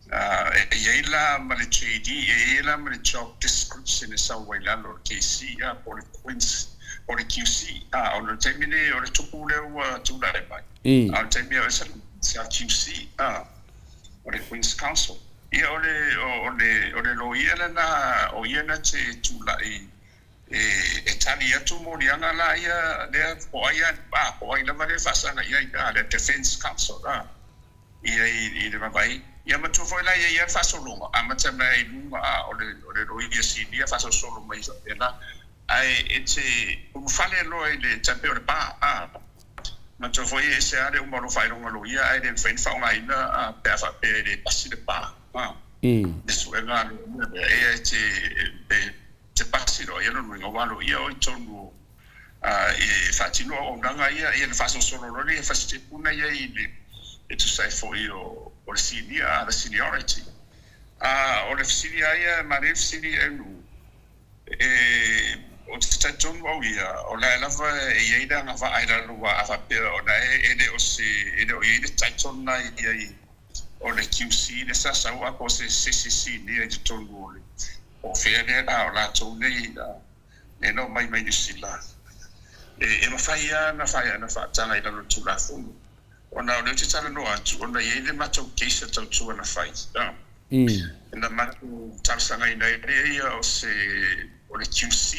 J: E i ai la ma le JD, e i ai la ma le job description e sau ai lalo o le KC, a, po o le Queens, po o le QC, a, ona o le taimi lenei o le tupu lea ua tulai mai, a o le taimi o sa QC, a, o le Queens Counsel. Ia o le, o le, o le loia lena, o ia na te tulai e, e tali atu moliaga la ia, lea, po o ai a, a, po o ai lava lea e faasaga i ai, a, le Defence Counsel, a. ia i le vavai. Ia matua foi la ia ia le faasologa, amata mai ai i luga a o le o le loia sinia faasolosolo mai faapena. Ae e te ulufale loa i le tai pei o le pa a. Matua foi e ese lava le uma o lou faailoga loia ae le mafai ona faaaogaina a pe a faapea e le pasi le pa a. Le suega a loia lea ea e te e te pasi loa ia lona uiga ua aloaia oe i totonu o a e faatino auaunaga ia, ia ona faasolosolo loa lea i fasitepuna ia i le. e tusa ai foi o o le sinia, the seniority. A o le fesili lava ia, e manaia le fesili i au e ou te talitonu au ia, o la e lava e i ai le agavaa i lalo aua a faapea o la e le o se e le o i ai le title lena e i ai o le QC lea sa sau a po o se isi sinia i totonu o le po o fea lea la o latou nei lea na omai mai Niu Sila. E mafai lava ona fai ona faataga i lalo o le Tulafono. Ona o lea ou te talanoa atu, ona e i ai le matou case a tautua na fai, na matou talosagaina ai lea ia o se, o le QC,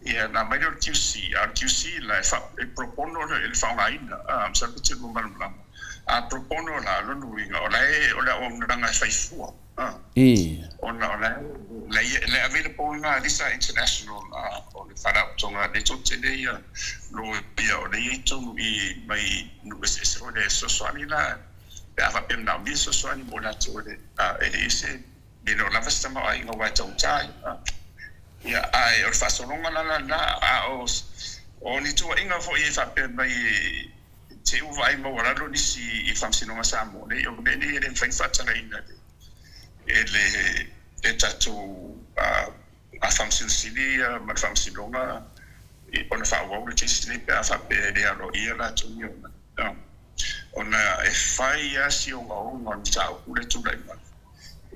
J: ia na aumai lea o le QC, a o le QC la e fa, e pro bono le faaaogaina, masalo pe te lua malamalama. A pro bono la, o lona uiga, o la e, o le auaunaga e fai fua. Ona o la e le available lena Lisa International o le faalapotopotoga lea tou te le ia loia o lea e i ai tonu i mai nuu eseese foi lea e fesoasoani la pe a faapea e manaomia se fesoasoani mo latou e leai se e le o lava se tamaoaiga aua e taugata ai. Ia ae o le faasologa la lena a o ni tuuaiga foi e faapea mai te i ua vaai maualalo nisi i le Faamasinoga Samoa nei, o mea nei e le mafai ona faatagaina e le e tatou a Faamasino Sili ia ma le Faamasinoga ona faaauau le kesi nei pe a faapea e le aloaia latou ia ona e fai lava si ogaoga o le mataupu lea e tulai mai.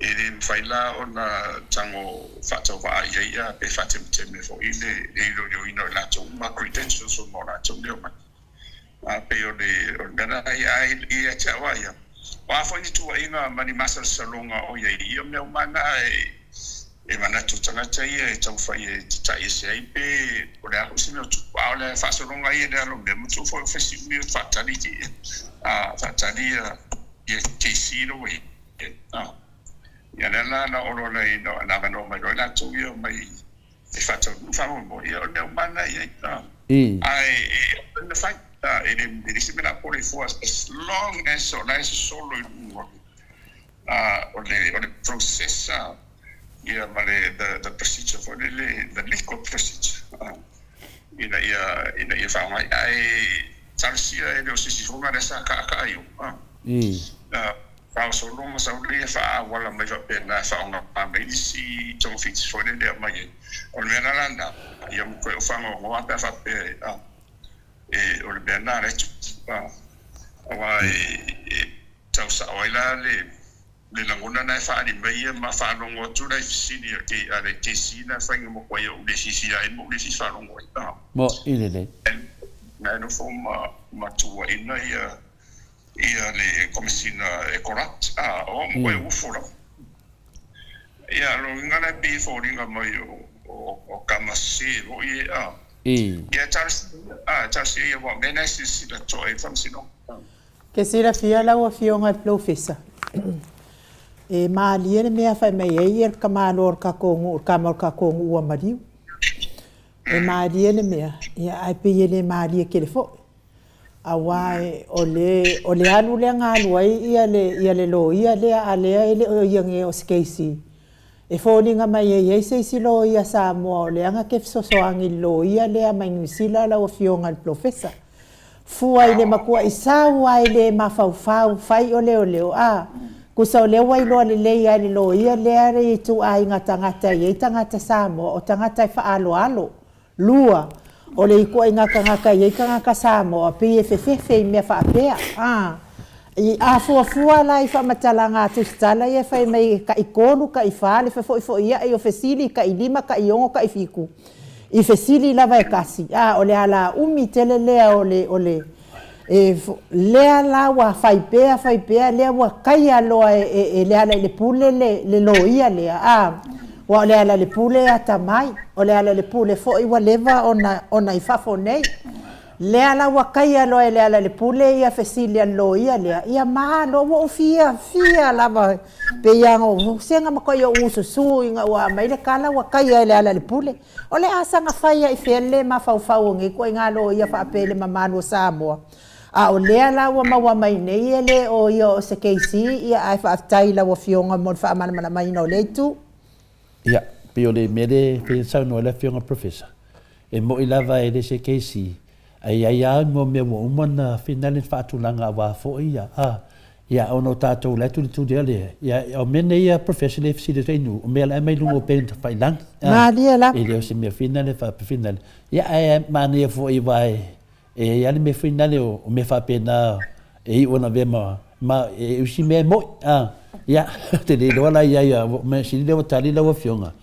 J: E le mafai la ona tago faatauvaa i ai ia pe faatemeteme foi le iloiloina o i latou uma credentials uma o latou lea omai. A pei o le mea lena ia te au lava ia. O a foi ni tuuaiga ma ni masalosaloga o i ai i ia mea uma na e manatu tagata ia e taumafai e tatai ese ai pe o le a foi se mea o tupu. A o le faasologa ia i le alo o mea, matua foi o fai si umi o faatali faatali ia KC lea ua i ai. Ia lea la na oo loa na avanoa mai loa i latou ia omai e faataunuu faamoemoe, ia o le mea uma lava lena e i ai. Ae e na fai, e leai se mea o le a pole fua as long as o la e sosolo i luga o le process ia ma le the procedure foi lele, the legal procedure ina ia faaaoga ai. Ae talosia e le o se isi fofoga lea sa kaakaa i o. Faaosolo ma sau lea faaauala mai faapena e faaaoga mai nisi togafiti foi lele e aumai ai. O le mea la lena, ia ma toe fagoagoa pe a faapea e o le mea lena lea e tupu. Aua e tau sao ai la le lagona lena e faaali mai ia ma faalogo atu la i fesili a le KC lena e faiga mo koe ia ou le fiafia ai ma ou le fia faalogo ai.
B: Mo'i lelei.
J: Na e nofo ma tuuaina ia ia le Komesina e corrupt a o mo e ufo lava. Ia lo uiga la e pei e foliga mai o kama sese foi e a. Ia talosia ia aua o mea na e silasila totoa i ai le Faamasinoga.
A: Ke silafia lau Afioga i le Polofesa, e malie le mea fai mai ai le tamaloa o le tatou nuu, le tama o le tatou nuu ua maliu. E malie le mea, ia ae pei e le malie tele foi. Aua o le o le alu lea na alu ai ia le ia le loia lea a lea e le o ia nei o se keisi e foliga mai e i ai se isi loia Samoa o lea na te fesoasoani i le loia lea mai Niu Sila lau Afioga i le Polofesa. Fua i le matua'i sau a e le mafaufau fai o leoleo a tusa o lea ua iloa lelei a e le loia lea le ituaiga tagata e i ai tagata Samoa o tagata e faaaloalo 2, o le ituaiga tagata e i ai tagata Samoa pei e fefefe i mea faapea. A. I a fuafua la i faamatalaga a Tusitala ia e fai mai e taitolu, taifa le fefoifoia'i o fesili, tailima, taiono, taifitu, i fesili lava e tasi, a o le ala umi tele lea o le, o le, e, lea la ua fai pea, fai pea, lea ua taia loa e, e, e Lealailepule le, le loia lea, a, ua o Lealailepule e atamai, o Lealailepule foi ua leva ona, ona i fafo nei. Lea la ua taia loa e Lealailepule ia fesili a le loia lea, ia malo, ua ou fiafia lava, pei lava ona ou, sega matuai ou ususu ina ua aumai le tala ua taia e Lealailepule. O le a saga fai ai fea le le mafaufau o nei ituaiga loia faapea i le mamalu o Samoa? A o lea la ua maua mai nei e le o ia o se KC, ia ae faafetai i lau Afioga mo le faamalamalamaina o lea itu.
B: Ia, pei o le mea lea e pei ona saunoa ai le Afioga i le Professor, e moni lava e le se KC, Ae i ai lava mo mea ua uma ona finale le faatulaga aua foi ia, a, ia ona o tatou la e tulituli a le, ia, o mea nei a Professor lea e fesili atu ai nu, o mea la e aumai i luga o upega tafailagi, a,
A: Malie lava.
B: e le o se mea finale faapea finale, ia ae manaia foi aua e, e i ai lava le mea finale o, o mea faapena e iu ona avea ma, ma e isi mea e moi, a, ia, ou te le iloa la i ai, a, o mea sili lea ua tali lau Afioga,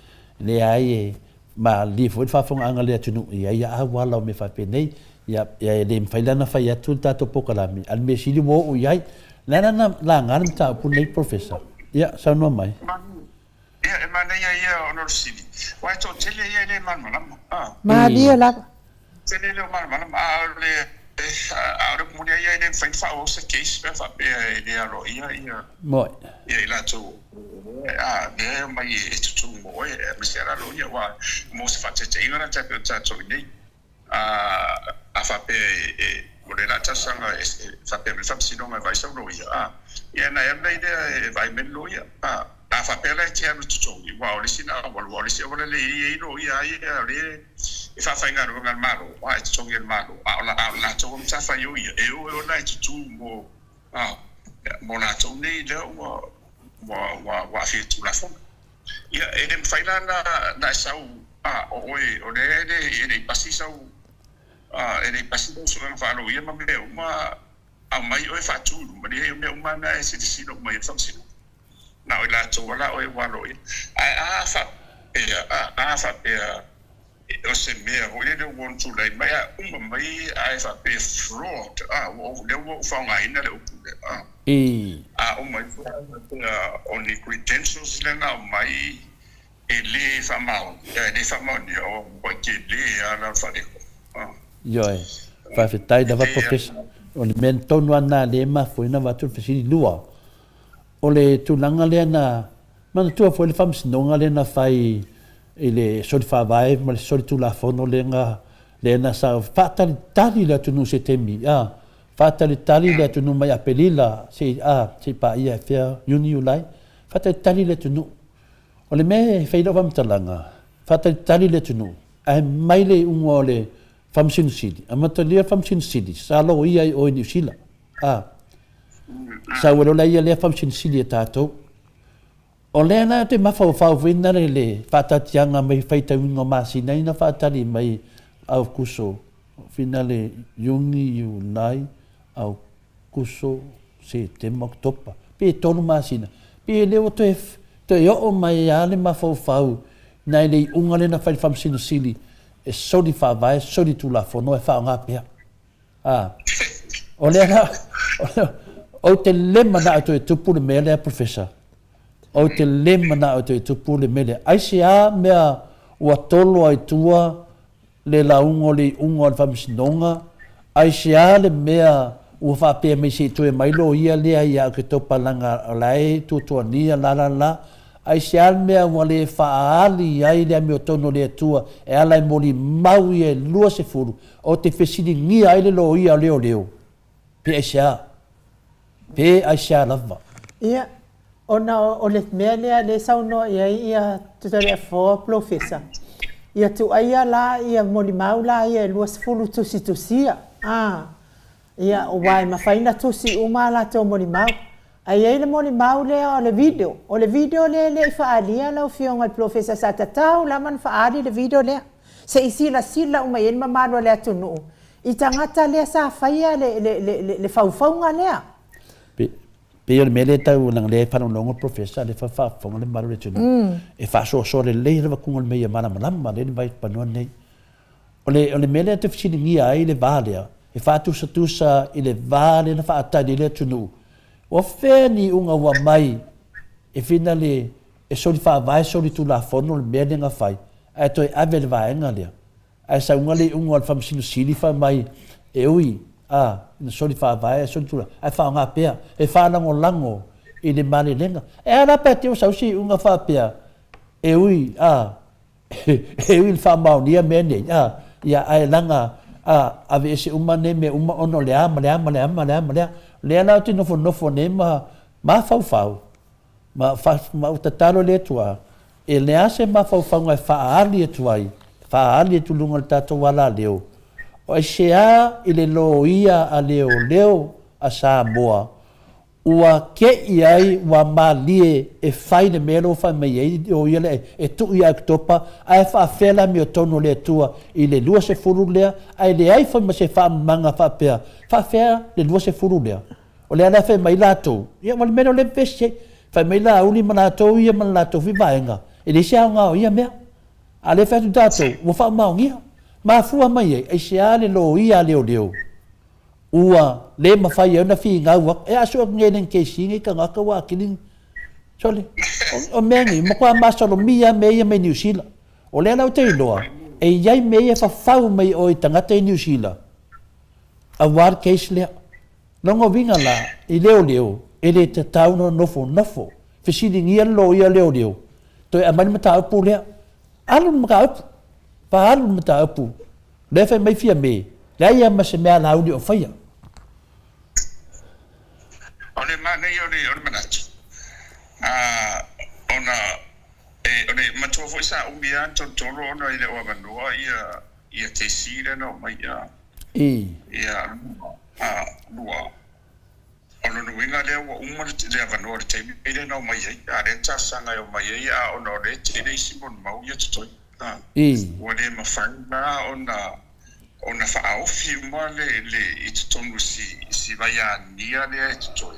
B: leai e, Malie foi le faafofogaaga a le atunuu i ai auala o mea faapenei. Ia, e le mafai la ona fai atu le tatou polokalame, a o le mea sili ua oo i ai. O le a la na laga le mataupu lenei Professor? Ia, saunoa mai.
J: Ia, e manaia ia ona o le fesili, aua e toatele ia e le malamalama.
A: Malie lava.
J: Tele le o malamalama, a o le a o le upu moni a ia e le mafai ona faaauau se case pe a faapea e le aloaia ia
B: Moi.
J: ia i latou a lea e omai e tutu mo oe aemaise lava la loia aua mo se faataitaiga la tai pei o tatou i nei a a faapea e o le la talosaga e faapea mai le faamasinoga e vaai sau loia a ia ona e alu ai lea e vaai mai le loia a A faapea la e te alu i totogi, aua o le isi na auala, aua o le isi auala lea e i ai loia ia o lea e faafaigaluega e le Malo, a e totogi e le Malo, a o a o latou a matafaioi ia, e o e ona e tutū mo, a, mo latou nei lea ua, ua, ua, ua aafia i Tulafono. Ia, e le mafai la na, na e sau, a, o oe, o lea e le, e le i pasi sau, a, e le i pasi lau suega faaloia ma mea uma, aumai oe faatu i luma, leai o mea uma lava na e silasila uma i ai le Faamasinoga. Na o i latou a la oe ua aloaia. Ae a faapea, a, a faapea o se mea foi lele ua ono tulai mai a uma mai ae faapea fraud, a, ua ou, lea ua ou faaaogaina le upu lea, a. A uma ifo ae faapea o ni credentials lea na aumai e le faamaoni, e le faamaonia, o ua tele lava la le faaletonu, a.
B: Ioe. Faafetai lava Professor. O le mea tonu lava lena lea e mafua ai ona avatu le fesili lua. O le tulaga lea na manatua foi le faamasinoga lea na fai i le soli faavae ma le soli tulafono lea na lea na sa faatalitali le atunuu se taimi a faatalitali le atunuu mai Apelila se i a se i paia e fea Iuni Iulai faatalitali le atunuu. O le mea e fai lau faamatalaga faatalitali le atunuu ae mai le iuga o le Faamasino Sili, amatalia le Faamasino Sili sa loia i o i Niu Sila. A. Sau ai loa ia lea Faamasino Sili e tatou. O lea la te mafaufau foi na le le faatatiaga mai faitauina o masina ia na faatali mai Aukuso, finale Iuni, Iulai, Aukuso, Setema, Oketopa, pe tolu masina, pe le ua toe toe oo mai lava le mafaufau nai le iuga lea na fai i le Faamasino Sili e soli faavae, soli tulafono ae faaaoga pea. A, o lea la, ou te le manao e toe tupu le mea lea, Professor. Ou te le manao e toe tupu le mea lea. Aisea mea ua tolo ai tua le lauga o le iuga o le Faamasinoga? Aisea le mea ua faapea mai se i toe mai loia lea ia Oketopa leaga o la e tuatuania la la la? Aisea le mea ua le faaali ai le amiotonu a le Atua e ala i molimau ia e 20 Ou te fesiligia ai le loia o leoleo, pe aisea? Pe aisea lava?
A: Ia, ona o le mea lea lea e saunoa i ai ia Totoleafoa Polofesa, ia tuaia la ia molimau la ia e 20 tusitusia, a, ia, aua e mafai ona tusi uma a latou molimau. Ae i ai le molimau lea o le video. O le video lea e le i faaalia lau Afioga i le Polofesa sa tatau lava ona faaali le video lea se i silasila uma i ai le mamalu o le atunuu i tagata lea sa faia le, le, le, le, le faufauga lea.
B: Pe, pei o le mea lea e tau, leaga o lea e faalogologo le Polofesa, lea e faafofoga le mamalu o le atunuu, e faasoasoa lelei lava kuga o le mea ia malamalama lelei le vaipanoa lenei. O le, o le mea lea e te fesiligia ai le va lea, e faatusatusa i le va lea na faatali ai le atunuu, ua fea ni iuga ua mai e finale e soli faavae, soli tulafono le mea lea na fai, ae toe ave le vaega lea. Ae sauga le iuga o le Faamasino Sili fai mai, e ui, a, ina soli faavae ae soli tulafono, ae faaaoga pea, e faalagolago i le malelega. E a la pe a te i ua sau se iuga faapea, e ui, a, E ui i le faamaonia mea nei, a, ia, ae leaga, a, aveese uma nei mea uma ona o le a ma le a ma le a ma le a ma le a. O lea la ou te nofonofo nei ma mafaufau, ma, fa, ma ou tatalo i le Atua, e le a se mafaufauga e faaali atu ai, faaali atu i luga o le tatou alaleo, O aisea i le loia a leoleo a Samoa ua keʻi ai ua malie e fai le mea lea ua fai mai ai loia lea e tuu ia Oketopa ae faafefea le amiotonu a le Atua i le 20 lea ae leai foi ma se faamamaga faapea faafefea le 20 lea? O lea la e fai mai latou, ia ua le mea lea o lea e vevesi ai. Fai mai Laauli ma latou ia ma le latou foi vaega, e leai se aoga o ia mea. A o lea e fai atu tatou, ua faamaonia. Mafua mai ai, aisea le loia a leoleo ua le mafai ai ona finau atu, e a sue atu nei e le NKC nei tagata ua atili Sole, o mea nei, matua masalomia lava mea ia mai Niu Sila. O lea la ou te iloa, e i ai mea ia e fafau mai o i tagata i Niu Sila, aua le case lea. Lona uiga la, i leoleo, e le tatau ona nofonofo, fesiligia le loia leoleo, toe aumai le mataupu lea. Alu le mataupu, faaalu le mataupu, lea fai mai Fiame, leai lava ma se mea a Laauli o faia.
J: O le manaia o le manatu, ona o le matua foi sa umi lava tolotolo ona e le o avanoa ia kesi lea na omai ia. Ia, lua, o lona uiga lea ua uma le avanoa i le taimi lea na omai ai, a lea na talosaga e omai ai, a ona o lea e tele isi molimau ia totoe, ua le mafai la ona ona faaofi uma le le i totonu i si si vaiania lea e totoe,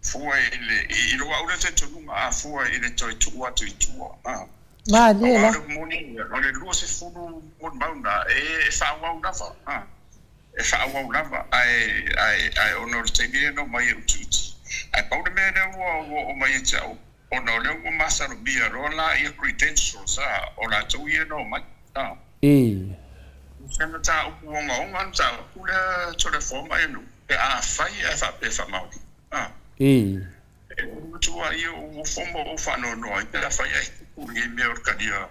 J: fua i le i lou au lea talitonuga, a fua i le toe tuu atu i tua.
A: Malie
J: la. Aua o le moni ia, o le 20 molimau na e faaauau lava, e faaauau lava, ae, ae, ae ona o le taimi lea na omai e utiuti. Ae pau le mea lea ua, ua oo mai ia te au, ona o lea ua masalomia loa la ia credentials a, o latou ia na omai. A. Se mataupu ogaoga le mataupu lea Toleafoa ma Enu, pe afai ae faapea e faamaoni. A. E matua ia ou ofo ma ou faanoanoa ai pe afai ae tupu lenei mea o le talia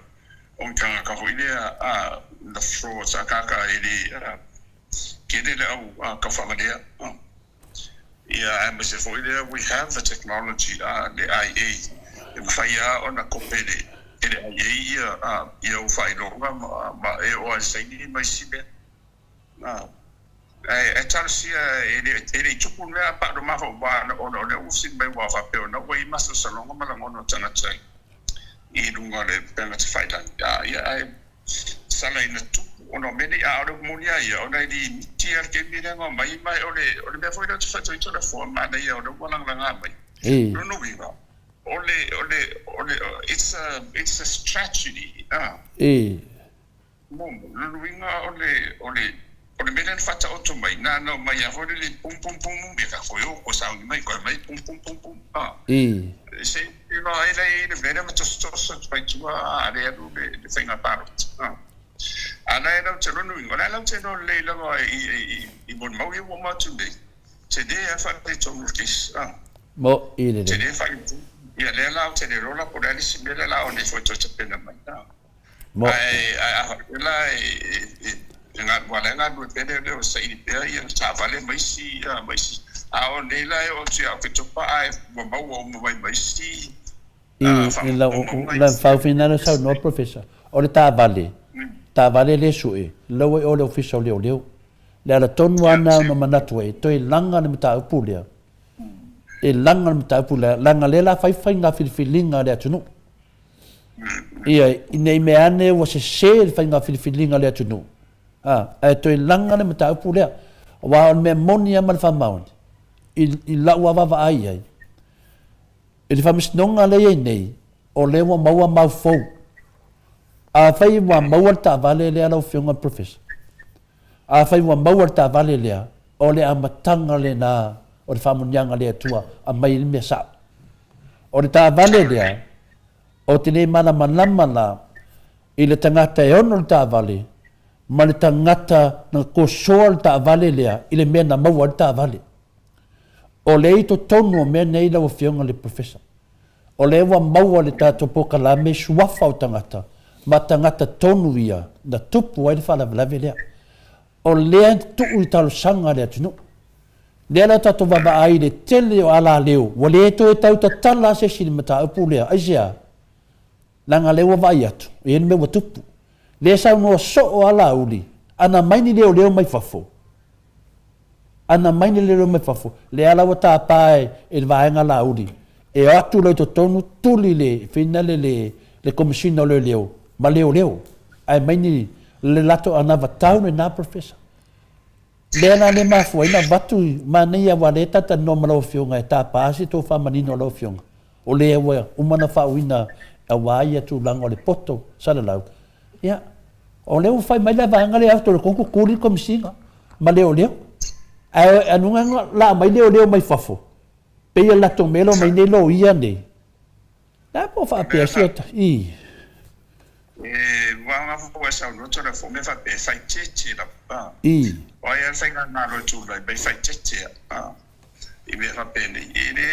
J: o ni tagata foi lea a the frauds a tagata e le tele le au taufavalea ia aemaise foi lea we have the technology a le IA e mafai lava ona kope e le IA ia ou faailoga ma e oo lava i le saini ma isi mea. Ae talosia e le i tupu le mea a pa'o mafaufau ona o lea ua fesili mai aua faapea ona ua i ai masalosaloga ma lagona o tagata i luga o le upega tafailagi. Ia ae sala ina tupu ona o mea nei, a o le upu moni lava ia ona e le miti lava le taimi lea na omai ma o le mea foi lea ou te faitauina le foa manaia o lea ua lagalaga mai. O lona uiga o le o le o le it's a it's a tragedy. Momo, lona uiga o le, o le, o le mea lea na faataoto mai, na ona omai lava foi lele pum pum pum pum, ia ka koe o, koe sauni mai, koe mai pum pum pum pum, a. Se i loa ai lea i le mea lea ma tosotoso atu mai tua, a le alu le, le faiga palota, a. A la e lau te lona uiga, o la e lau te iloa lelei lava i, i, i, i molimau ia ua uma atu nei, tele lava faaletonu o le case, a.
B: Moʻi lelei.
J: Tele faaletonu. Ia lea la ou te le iloa la po o le a le isi mea lea la o nei foi toe tapena mai, a. Ae a faapea la e aua la e galulue pea leoleo e saili pea ia taavale ma isi ma isi. A o nei la e oo atu ia Oketopa ae ua maua uma mai ma isi
B: I lau faafinagalo saunoa Professor, o le taavale, taavale lea e sue, lau ai o le Ofisa o Leoleo. Le ala tonu lava lena ona manatu ai, e toe laga le mataupu lea, e laga le mataupu lea, leaga lea o le a fai faiga filifiliga a le atunuu. Ia, ne i mea ane ua sese le faiga filifiliga a le atunuu, a, ae toe laga le mataupu lea. Aua o le mea moni lava ma le faamaoni, i, i lau lava vaavaai i ai, i le faamasinoga lea e i ai nei, o lea ua maua mau fou. Afai ua maua le taavale lea lau Afioga i le Professor, afai ua maua le taavale lea, o le amataga lena o le faamanuiaga a le Atua, aumai ai le mea sao. O le taavale lea, ou te le malamalama la i le tagata e ono le taavale ma le tagata na tosoa le taavale lea i le mea na maua ai le taavale. O lea i totonu o mea nei lau Afioga i le Professor. O lea ua maua le tatou polokalame suafa o tagata ma tagata tonu ia na tupu ai le faalavelave lea. O lea e tuu i talosaga a le atunuu. Lea la tatou vaavaai i le tele o alaleo ua le toe tau tatala se isi i le mataupu lea. Aisea? Leaga lea ua vaai atu, e i ai le mea ua tupu. Lea e saunoa soo lava Laauli. Ana mai ni leoleo mai fafo, ana mai ni leoleo mai fafo, lea la ua tapa e le vaega Laauli e o atu loa i totonu tuli le finale le le Komesina o Leoleo ma leoleo ae mai ni le latou anavatau lena Professor. Lea la le mafua ai ona avatu i manaia aua lea e talatalanoa ma lau Afioga e tapa se tou faamanino a lau Afioga o lea ua uma ona faauuina aua ia tulaga o le poto salalau. Ia, o lea ua fai mai le vaega lea o le tolu tuli le Komesina ma leoleo. Ae anuga la aumai leoleo mai fafo, pei o le latou mea lea o omai nei loia nei. Le a po o faapea si o ta, i.
J: E ua foi e saunoa tole fo mea faapea e fai tete lava.
B: I.
J: O ai a le faigamalo e tulai mai fai tete a i mea faapenei. E le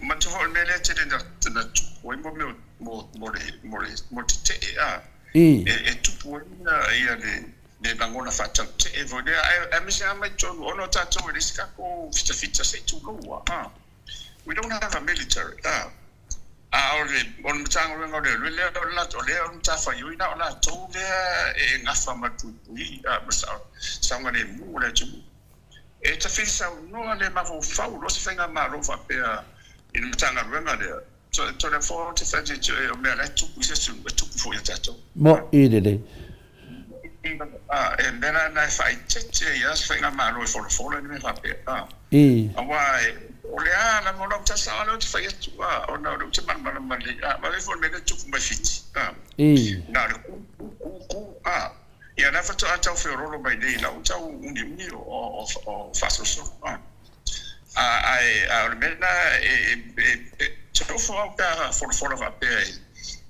J: manatua foi o le mea lea tele na tupu ai mo mea mo mo le mo le mo le tetee a.
B: I.
J: E tupu ai ia le le lagona faatautee foi lea aemaise lava mai totonu ona o tatou e leai se tatou fitafita se i tulou a. We don't have a military a a o le o le Matagaluega o Leoleo lea o le latou lea o le matafaioi na o latou lea e gafa ma le puipui a ma saogalemu o le atunuu. E tafili saunoa le mafaufau loa se faigamalo faapea i le Matagaluega lea tole fo te whai o mea la e tupu i se atunuu e tupu foi ia tatou.
B: Mo'i lelei.
J: A, e mea la na e faaeteete ai lava se faigamalo e folafola ni mea faapea, a.
B: I.
J: Aua o le a lava o lau tala sao lea ou te fai atu, a, ona o lea ou te malamalama lelei, a, vaai foi le mea lea e tupu mai Fiti, a.
B: I.
J: Na o le ku, ku, ku, ku, a. Ia la faatoa tau feololo mai nei i lau tau uniuni o, o, o faasolosolo, a. A, ae, a o le mea lena e, e, e, e nofo au pe a folafola faapea e,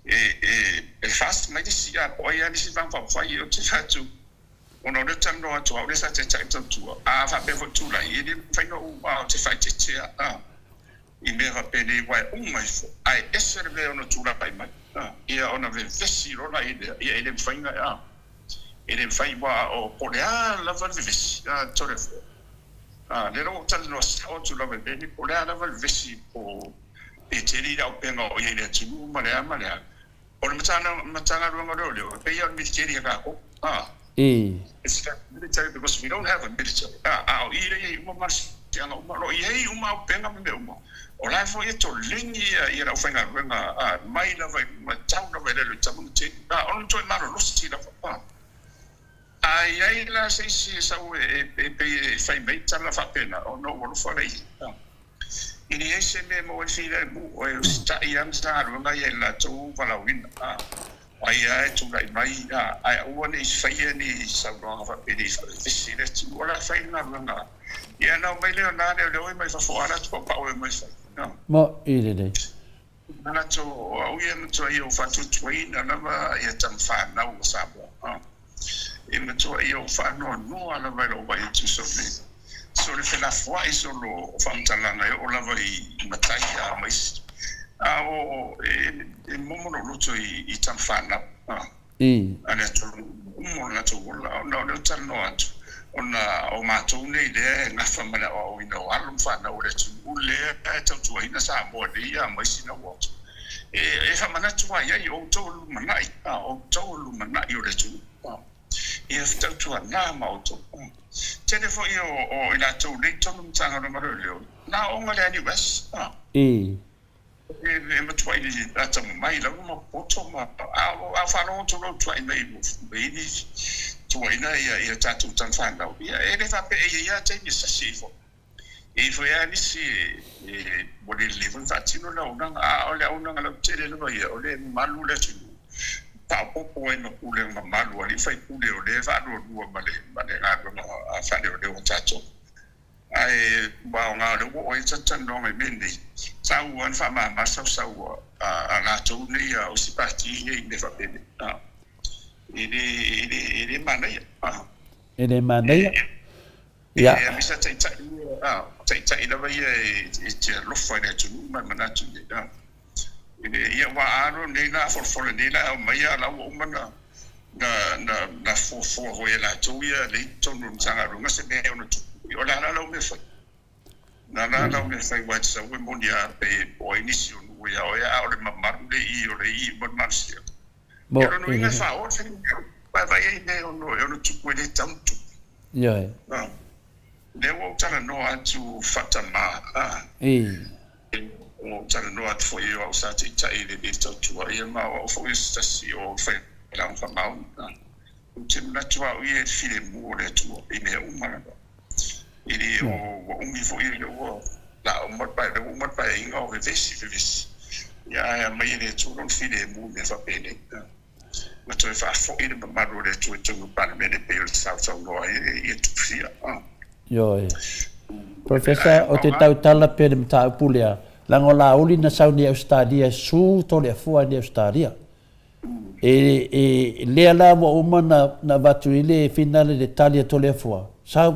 J: e, e, e fast mai nisi, a, po o ai lava nisi vaega faaupufai, ou te fai atu, ona o lea ou te talanoa atu, au lea sa taitai tautua, a faapea foi tulai, e le mafai ona ou, a, ou te faaeteete a, i mea faapenei, aua e uma ifo, ae ese le mea e ono tulai mai, a, ia ona vevesi loa la i lea, ia e le mafai ona, a, e le mafai, aua o, po o le a lava le vevesi, a, tole foi. A, lea la ua ou talanoa sao atu lava i mea nei, po o le a lava le vevesi po e tele i le auupega o i ai i le atunuu ma le a ma le a. O le Matagaluega o Leoleo, e pei lava o le militeli a kākou. A, It's like military because we don't have a military. A, a o i lea e i ai uma malosiaga uma, o lo o i ai uma auupega ma mea uma. O la e foi e toleni ia le aufaigaluega, a, mai lava i luga, tau lava i lalo i tama na tele. A, o le matua malolosi lava. A. A i ai la se isi e sau e pei e fai mai tala faapena, ona ou alofa lea i ai. E leai se mea e maua ai le filemu, e usitai lava Matagaluega ia i le latou valaauina. Ai lava e tulai mai, ae aua ne i faia ni saunoaga faapenei faavevesi le atunuu. O le a fai le galuega. Ia ona omai lea o na leoleo ia mai fafo, a latou paopao e omai fai.
B: Mo'i lelei.
J: Manatu o au ia e matua ia ou faatuatuaina lava ia tama fanau o Samoa. E matua ia ou faanoanoa lava i lou vaai atu so le so le felafoai solo o faamatalaga e oo lava i matai a ma isi. A o e e momo lou loto i i tama fanau. A le atunuu uma o le latou ola, ona o lea ou te talanoa atu, ona o matou nei lea e gafa ma le aoaoina o alo ma fanau o le atunuu lea e tautuaina Samoa nei a ma isi naua atu. E, e faamanatu lava i ai, o outou o le lumanai, a, o outou o le lumanai o le atunuu, a, ia tautuana ma outou. Tele foi o, o i latou nei i totonu o Matagaluega o Leoleo, na aooga i le NUS, a. E matuai atamamai lava ma poto ma a faalogo atu loa tuai mai i tuaina ia tatou tama fanau, ia e le faapea e i ai lava taimi e sasi ai foi. E i ai foi lava nisi ua le lelei foi ona faatino le auaunaga, a o le auaunaga lautele lava ia, o lea e malu le atunuu, faaopoopo ai ma pulega mamalu a alii faipule o lea e faanoanoa ma le galuega faaleoleo a tatou. Ae ua aoga o lea ua oo i ai talatalanoaga i mea nei, sa ua ona faamama sausau a latou nei a o isi pati nei i mea faapenei. E le, e le, e le manaia.
B: E le manaia.
J: Ia. E misa taitai, taitai lava ia e te alofa i le atunuu ma e manatu i ai. Ia ua alo nei la folafola nei la aumai a la ua uma na na na na fuafua foi e latou ia lea i totonu o le Matagaluega se mea e ono tupu. O le a la lau mea fai? Na la lau mea fai aua e te sau e moni a pe po ai nisi o nuu ia oe a o le mamalu le i o le i uma le malosiaga. Ia lona uiga e faaoa le faigamalo. Ma e vaai ai mea e ono, e ono tupu e le tatau ona tupu.
B: Ioe.
J: A. Lea ua ou talanoa atu faatamā, a. Ua ou talanoa atu foi o au sa taitai i le tautua, ia ma o au foi o se tasi o failauga faamaoni, a. Ou te manatu au ia i le filemu o le Atua i mea uma lava. E le o ua umi foi o lea ua la uma le pae, lea ua uma le paeaiga o vevesi, vevesi. Ia ae aumai e le Atua lona filemu i mea faapenei. Ma toe faafoi le mamalu o le Atua i totonu o le Palemene e pei o le sausaunoa ai ia tufia.
B: Ioe. Professor, ou te tautala pea i le mataupu lea, leaga o Laauli na sau nei i Ausetalia e su Toleafoa nei i Ausetalia. E, e, lea la ua uma na, na avatu i le finale le tali a Toleafoa, sau,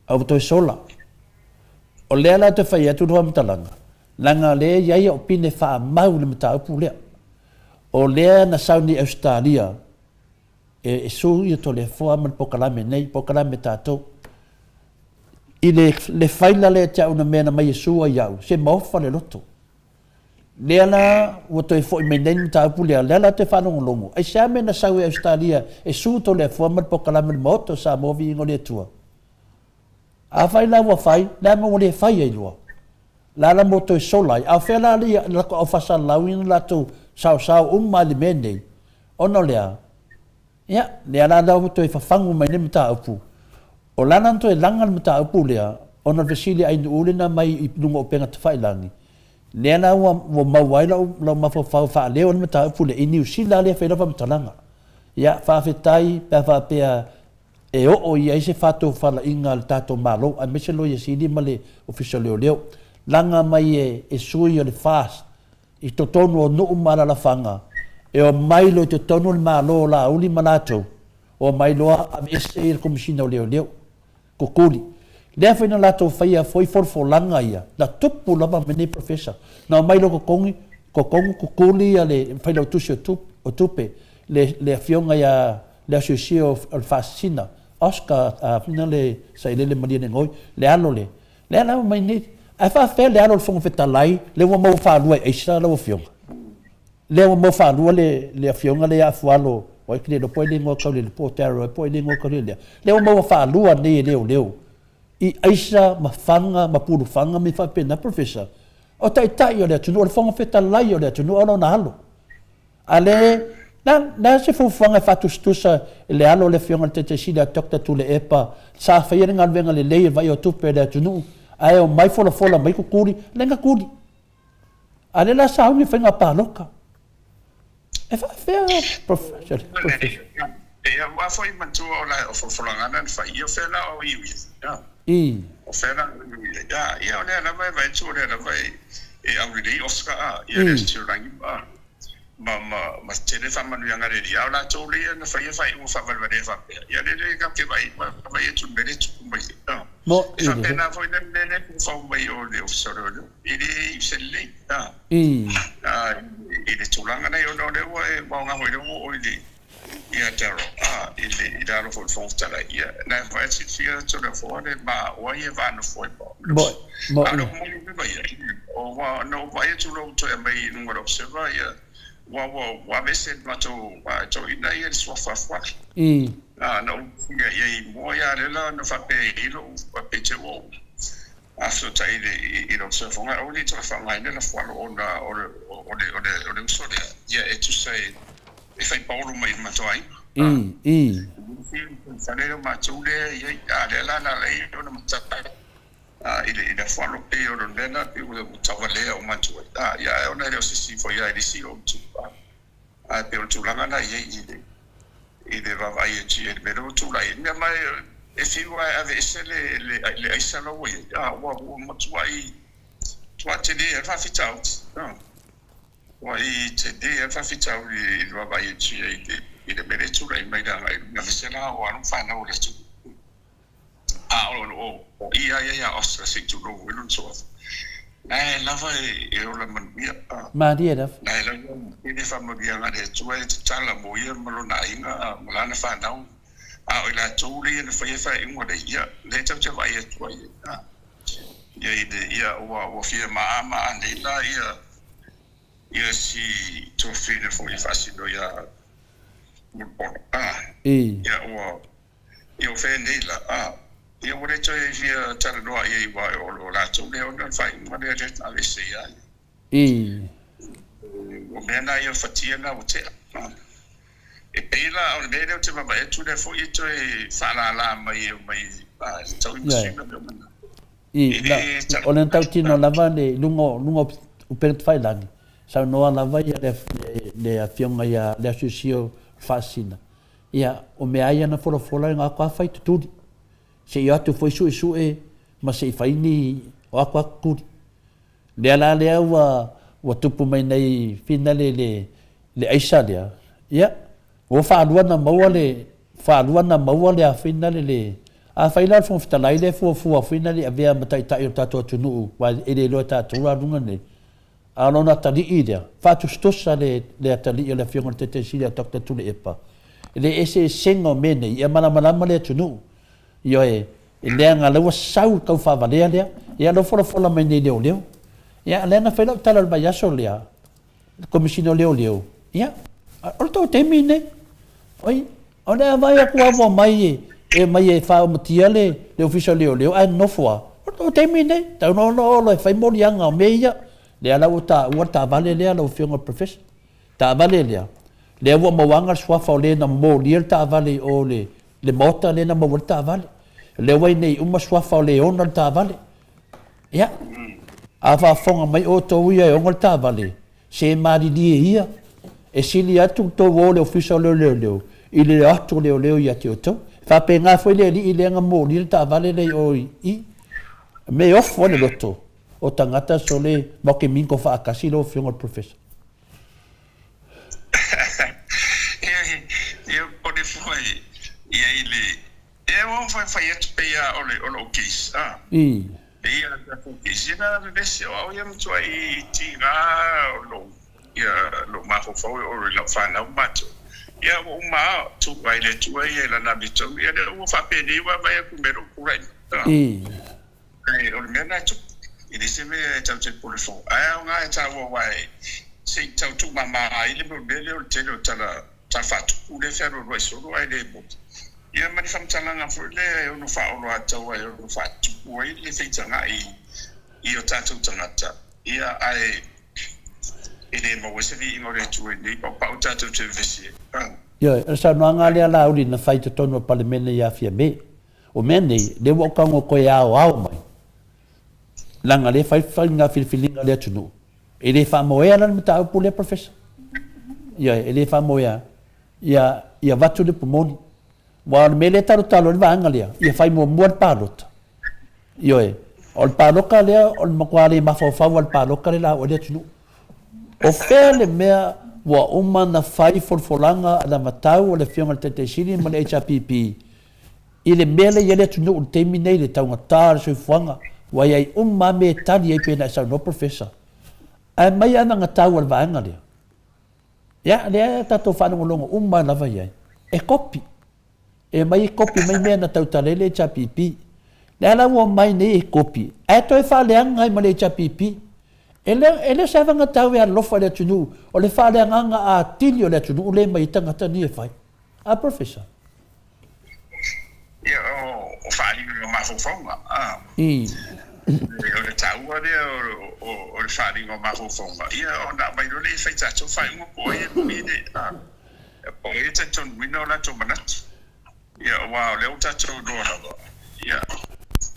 B: a ua toe sola. O lea la toe fai atu le faamatalaga, leaga o lea e i ai au pine faamau i le mataupu lea. O lea na sau nei i Ausetalia, e, e su ia Toleafoa ma le polokalame nei, polokalame tatou. I le, le faila lea te au na mea na mai e su ai au, se maofa le loto. Lea la ua toe foi mai nei le mataupu lea, lea la toe faalogologo, aisea mea na sau ai Ausetalia e su Toleafoa ma le polokalame o le Maota o Samoa Viiga o le Atua? Afai la ua fai, le a mea ua le fai ai loa? La la mo toe sola ai. A o fea la le latou au faasalalau ina latou saosao uma i le mea nei? Ona o le a? Ia, lea la la ua toe fafagu mai nei mataupu. O la na toe laga le mataupu lea, ona o le fesili a Ainuu lena mai i luga o upega tafailagi, lea la ua, ua maua ai lau, lau mafaufau e faaleo ai le mataupu lea i Niu Sila lea e fai lau faamatalaga. Ia, faafetai pe a faapea e oo i ai se faatofalaiga a le tatou Malo, aemaise Loia Sili ma le Ofisa o Leoleo. Laga mai e, e sui o le FAST i totonu o nuu ma alalafaga, e omai loa i totonu o le Malo o Laauli ma latou, omai loa aveese le Komesina o Leoleo, Kukuli. Lea foi na latou faia foi folafolaga ia, na tupu lava me nei Professor. Na omai loa totogi, totonu Kukuli ia le Failautusi o Tupe, le, le Afioga ia Leasiosia o le Faasisina, Oscar, a, fina le Sailele Malielegaoi, le alo le, lea la omai nei. Ae faafefea le alo o le Fofoga Fetalai, lea ua maua faalua e Aisa lau Afioga? Lea ua maua faalua le, le afioga lea ia Afualo, oi ke le iloa po o ai le igoa kaulele po o Darrow po o ai le igoa kaulele lea. Lea ua maua faalua nei e leoleo i aisa ma faga ma pulufaga ma mea faapena. Professor, o taitai o le atunuu, o le Fofoga Fetalai o le atunuu a o lona alo. A le, na, na se fuafuaga e faatusatusa i le alo o le afioga i le Taitai Sili a Doctor Tuilaepa sa faia le galuega lelei i le vaaia o tupe a le atunuu, ae omai folafola mai kukuli, le na kuli. A lea la sauni le faiga palota. E faafefea Professor?
J: Ia, aua foi matua o la o folafolaga na na fai, ia o fea la o iu ia.
B: I.
J: O fea la o iu ia. Ia, ia o lea lava e vaai atu o lea lava e e aulelei Oscar a, ia lea Tiorangi a. Ma ma ma tele faamanuiaga a le Alii, a o latou lea na faia faaiuga faavalevalea faapea, ia lea lea tatou te vaai vaai atu i le mea lea e tupu mai nei.
B: Mo,
J: E faapena foi le mea lea e fau mai o le Ofisa o Leoleo. E le iu se lelei i le tulaga nei ona o lea ua e aoga foi lea ua oo i le ia Darryl i le i lalo foi o le Fofoga Fetalai. Ia na e foi a silafia Toleafoa le ma o ai e va nofo ai ma
B: Mo,
J: A o le moni lava ia, o ua na ou vaai atu loa ua toe aumai i luga o le Observer ia ua ua ua aveese le matou toeaina ia le suafa Afuali. Na ou ia ia i mua ia lea la na faapea ai lou faapea te ua ou fesootai i le i le Observer aua ne i toe faaaogaina le afualo ona o le o le o le o le uso lea ia e tusa e e fai paolo mai i le matou aiga. Fale lea o matou lea e i ai, a lea la na ala ai ona matai i le i le afualo pei o le mea lena pei ua tauvalea uma atu ai. Ia ae ona e le o se isi foi lava i le isi ou itu. Ae pei o le tulaga lena e i ai i le i le vaavaai atu i le mea lea ua tulai ai. Mea mai e fiu lava e aveese le le le aisa la ua i ai, a ua ua matuai matua tele ai le faafitauli. Ua i tele ai le faafitauli i le vaavaai atu i ai i le i le mea lea e tulai mai le agai i luma, aemaise la o alo ma fanau o le atunuu. A o o i a ia ia Oscar se i tulou ai lona suafa. Na e lava e ola manuia.
B: Malie lava.
J: Na e lava e tele faamanuiaga a le Atua e tatala mo ia ma lona aiga ma lana fanau. A o i latou lea na faia faaiuga lea, ia, lea tatou te vaai atu ai ia i le, ia, ua, ua fia ma'a nei la ia, ia si toafine foi e faasino ia. Mulipola, a.
B: I.
J: Ia ua, ia ua fea nei la, a. Ia ua le toe fia talanoa i ai aua o latou lea ona le faaiuga lea lea na aveese ia ia.
B: I.
J: O mea na ia fatia na ua tea. A. E pei la o le mea lea ou te vaavaai atu lea foi e toe faalala mai e omai a, e tau i ma suiga mea uma na.
B: I, la, o le tautino lava le luga o, luga o upega tafailagi, saunoa lava ia le, le afioga ia Leasiusio Faasina, ia, o mea ai ana folafola e gako a fai tutuli. Se i o atu foi suesue ma se i fai ni o ako a tutuli. Lea la lea ua, ua tupu mai nei finale le, le aisa lea, ia, Ua faalua na maua le faalua na maua le afina le le Afai la o le Fofoga Fetalai lea e fuafua afina le avea ma taitai o le tatou atunuu aua e le iloa e tatou la luga nei a o lona atalii lea faatusatusa le le atalii o le afioga i le Taitai Sili a Doctor Tuilaepa i le eseesega o mea nei ia malamalama le atunuu. Ioe, leaga la ua sau le tau faavalea lea ia lea ua folafola mai nei leoleo. Ia lea na fai lau tala i le vaiaso lea le Komesina o Leoleo, ia, o le tou taimi lenei. Oi, o le a vaai atu lava ua omai e, e omai e faaomatia le, le Ofisa o Leoleo ae nonofo lava. O le tou taimi lenei, tau no no olo e fai moliaga o mea ia. Lea la ua taua le taavale lea lau Afioga i le Professor. Taavale lea, lea ua mauaga le suafa o le na molia le taavale i o le, le maota lea na maua ai le taavale. Lea ua i inei uma suafa o le ona le taavale. Ia, a faafofoga mai outou ia e ona le taavale, se malilie ia, e sili atu le tou o i le Ofisa o Leoleo i le o atu o leoleo ia te outou. E faapena foi le alii lea na molia le taavale lea i o i me e ofo ai le loto o tagata sole matou te mingo faatasi lau Afioga i le Professor.
J: Ia, o le foi ia i le E ua mafai fai atu pei a o le o lou case a. Pei a le tatou case ia na vevesi o au ia matuai tiga o lou ia lou mafaufau e o i lau fanau ma matou. Ia ua uma a tuu ai le Atua ia i lana amiotonu ia lea ua faapenei ua vaai atu me lou tulai mai a. Ae o le mea lena e tupu e leai se mea e tatou te pule fou ae aoga e taua aua e se i tau tuumama ai le mea lea o le tele o tala tala faatupu lea e fealualuai solo ae le moni. Ia ma ni faamatalaga foi lea e ono faaoloatau ai, e ono faatupu ai le feitagai i o tatou tagata, ia ae e le maua ai se viiga o le Atua i lenei paupau tatou te vevesi ai.
B: Ioe, o le saunoaga lea a Laauli na fai i totonu o le Palemene ia Fiame. O mea nei, lea ua ou tago toe aoao mai, leaga lea e fai faiga filifiliga a le atunuu. E le faamoea la le mataupu lea Professor. Ioe, e le faamoea ia ia avatu le upu moni. Aua o le mea lea e talotalo ai le vaega lea, ia fai muamua le palota. Ioe, o le paloka lea o le matua le mafaufau lava i le paloka lea o le a oo ai le atunuu. O fea le mea ua uma ona fai folafolaga a le anavatau a le Afioga i le Taitai Sili ma le HRPP I le mea lea e i ai le atunuu i le taimi nei, le taugata o le soifuaga, ua i ai uma lava mea e tali ai pei ona e saunoa Professor. Ae aumai anagatau a le vaega lea. Ia, lea e tatou faalogologo uma lava i ai. E kopi. E aumai e kopi mai mea na tautala ai le HRPP. Lea la ua omai nei e kopi, ae toe faaleaga ai ma le HRPP. E le, e le o se anagatau e alofa i le atunuu, o le faaleagaga atili o le atunuu lea e aumai ai tagata nei e fai. A Professor?
J: Ia, o faaaliga o mafaufauga. O le taua lea o le faaaliga o mafaufauga, ia ona aumai loa lea e fai tatou faaiuga po o ai e moni le, po o ai e talitonuina o latou manatu. Ia, aua o lea ua tatou iloa lava, ia,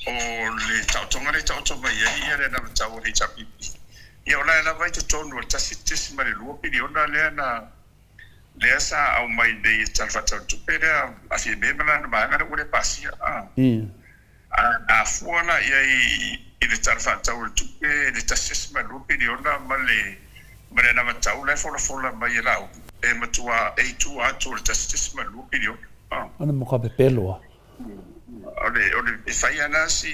J: o le taotoga lea e taoto mai ai ia le anavatau a le HRPP, ia o la e lava i totonu o le 1.2 piliona lea na lea sa aumai nei e le Tala Faatatau o le Tupe lea a Fiame ma lana vaega lea ua le pasia. A fua la i ai i le Tala Faatatau o le Tupe i le $1.2 piliona ma le ma le anavatau la e folafola mai e Laauli, e matua e i tua atu o le $1.2 piliona.
B: O le matua pepelo lava.
J: O le, o le, e fai lava la si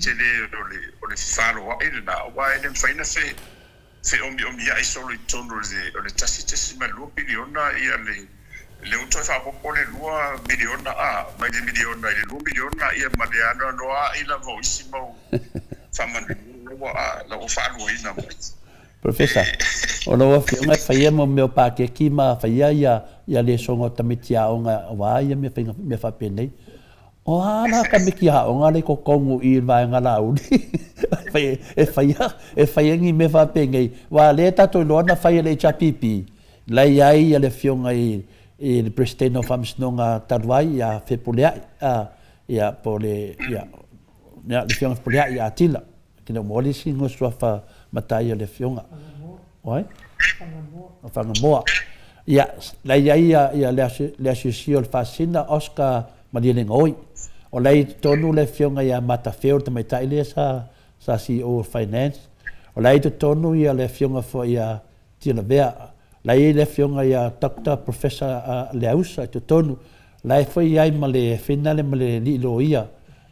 J: tele o le, o le fefaloai lena, aua e le mafai ona fe, feomiomiai solo i totonu o le 1.2 piliona ia le lea ua toe faaopoopo le 2 miliona a mai le miliona i le 2 miliona ia ma le anoanoai lava o isi mau faamanuiaga ua la ua faaluaina mai.
B: Professor, o lau afioga e faia mo mea o pakeki ma faia ia ia lesoga o tamaiti aoga aua ia mea faiga mea faapenei. O a la tamaiti aoga la i totonu i i le vaega Laauli e faia e faia ni mea faapenei aua lea tatou iloa na fai e le HRPP la e i ai ia le afioga i i le Peresetene o Faamasinoga talu ai ia Fepuleai a ia po o le ia le afioga Fepuleai ia Atila Ke le o le isi igoa suafa matai o le afioga. O ai?
A: Fagamoa.
B: O Fagamoa. Ia, la i ai ia, ia le, aso, le asiosio o le Faasina, Oscar Malielegaoi. O la i totonu le afioga ia Matafeo, le tamaitai lea sa, sa CEO o Finance. O la i totonu ia le afioga foi ia Tialavea. La i ai le afioga ia Doctor Professor Leausa i totonu. La e foi i ai ma le finale ma le alii loia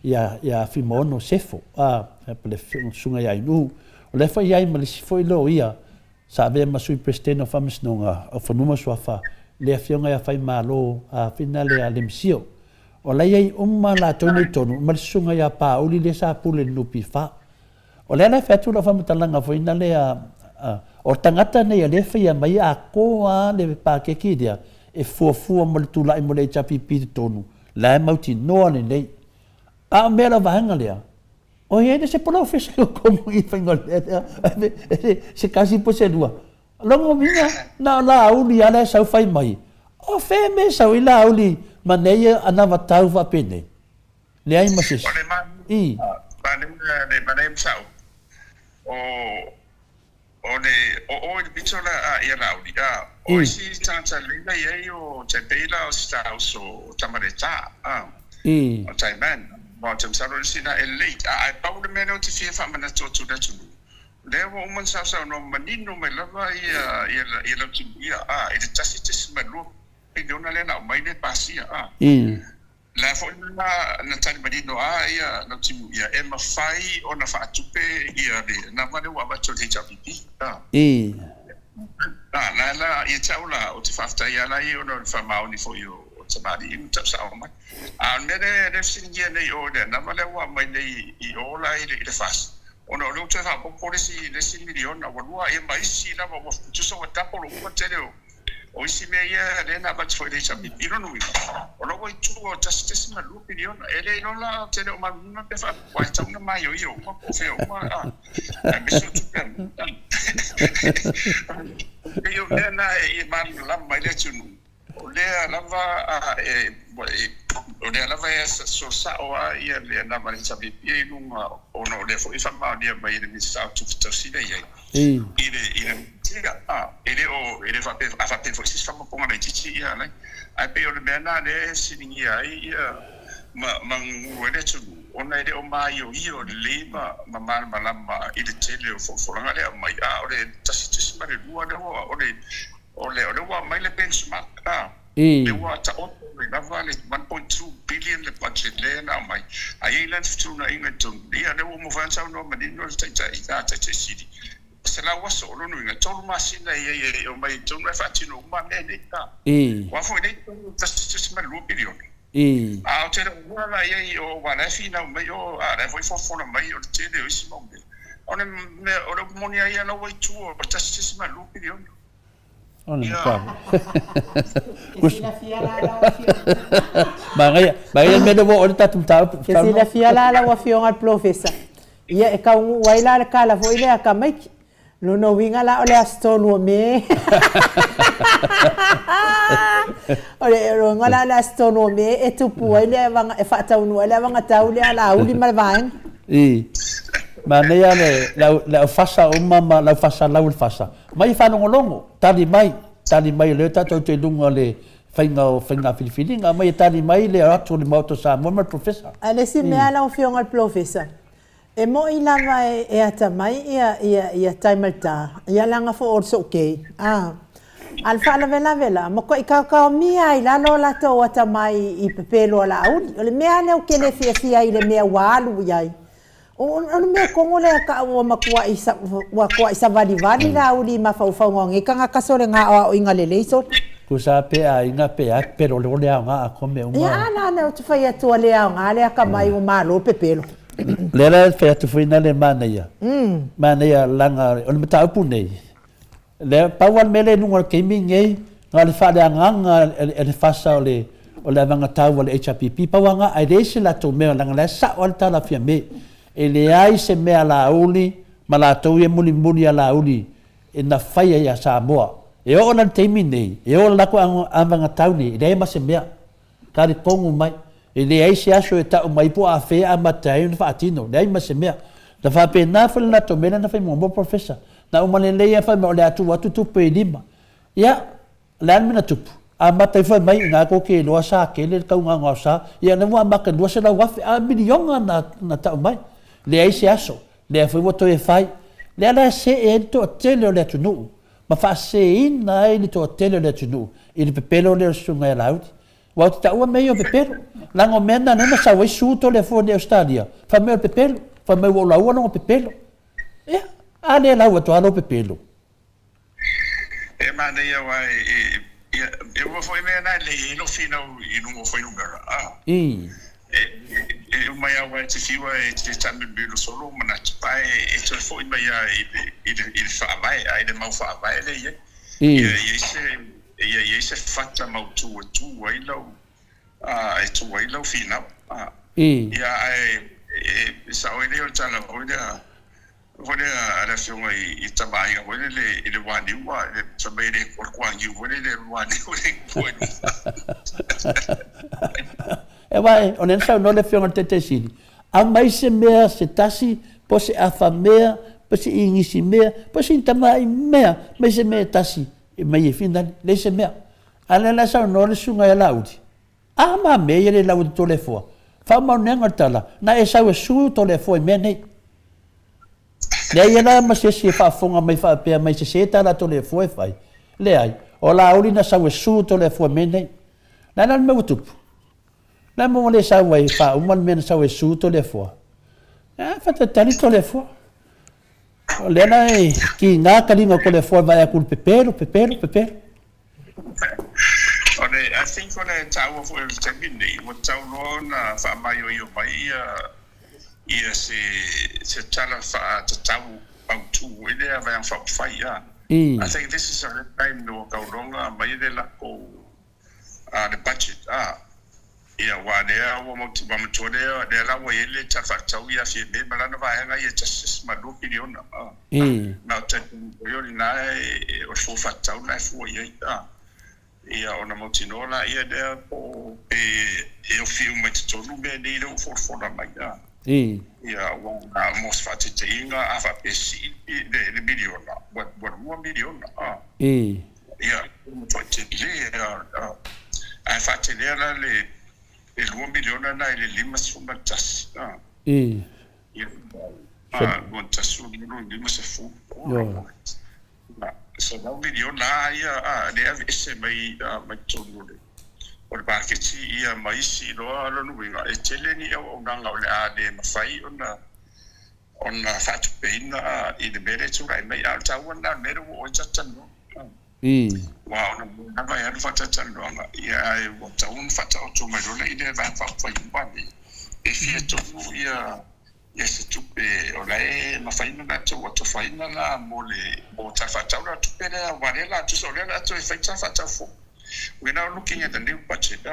B: ia ia Fuimaono Sefo, a, po le Susuga ia Ainu'u. O la e foi i ai ma le isi foi loia sa avea ma Sui Peresetene o Faamasinoga o Fanua ma Suafa, le Afioga ia Faimalo a finale ia Lemisio. O la e i ai uma latou nei i totonu ma le Susuga ia Paauli lea sa pule i le NPF. O lea la e fai atu lau faamatalaga foi na lea, o tagata nei o lea e faia mai atoa lava le paketi lea e fuafua mo le tulai mo le HRPP i totonu, la e mautinoa lelei. A o mea la vaega lea, o i ai le se polofesa i totonu i faiga o le mea lea, se tasi po o se lua. Lona uiga, na o Laauli lava la e sau fai mai, o fea mea e sau ai Laauli ma nei anavatau faapenei? Leai ma se isi.
J: O le manaia, manaia mataupu, o O le o o i le pito la a ia Laauli, a o isi tagata lelei la i ai o tai pei la o si ta uso o Tamaleta, a o Taiman, aua ou te masalo o le isi lena e lelei. A ae pau le mea lea ou te fia faamanatu atu i le atunuu, lea ua uma ona sausaunoa manino mai lava ia ia ia Lautimuia, a i le 1.2 piliona lea na aumai lea e pasia, a. La foi na na tali manino a ia Lautimuia e mafai ona faatupe ia le nama lea ua avatu e le HRPP. A. A, la la ia te au la, ou te faafetai lava la ia ona o le faamaoni foi o o tamalii ma tau sao mai. A o le mea lea lea e fesiligia nei o le nama lea ua aumai nei i o la i le i le FAS, ona o lea ua toe faaopoopo le isi le isi miliona, ua lua ia ma isi lava ua tusa ua double uma le tele o O isi mea ia lea na avatu foi i le HRPP, lona uiga, o la ua i tua o 1.2 piliona. E le iloa la te le o malamalama pe faapea, aua e tatau ona maioio uma po o fea uma, a, aemaise o tupe a E pei o mea na e malamalama ai le atunuu, o lea lava a e, o lea lava e so sao lava ia le anava a le HRPP i luga ona o lea foi e faamaonia mai e le Minisita o Tupe Tausi lea e i ai. I le i le tia a e le o e le faapea a faapea foi se isi faaopoopoga laitiiti ia alai ae pei o le mea lena lea e siligia ai ia ma ma gugulu ai le atunuu ona e le o maioio lelei ma ma malamalama i le tele o folafolaga lea e aumai a o le 1.2 lea ua o le o le o lea ua aumai le benchmark a lea ua taoto mai lava le 1.2 billion le budget lea na aumai a i ai la ni fetuunaiga i totonu ia lea ua uma foi ona saunoa manino le Taitai a Taitai Sili 100 aso o lona uiga e tolu masina e i ai e omai i totonu ae faatino uma mea nei a aua foi nei 1.2 piliona a ou te le o iloa la i ai o aua la e finau mai o a la e foi fofola mai o le tele o isi mau mea o le mea o le upu moni lava ia la ua i tua o le 1.2 piliona.
B: O le matua. Ke
A: silafia la lau afioga.
B: Manaia, manaia le mea lea ua oo i le tatou mataupu.
A: Ke silafia la lau afioga le polofesa, ia e taunuu ai la le tala foi lea a tamaiti. Lona uiga la o le aso 3 o Me. O le uiga la o le aso 3 o Me e tupu ai le e faataunuu ai le avagatau lea a Laauli ma le vaega.
B: I. Manaia le le aufasa uma ma le aufasalau o le fasa. Mai faalogologo, tali mai, tali mai o lea tatou te i luga o le faiga o faiga filifiliga, aumai e tali mai le atu o le Maota o Samoa ma le Professor.
A: A o le isi mea lau Afioga i le Polofesa, e moni lava e atamai ia Taimalta, ia leaga foi o le sookei, a o le faalavelave la, matuai taotaomia ai lalo o latou atamai i pepelo a Laauli. O le mea lea ou te le fiafia ai i le mea ua alu i ai, O le mea tonu lea e tau ua matuai ua tuai savalivali Laauli i mafaufauga o nei tagata sole na aoaoina lelei sole.
B: Tusa pe aiga pe a pepelo o le aoga atoa mea uma.
A: Ia a la lea ou te fai atu ua le aoga le atamai ua malo pepelo.
B: Lea la e fai atu foi na le manaia. Manaia laga o le mataupu nei. Lea pau lava le mea lea i luga o le taimi lenei, na o le faaleagaga e le fasa o le o le avagatau a le HRPP, pau lava lena, ae leai se latou mea leaga o la e sao lava le tala a Fiame. E leai se mea a Laauli ma latou ia e mulimuli ia Laauli na faia ia Samoa. E oo la i le taimi lenei, e oo i le latou avagatau lenei, e leai ma se mea. Talitonu mai, e leai se aso e tau mai po o afea e amata ai ona faatino, leai ma se mea. Na faapena foi le latou mea lea na fai muamua Professor. Na uma lelei lava fai mai o le a tuu atu tupe i lima. Ia, o le a le mea na tupu? Amata ifo fai mai, ina tou te iloa sa tele le tauga o sa, ia lea ua amata i le 200,000, a o miliona na tau mai. Leai se aso, lea foi ua toe fai. Lea la e see ai le toatele o le atunuu ma faaseseina ai le toatele o le atunuu i le pepelo lea o le Susuga ia Laauli. Aua ou te taua mea ia o pepelo, leaga o mea na lea na sau ai su Toleafoa nei Ausetalia, fai mai o le pepelo, fai mai ua ou laua lona pepelo. Ia, a le lau atu lava lou pepelo.
J: E manaia aua e, ia, e uma foi mea na e lelei ai lou finau i luga o fuainumera, a. E uma ia aua e te fiu e te taamilomilo solo manatu, ae e toe foi mai lava i le, i le, i le faavae, a i le mau faavae lea e i ai. Ia i ai se, ia i ai se fata mautu e tu ai lau, e tu ai lau finau. Ia ae e sao ai lea o le tala foi lea, Foi lea a le afioga i Tamaaiga foi lele i le waniu a fai mai e le o le kuaniu foi lele o le waniu e le pua i luga.
B: E aua o lea na saunoa le afioga i le Taitaisili, aumai se mea se tasi po o se afa mea po o se igisi mea po o sina tamai mea mai se mea e tasi e mai e finali, leai se mea. A o lea la e saunoa le susuga ia Laauli, A ma mea ia le lau i le Toleafoa? Faamaoniaga o le tala, na e sau e sue Toleafoa i mea nei. Leai ia la ma se isi e faafofoga mai faapea mai sese tala a Toleafoa e fai. Leai, o Laauli na sau e sue Toleafoa i mea nei. Le a la le mea ua tupu? Le a mea ua le sau ai e faauma le mea na sau e sue Toleafoa? A, faatalitali Toleafoa. O lea la e kiga taliga o Toleafoa e vaai atu i le pepelo, pepelo, pepelo.
J: O le, I think o le taua foi o le taimi lenei, ua tatau loa ona faamaioio mai ia, ia se, se tala faatatau autu i lea Vaega Faaupufai, a. I think this is the time ua tau loa ona aumai le latou, a, le budget, a. Ia, aua o lea ua manatua lea, lea la ua i ai le Tala Faatatau ia Fiame ma lana vaega ia e 1.2 piliona. Ma ou te talitonu foi o lena o le fua faatatau lena e fua i ai. Ia, ona mautinoa laia lea po o pe e ofi uma i totonu mea nei lea ua folafola mai. Ia, aua mo se faataitaiga, a faapea e sii le miliona, ua $2 miliona. Ia, ua matuai tele lava. Ae faatelea la le $2 miliona lena i le 51. Ia, 21, 50. $100 miliona lava ia, lea e aveese mai totonu o le paketi ia ma isi loa lona uiga, e tele ni auaunaga o le a le mafai ona ona faatupeina i le mea lea e tulai mai, a o le taua lena o le mea lea ua oo i ai talatalanoaga. Aua ona mea lava e alu faatalatalanoaga, ia ae ua tatau ona faataoto mai loa i le Vaega Faaupufai uma nei, e fia tonu ia se tupe o la e mafai ona latou atofaina la mo le mo Tala Faatatau la o Tupe lea, aua o lea o le a tusa o lea o le a toe fai Tala Faatatau fou. We are now looking at the new budget. O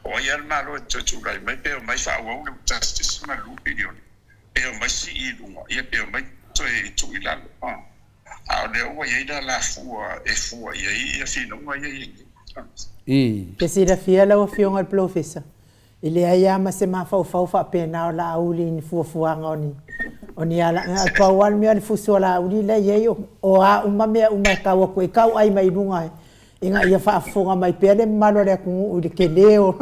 J: ai lava le Malo e toe tulai mai pe omai faaauau le 1.2 piliona, pe omai sii i luga, ia pe omai toe tuu i lalo. A o lea ua i ai le alafua e fua i ai ia finauga ia e i ai nei.
A: Te silafia lau Afioga i le Polofesa, e leai lava ma se mafaufau faapena o Laauli i ni fuafuaga o ni, o ni ala, na o le pau lava le mea o le fusu a Laauli la e i ai, o a uma mea uma e tau atu ai, tau ai mai luga Ina ia faafofoga mai pea le mamalu o le atunuu i le tele o.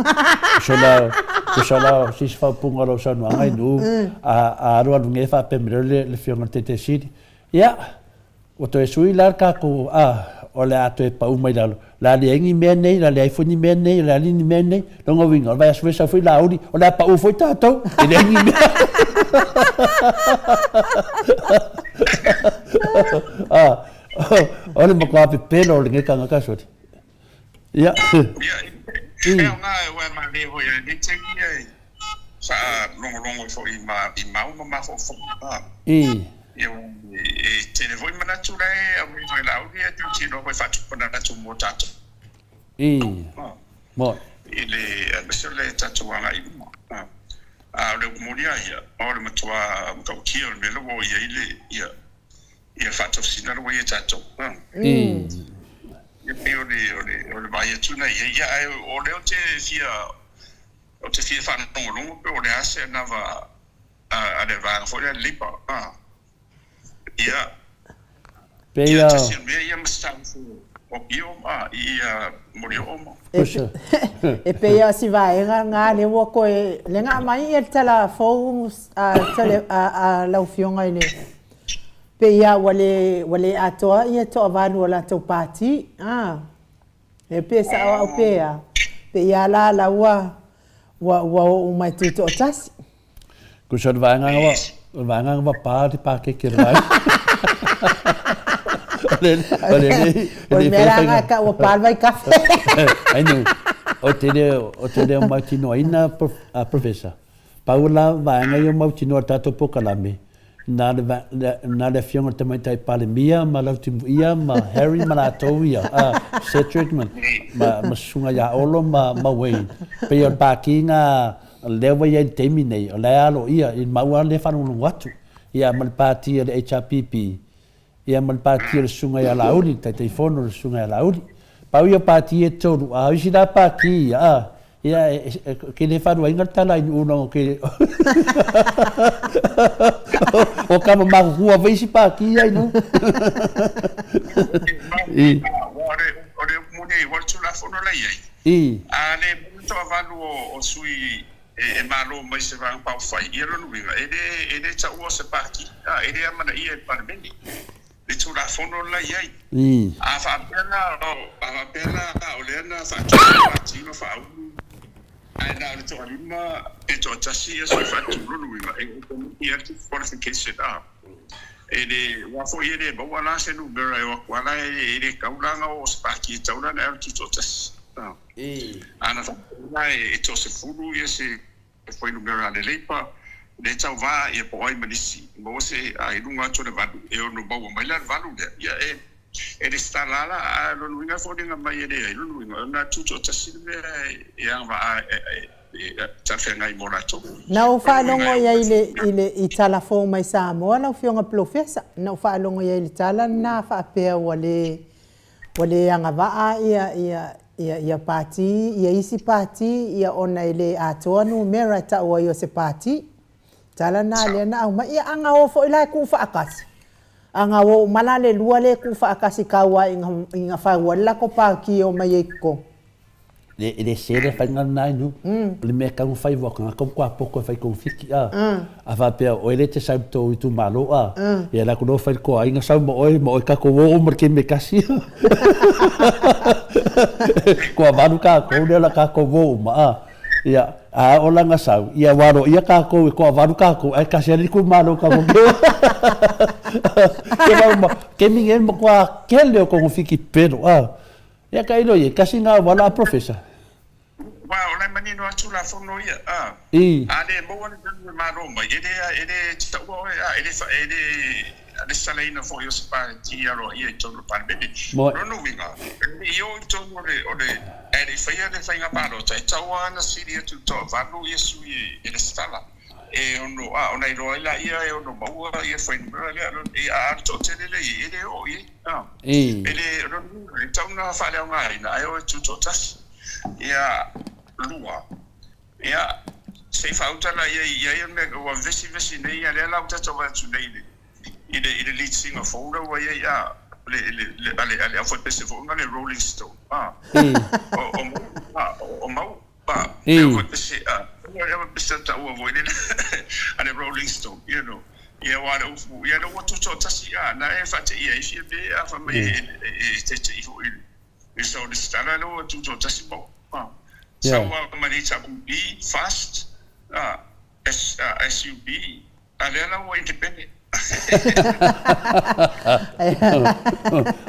B: Tusa la o se isi faaupuga o lau saunoaga i nuu, a alualu nei faapea mai loa le Afioga i le Taitaisili, ia, ua toe sui la le tatou, a, o le a toe pau mai lalo, o le a leai ni mea nei, o le a leai foi ni mea nei, o le a leai ni mea nei. Lona uiga, o le vaiaso foi e sau foi Laauli, o le a pau foi tatou, e leai ni mea. O le matua pepelo o lenei tagata soli. Ia.
J: Ia, e aoga, aua e manaia foi i lenei taimi e. faalogologo ai foi i mau ma mafaufauga. Ia, e tele foi manatu la e aumai mai Laauli ae tilotilo foi faatupu manatu mo tatou. I le aemaise o le tatou agai i luma. A o le upu moni lava ia, o le matua matautia o le mea lea ua i ai le ia ia faatosina le ua i ai tatou. Ia pei o le o le o le vaai atu lena i ai. Ia ae o lea ou te fia ou te fia faalogologo pe o le a se anava a le vaega foi lea a le Labour. Ia
B: Pei
J: a. Tasi o mea ia ma se opio ma i Molioo ma.
A: E pei a o si vaega lena lea ua toe lea na aumai ia le tala fou a lau Afioga i le pei a ua le ua le atoa ia toavalu o latou pati a e pe sao au pe a pei a la la ua ua ua oo uma e tutoatasi.
B: Tusa o le vaega o le vaega ua pa le pakeke o le vaega. O le o le
A: o le mea la ka ua pa le vaikafe.
B: Ai nu, o te le o te le mautinoaina Professor. Pau la vaega ia mautinoa le tatou polokalame na le na le afioga i le Tamaitai Palemia ma Lautimuia ma Harry ma latou ia, Cedric ma ma Susuga ia Olo ma ma Wayne. Pei o le pati na lea ua i ai i le taimi nei, o la e aloaia i maua lea e faalogologo atu, ia ma le pati a le HRPP, ia ma le pati a le Susuga ia Laauli, le Taitaifono o le Susuga ia Laauli. Pau ia o pati ia e tolu, a o isi la pati ia, a, ia, ou te le faaluaina le tala i Nu'u leaga ou te o tama matutua foi isi pati ia i Nu'u.
J: O le upu moni, ua le Tulafono la e i ai, A le maua le toavalu o sui e malo mai se Vaega Faaupufai, ia lona uiga, e le, e le taua o se Pati, a, e le amanaia e le Palemene le Tulafono le la i ai. A faapea la, a faapea la o lea na faatu le Pati ma faaulu, ae na o le toalima pe toatasi ia sui faatu, lona uiga, e okomiti lava le disqualification, a. E le, aua foi e le maua la se numera e o atu lava la, e le tatau la ona o se Pati, e tatau la ona e alu tutoatasi. A na faapea la e toasefulu ia se fuainumera a le Leipa, le tauva ia po o ai ma nisi, maua se a i luga atu o le valu, e ono maua mai la le valu lea, ia e e resitala la, a o lona uiga e foliga mai e leai, lona uiga o na tutoatasi le mea e agavaa e talafeagai mo latou.
A: Na ou faalogo i ai i le, i le, i tala fou mai Samoa lau Afioga Polofesa, na ou faalogo i ai i le tala lena faapea ua le, Ua le agavaa ia, ia, ia, ia pati, ia isi pati, ia ona e le atoa numera e tau ai o se pati. Tala na lea na aumai. Ia a ga o foi la e tuufaatasi. A ga o uma la le lua lea e tuufaatasi tau lava ina, ina fau ai le latou pati e omai ai i totonu.
B: E le sē le faiga lena i nuu. O le mea e tatau ona fai aua o tagata ua matua poto e fai togafiti a. A faapea o oe lea e te sau i le tou itumalo a, ia alu atu loa fai le tou aiga sau ma oe ma oe tatou o uma i le taimi e tasi. Toavalu tatou lea o le a tatou o uma a. Ia, a oo la ina sau, ia ua aloaia tatou e toavalu tatou ae tasi lava le itumalo tatou te o ai. Ia ma taimi nei o le matua tele o togafiti pelo a. Ia tailo ia, tasi na auala a Professor.
J: Aua o la e manino lava Tulafono ia, a. A le maua le galu e malo mai, e le, e le taua oe, a, e le, e le resitalaina foi o se Pati aloaia i totonu o le Palemene. O lona uiga, e le i oo i totonu o le, o le, ae le i faia le faiga palota, e tatau lava ona sili atu i le toavalu ia sui e resitala. E ono, a, ona iloa ai laia e ono maua ia fuainumera lea, a o le toatele lea i ai, e le oo i ai. A, e le, o lona uiga, e tatau ona faaleaogaina, ae o e tutoatasi. Ia, lua, ia, se i faauta laia i ai o le mea ua vesivesi nei, ia lea la ua tatou vaai atu nei i le, i le, i le lead singer fou lea ua i ai, a, le, le, le, a le, a le aufaipesefe foi ma le Rolling Stone, a, o, o Mau, a, o Mau,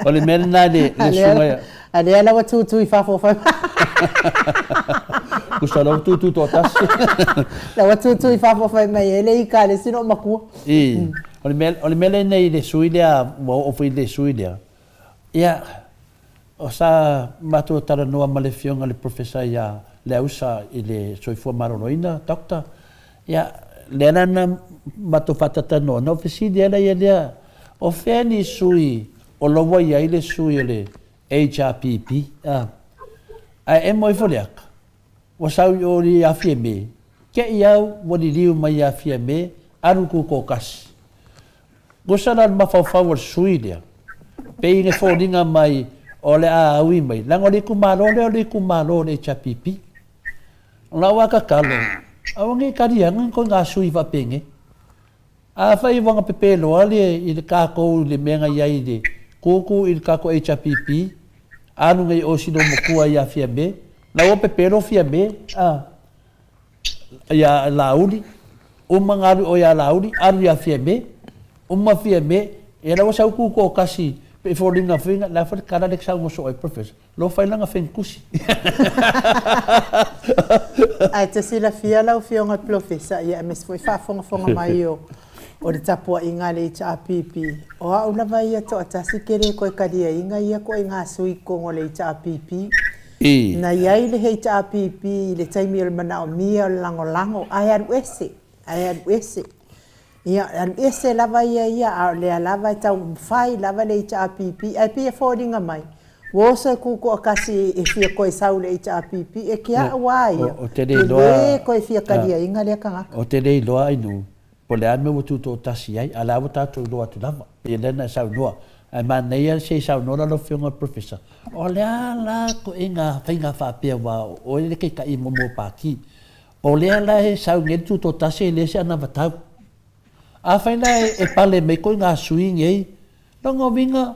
B: O le mea lena le susuga ia.
A: A lea la ua tūtū i fafo fai
B: Tusa la ua tūtū toatasi.
A: La ua tūtū i fafo fai mai e le i ka le sino makua.
B: I, o le mea, o le mea lenei i le sui lea, ua oo foi i le sui lea, ia, o sa matou talanoa ma le Afioga i le Professor ia Leausa i le Soifua Maloloina, Doctor, ia, lea la na matou faatatalanoa, na ou fesili ai la ia lea, o fea ni sui o la ua i ai le sui o le HRPP, a, ae emo ifo le aka, ua sau i o i Fiamē, te i au ua liliu mai iā Fiamē, alu tutoatasi. Gusa la le mafaufau o le sui lea, pei le foliga mai o le a aui mai, leaga o le itumalo lea o le itumalo o le HRPP. O lau lava tatalo, aua ne i taliaina ni ituaiga sui faapenei. Afai ua na pepeloa le i le tatou i le mea na i ai i le kuku i le tatou HRPP, alu nei oe silo matua ia Fiame, la ua pepelo Fiame a ia Laauli, uma na alu oe ia Laauli, alu ia Fiame, uma Fiame, ia la ua sau tutoatasi pei foliga foi na, le a foi le tala lea e te saunoa soo ai Professor? Lo fai lana fentusi.
A: Ae te silafia lau Afioga i le Polofesa, ia aemaise foi faafogafoga mai o o le tapuaiga a le HRPP, o au lava ia toatasi ke le toe taliaina ia ituaiga sui i totonu o le HRPP. Na i ai le HRPP i le taimi o le manaomia o le lagolago, ae alu ese, ae alu ese. Ia, e alu ese lava ia ia, a o lea lava e taumafai lava le HRPP, ae pei e foliga mai, ua oso e tutoatasi e fia toe sau i le HRPP, e ke au a ia,
B: e
A: le toe fia taliaina lea tagata.
B: Ou te le iloa Ainu, po o le a le mea ua tutoatasi ai, a o lea ua tatou iloa atu lava, pei o lea na e saunoa. Ae manaia se i saunoa la lau Afioga i le Professor, o le a la ituaiga faiga faapea aua o oe le Taitai muamua o Pati. O lea la e sau nei le tutoatasi e le se anavatau. Afai la e pale mai ituaiga sui nei, lona uiga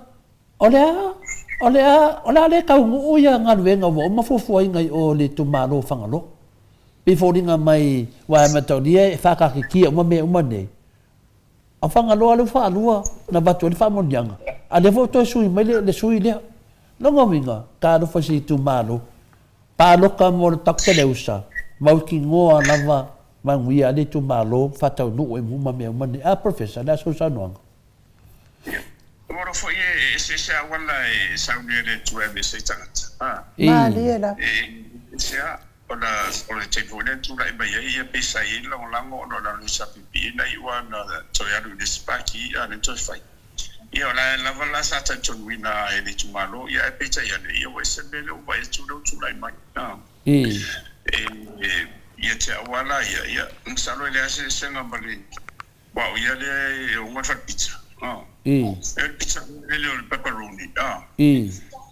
B: o le a, o le a, o le a le taunuu ia galuega ua uma fuafuaina i o i le itumalo o Fagaloa. Pei foliga mai aua e mataulia e whakakiki uma mea uma nei. A Fagaloa lea ua faalua na avatu ai le faamanuiaga, a lea foi ua toe sui mai le sui lea. Lona uiga, talofa i se itumalo, Paloka mo le Takuteleusa, mautinoa lava manuia ai le itumalo faataunuu ai uma mea uma nei. A Professor, le a sou saunoaga?
J: Ia, ua foi e eseese auala e sauni ai le Atua e aveese ai tagata. A.
A: Malie lava.
J: E ese a, ona o le taimi foi lea na tulai mai ai ia pei sa i ai le lagolago ona o lalo i SPP na iu lava ona toe alu i le isi pati a o lea na toe fai. Ia o la lava la sa talitonuina e le itumalo, ia ae peitai ane, ia ua ese le mea lea ua vaai atu lea ua tulai mai. E, ia te au lava la ia, ia, masalo e leai se eseesega ma le, aua o ia lea e oga le fale pizza. E o le pizza foi lele o le pepperoni,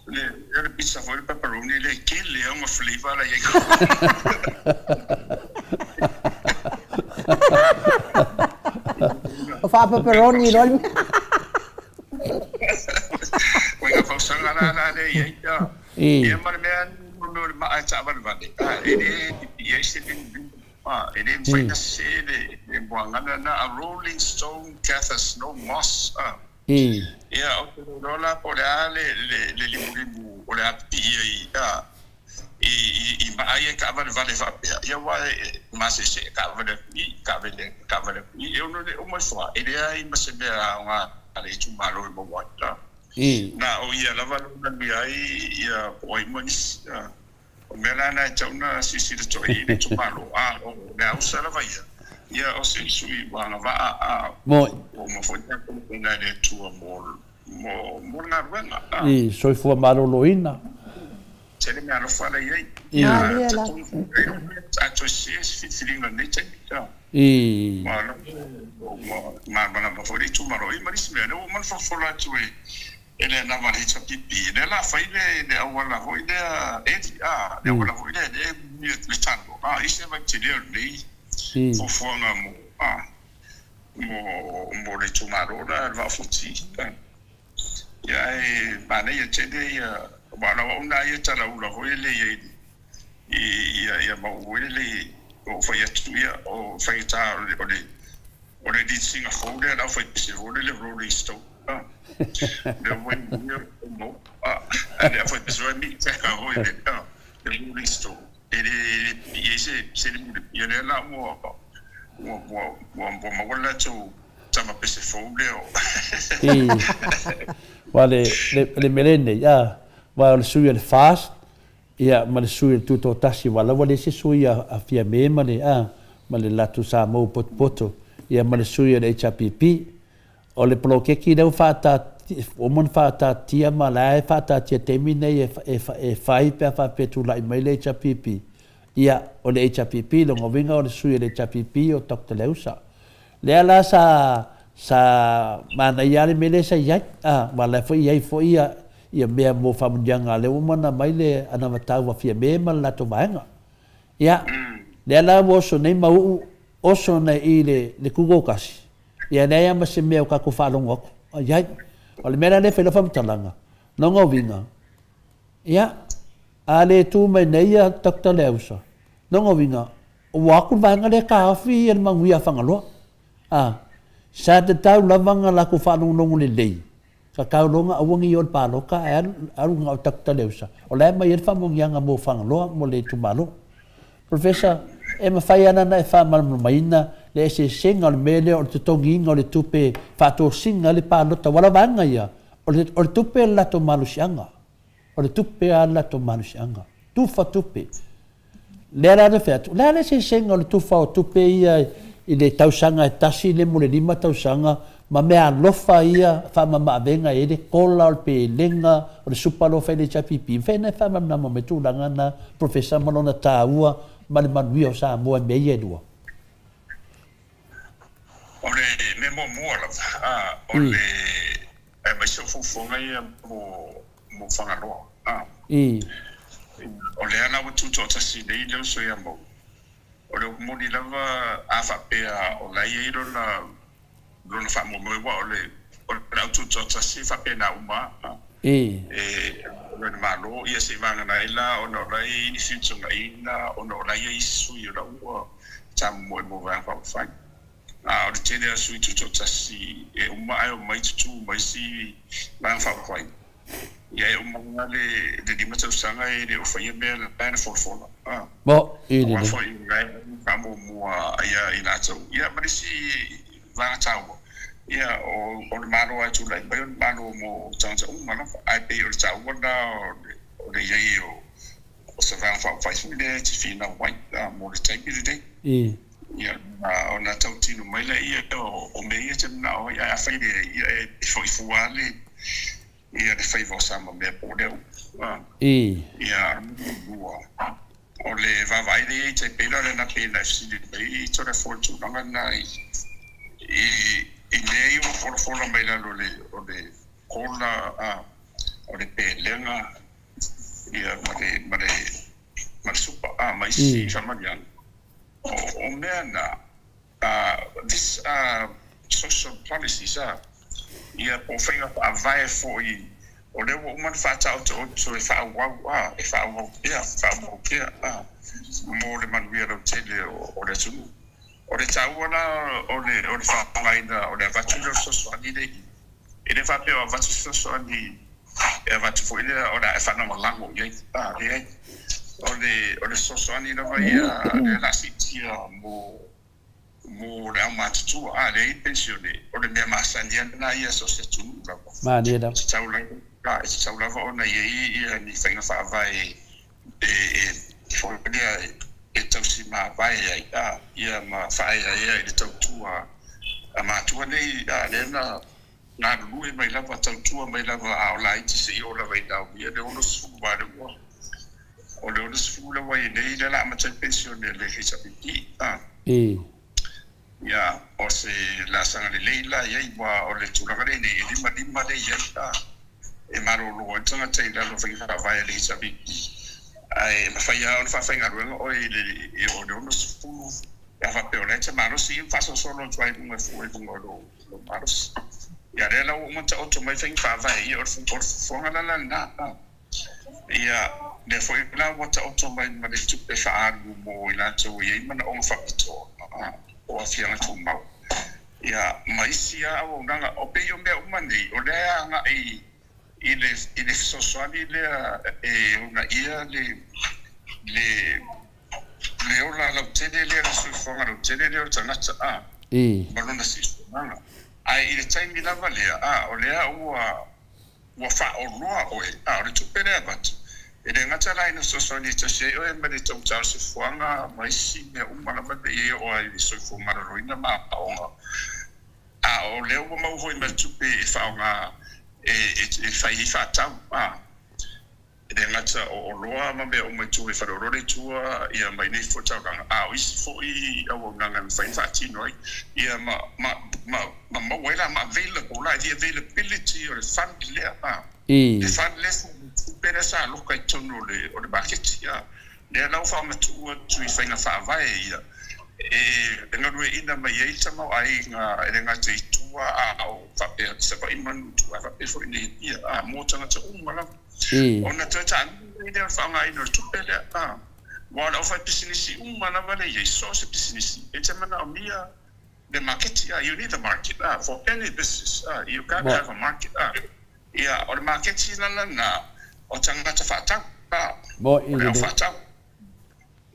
J: le, o le pizza foi le pepperoni lea e tele lava ona flavour la e i ai.
A: O faa-pepperoni loa le mea.
J: Koe ngā fausaga la la lea i ai. Ia ma le mea mo mea o le maa e taavalevale, e le pipii ai se limulimu. E le mafai ona sese le moagana na, a rolling stone gathers no moss. Ia, ou te le iloa la po o le a le limulimu o le a pipii ai i, i, i maa ia e taavalevale faapea, ia aua e masese e taavale atu i, taavale, taavale atu i, e ono le uma ifo lava, e leai ma se mea aoga a le itumalo e maua ai. Na o ia lava le manuia ai ia po o ai ma nisi. O mea la na e tatau ona silasila totoa i ai le itumalo, a o le ausa lava ia, ia o se sui ua agavaa a ua uma foi ona tapena e le Atua mo, mo, mo le galuega.
B: I soifua maloloina.
J: Tele mea alofa la i ai.
A: Malie la.
J: A toe sese se filifiliga i lenei taimi. Ua malamalama foi le itumalo i ma nisi mea. Lea ua uma ona folafola atu e le anava a le HRPP. Lea la fai le auala foi lea Eddie, a, le auala foi lea lea e muamua atu le talo, a, i se vaitele o lenei fuafuaga mo, a, mo le itumalo la le Vaa o Fonoti. Ia ae manaia tele ia, aua o lau au na ia talaula foi lele i ai i ia ia mau foi lele o fai atu ia o faigata o le o le o le lead singer fou lea la fai pese foi lele Rolling Stone. Lea ua i ia o mau, a lea foi pessoa mi te ka hoi le le rolling stone. E le e i se se le mule. Ia lea la ua ua ua ua ua maua le latou tama pese fou lea o.
B: I. Aua le le le mea lenei, a, aua o le sui o le FAST, ia, ma le sui o le Tutoatasi, aua la ua leai se sui a a Fiame ma le, a, ma le latou Samoa potopoto, ia ma le sui o le HRPP. O le poloketi lea ua faataatia, ua uma ona faataatia ma la e faataatia i le taimi lenei e, e, e fai pe a faapea e tulai mai le HRPP. Ia, o le HRPP, lona uiga o le sui o le HRPP o Doctor Leusa. Lea la sa, sa manaia lava le mea lea sa i ai, a, aua o la foi e i ai foi ia, ia mea mo faamanuiaga lea ua uma ona aumai le anavatau a Fiame ma le latou vaega. Ia, lea la ua oso nei Mauu, oso nei i le, le tutoatasi, Ia e leai lava ma se mea o tatou faalogo atu i ai. O le mea la lea e fai lau faamatalaga, lona uiga, ia, a le tu mai nei ia Doctor Leausa, lona uiga, ua atu le vaega lea e taofi ia le manuia a Fagaloa. A, sa tatau lava ona latou faalogologo lelei, tatau loa ona aua ne i o i le palota ae alu, alu na o Doctor Leausa, o la e aumai ai le faamanuiaga mo Fagaloa mo le itumalo. Professor, e mafai lava ona e faamalamalamaina le eseesega o le mea lea o le totogiina o le tupe faatosina le palota aua o la vaega ia, o le, o le tupe o le latou malosiaga. O le tupe lava le latou malosiaga. Tufa tupe. Lea la na fai atu, o le a le eseesega o le tufa o tupe ia i le tausaga e tasi le mo le lima tausaga ma meaalofa ia faamamaavega e i ai le kola, o le pelega, o le supa alofa i le HRPP. E mafai ona e faamalamalama mai tulaga na Professor ma lona taua ma le manuia o Samoa i mea ia e lua?
J: O le mea muamua lava, a, o le aemaise o fuafuaga ia mo, mo Fagaloa, a. O lea la ua tutoatasi nei le uso ia Mauu. O le upu moni lava, a faapea o la e i ai lona lona faamoemoe aua o le o le au tutoatasi e faapena uma a e o le Malo ia seivagana ai la ona o la e i ai ni feutagaiga ona o la e i ai isi sui o la ua tamomoe mo Vaega Faaupufai. A o le tele a sui tutoatasi e uma ae omai tutu ma isi Vaega Faaupufai Ia e uma lava le le 5 tausaga e le o faia mea la e na folafola. A.
B: Mo, i
J: Aua lelei. foi o la e faamuamua ia i latou. Ia ma le isi vaega taua, ia o o le Malo lava e tulai mai o le Malo mo tagata uma lava. Ae pei o le taua lena o le o le i ai o o se vaega faaupufai foi lea e te finau ai mo le taimi lenei.
B: I.
J: Ia ona tautino mai lea o o mea ia e te manao ai, ae afai leai, ia e foi fua lava le ia le faiva o Samamea po o lea upu. A.
B: I.
J: Ia, lua, o le vaavaai lea i ai tai pei la o le anape na e fesili mai i Toleafoa i le tulaga lena i i i mea ia ua folafola mai lalo o le o le kola, a, o le pelega, ia ma le ma le ma le supa, a, ma isi faamanuiaga. O o mea na, this social policies ia po o faiga faavae foi o lea ua uma ona faataotooto e faaauau a, e faaauau pea, faaauau pea a, mo le manuia lautele o le atunuu. O le taua la o le o le faaaogaina o le avatu lea o le fesoasoani lea i i, e le faapea o avatu se fesoasoani e avatu foi lea o le a e faalagolago i ai, a, leai. O le o le fesoasoani lava ia lea o le a siitia mo mo le aumatutua, a leai penisione, o le mea masani lava lena ia so o se atunuu lava.
B: Malie lava.
J: E tatau lava, e tatau lava ona i ai ia ni faiga faavae e e foi lea e tausi mavae ai, a, ia ma faaeaea i le tautua a matua nei, a, lea na galulue mai lava, tautua mai lava a o laiti seia oo lava ina aulia le 60 aua lea ua o le 60 lea ua i ai nei lea la amata ai penisione a le HRPP a. Ia o se laasaga lelei la i ai aua o le tulaga lea nei e 55 lea i ai a e malolo ai le tagata i lalo o faiga faavae a le HRPP ae mafai lava ona faafaigaluega oe i le e oo i le 60 pe a faapea o la e te malosi ia ma faasolosolo atu ai i luga e fua i luga o lou lou malosi. Ia lea la ua uma ona taoto mai faiga faavae ia o le fuafuaga la lena. Ia lea foi la ua taoto mai ma le tupe faaalu mo i latou e i ai manaoga faapitoa o aafiaga tumau. Ia, ma isi lava auaunaga. O pei o mea uma nei, o lea e agai i le, i le fesoasoani lea e uunaia le, le, le ola lautele lea, le soifuaga lautele lea o le tagata, a, ma lona siosiomaga. Ae i le taimi lava lea, a, o lea ua, Ua faaoloa oe, a o le tupe lea e avatu, e le gata la ina fesoasoani e tausi ai oe ma le taugata o le soifuaga ma isi mea uma lava pei e oo ai i le soifua maloloina ma aoga, a o lea ua maua foi ma le tupe e faaaoga e fai ai faatau, a. E le gata o oloa ma mea uma i tua i faleoloa i tua ia ma inei foi taulaga, a o isi foi auaunaga e mafai ona faatino ai ia ma ma ma ma maua ai la ma available la the availability o le fund lea a. Le fund lea sa tupe lea sa aloka i totonu o le o le maketi a. Lea la ua faamatuu atu i faiga faavae ia e galueaiina mai ai le tamaoaiga e le gata i tua a o faapea i Savaii ma nuu tua faapea foi i inei i Apia a mo tagata uma lava. Ona toe taamilo ai lea o le faaaogaina o le tupe lea. Aua o le aufaipisinisi uma lava lea e i ai, so o se pisinisi, e te manaomia le maketi, you need the market for any business, you got to have a market. Ia, o le maketi la lena o tagata faatau, o le au faatau.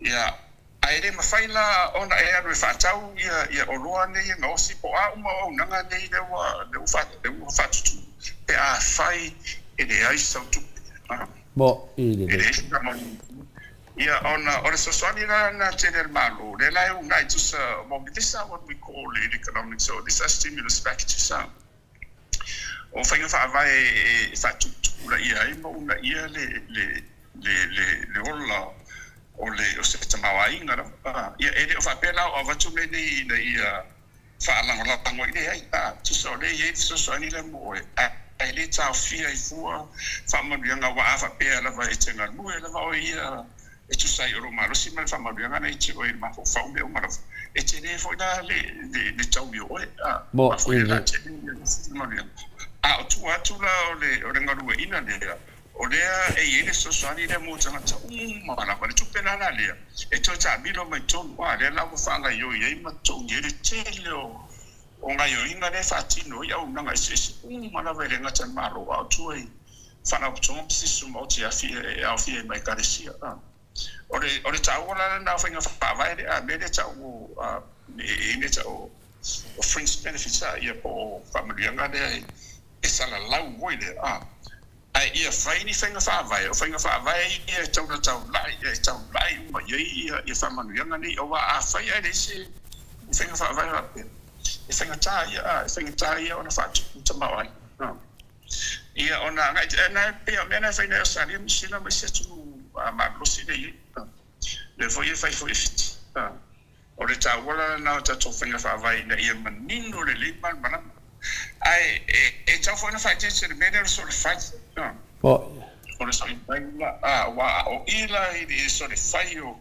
J: Ia, ae le mafai la ona e alu e faatau ia oloa nei e gaosi po o a uma auaunaga nei lea ua lea ua faatutu pe afai e leai sau tupe. E leai se tamaoaiga. Ia, ona o le fesoasoani la lena tele a le Malo, lea la e uunai tusa, well, this are what we call in economics, so these are stimulus packages. O faiga faavae e faatuputupulaia ai ma uunaia le le le le le ola o le o se tamaoaiga lava. Ia, e le o faapea la o avatu mea nei ina ia faalagolago ai, leai. Tusa o lea e i ai le fesoasoani lea mo oe, ae le taofia ai fua faamanuiaga, aua a faapea lava e te galue lava oe ia e tusa ai o lou malosi ma le faamanuiaga lena i te oe i le mafaufau mea uma lava, e tele foi la le taui o oe, a aua foi le la tele ia le faamanuiaga. A o tua atu la o le galueaiina lea, o lea e i ai le fesoasoani lea mo tagata uma lava, le tupe la la lea e toe taamilo mai totonu, a lea la ua faagaoioi ai ma totogi ai le tele o gaoioiga lea e faatino ai auaunaga eseese uma lava e le gata i le Malo, a o tua i Faalapotopotoga ma Pisinisi Tumaoti e aofia ai ma Ekalesia. O le, o le taua la lena o faiga faavae lea, a mea lea e tau o, e mea e tau o fringe benefits a, ia po o faamanuiaga lea e salalau foi lea, a. Ae ia fai ni faiga faavae, o faiga faavae ia e tau na taulai, e taulai uma i ai ia faamanuiaga nei, aua afai ae leai se faiga faavae faapea, e faigata ia, a, e faigata ia ona faatupu tamaoaiga. Ia, ona agai, na e pei o mea na e fai nei Ausetalia ma Niu Sila ma isi atunuu malolosi lea e i ai. Lea foi e fai foi e Fiti. O le taua la lena o tatou faiga faavae ina ia manino lelei ma malamalama. Ae e tatau foi ona faaeteete le mea lea o le solefai. O le solefai la, aua o i la i le solefai o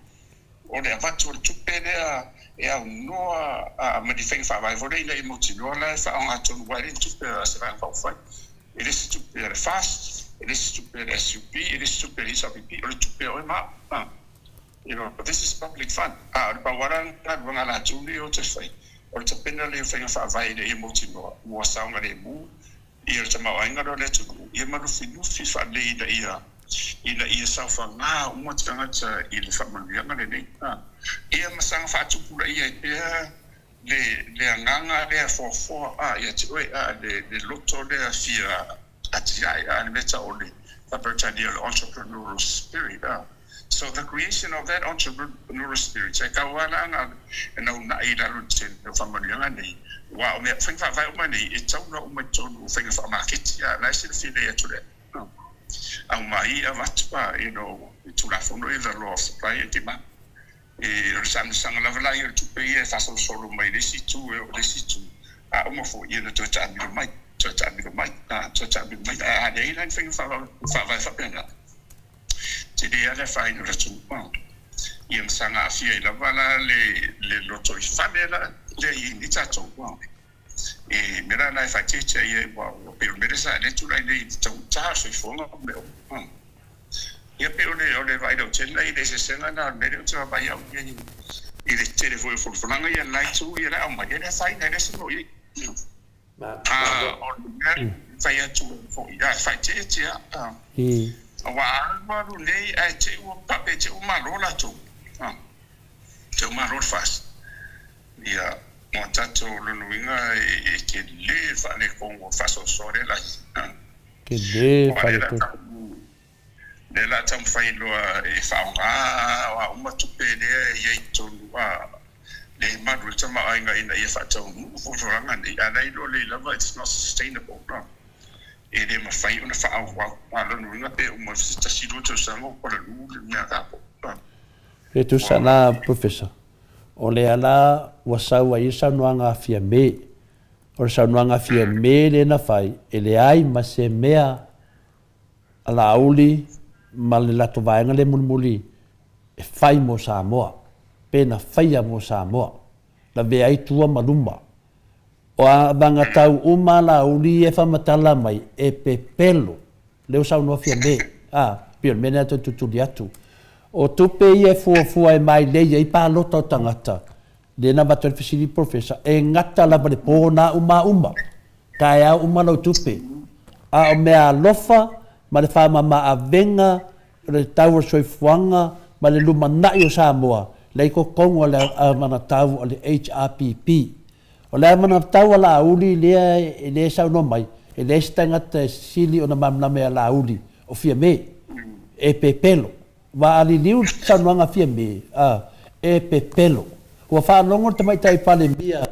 J: o le avatu o le tupe lea e aunoa ma ni faiga faavae foi lea ina ia mautinoa la e faaaoga tonu ai le tupe a se Vaega Faaupufai. E le o se tupe a le FAST, e le o se tupe a le SUP, e le o se tupe a le HRPP, o le tupe a oe ma au. You know, this is public fund. A o le pau lava la galuega a latou nei o te fai, o le tapena lea o faiga faavae ina ia mautinoa ua saogalemu ia le tamaoaiga lea o le atunuu, ia malufilufi faalelei ina ia ina ia saofaga uma tagata i le faamanuiaga lenei. Ia ma saga faatupulaia ai pea le le agaga lea foafoa a ia te oe a le le loto lea fia atiae a le mea tau o le faa-Peretania o le entrepreneurial spirit a. So the creation of that entrepreneurial spirit, e tau lava la ona uunai i lalo i le tele o faamanuiaga nei, aua o mea faiga faavae uma nei e taula uma i totonu o faiga faamaketi, a o la e silafia lelei atu le aumai avatu a, you know, i Tulafono ia, the law of supply and demand. E, o le taamilosaga lava la ia o le tupe ia e faasolosolo mai le isi itu e oo i le isi itu, a uma foi ia ona toe taamilo mai, toe taamilo mai, a, toe taamilo mai. Ae a leai la ni faiga faavae faapena, Tele lava le afaina o le atunuu. Ia ma saga aafia ai lava la le loto i fale la lea i ai nei tatou. E mea la na e faaeteete ai aua ua pei o le mea lea sa lea e tulai nei i le taugata o le soifuaga ma mea uma. Ia pei o le vaai lautele la i le eseesega lena o le mea lea ou te vaavaai au i ai i le le tele foi o folafolaga ia a le la itu ia le aumai, e le afaina, e leai se mea o i ai. A o le mea e fai atu ai foi, a e faaeteete lava, aua a alu alu nei ae te i ua faapea te i ua malo latou, te i ua malo le FAST. Ia, mo tatou lona uiga e tele le faaletonu o le faasoasoa lea la i ai.
B: Tele le faaletonu.
J: Lea o le a taumafai loa e faaaoga a uma tupe lea e i ai i totonu a le malu ai le tamaoaiga ina ia faataunuu folafolaga nei, a la e iloa lelei lava it's not sustainable, e le mafai ona faaauau. A o lona uiga pe uma ifo se tasi lua tausaga ua palalu le mea tatou.
B: E tusa la Professor, o lea la ua sau ai le saunoaga a Fiame. O le saunoaga a Fiame lea na fai, e leai ma se mea a Laauli ma le latou vaega lea mulimuli e fai mo Samoa, pe na faia mo Samoa, lavea ai tua ma luma. O avagatau uma a Laauli ia e faamatala mai, e pepelo. Lea ua saunoa Fiame, a, pei o le mea lena e toe tulituli atu. O tupe ia e fuafua e mailei ai palota o tagata, lea na avatu ai le fesili i le Professor, e gata lava i le po na uma a uma. Taeao uma lau tupe. A o meaalofa ma le faamama-avega o le tau o le soifuaga ma le lumanai o Samoa, lea i totonu o le anavatau a le HRPP. O le anavatau a Laauli lea e saunoa mai, e leai se tagata e sili ona malamalama ia Laauli, o Fiame. E pepelo. Ua aliliu le saunoaga a Fiame, a, e pepelo. Ua faalogo le Tamaitai Palemia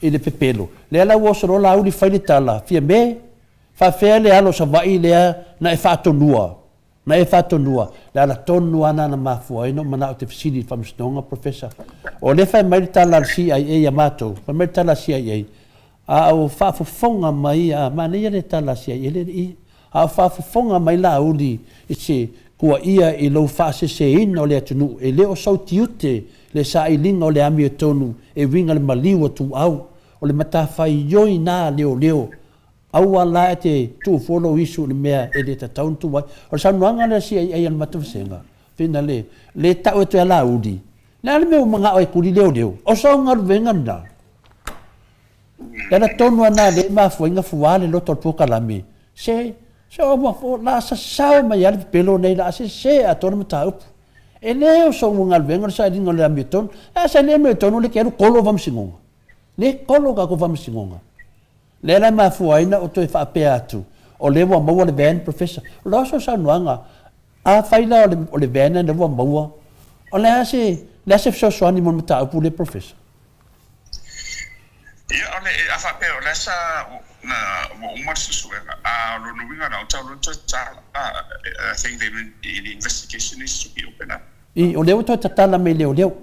B: i le pepelo. Lea la ua oso loa Laauli fai le tala, Fiame, faafefea le alo o Savaii lea na e faatonua? Na e faatonua? Le ala tonu lava lena na mafua ai ona ou manao ou te fesili i le Faamasinoga, Professor. O lea fai mai le tala a le CIA ia matou, fai mai le tala a le CIA, a o faafofoga mai, a, manaia le tala a le CIA le alii, A o faafofoga mai Laauli i se tuaia i lou faaseseina o le atunuu, e le o sou tiute le sailiga o le amiotonu e uiga le maliu o tuau, o le matafaioi na a leoleo. Aua la e te tuufua lou isu i le mea e le tatau ona tuu ai. O le saunoaga lea a CIA a le matou vasega, pei na le le tau atu ia Laauli, le a le mea ua manao ai e tuli leoleo? O sou galuega lena. Le ala tonu lava lena lea e mafua ai ona fua le loto o le polokalame, se, se o o le a sasao mai lava le pepelo nei, o le a sese atoa le mataupu. E le o sou galuega o le sailiga o le amiotonu. A saili le amiotonu lea e te alu kolo faamasinoga. Le kolo tatou faamasinoga. Lea la e mafua ai ona ou toe faapea atu, o lea ua maua le van, Professor. O le a sou saunoaga, afai la o le van lea ua maua, o le a se, le a se fesoasoani mo le mataupu lea, Professor?
J: Ia, o le, a faapea o lea sa, na, ua uma le suesuega, a o lona uiga na o tau loa toe tatala, I think the, the investigation needs to be open up.
B: I, o lea ua toe tatala mai leoleo.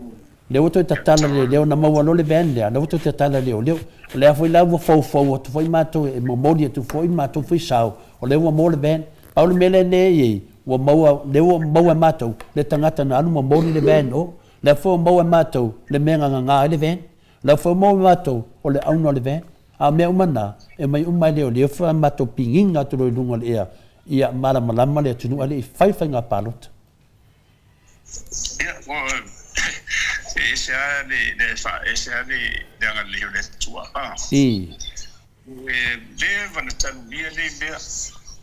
B: Lea ua toe tatala leoleo, na maua loa le van lea, lea ua toe tatala leoleo. O lea foi la ua foufou atu foi matou e momoli atu foi matou foi sao, o lea ua maua le van. Pau le mea lea e i ai, ua maua, lea ua maua e matou le tagata na alu momoli le van o. Lea foi ua maua e matou le mea na gaga ai le van. Lea foi ua maua e matou o le owner o le van. A o mea uma na, e omai uma e leoleo foi a matou pigiga atu loa i luga o le ea, ia malamalama le atunuu ae le i fai faiga palota.
J: Ia, ua, e ese lava le, le, e ese lava le, le agalelei o le Atua. A.
B: I.
J: E leva na tanuia nei mea,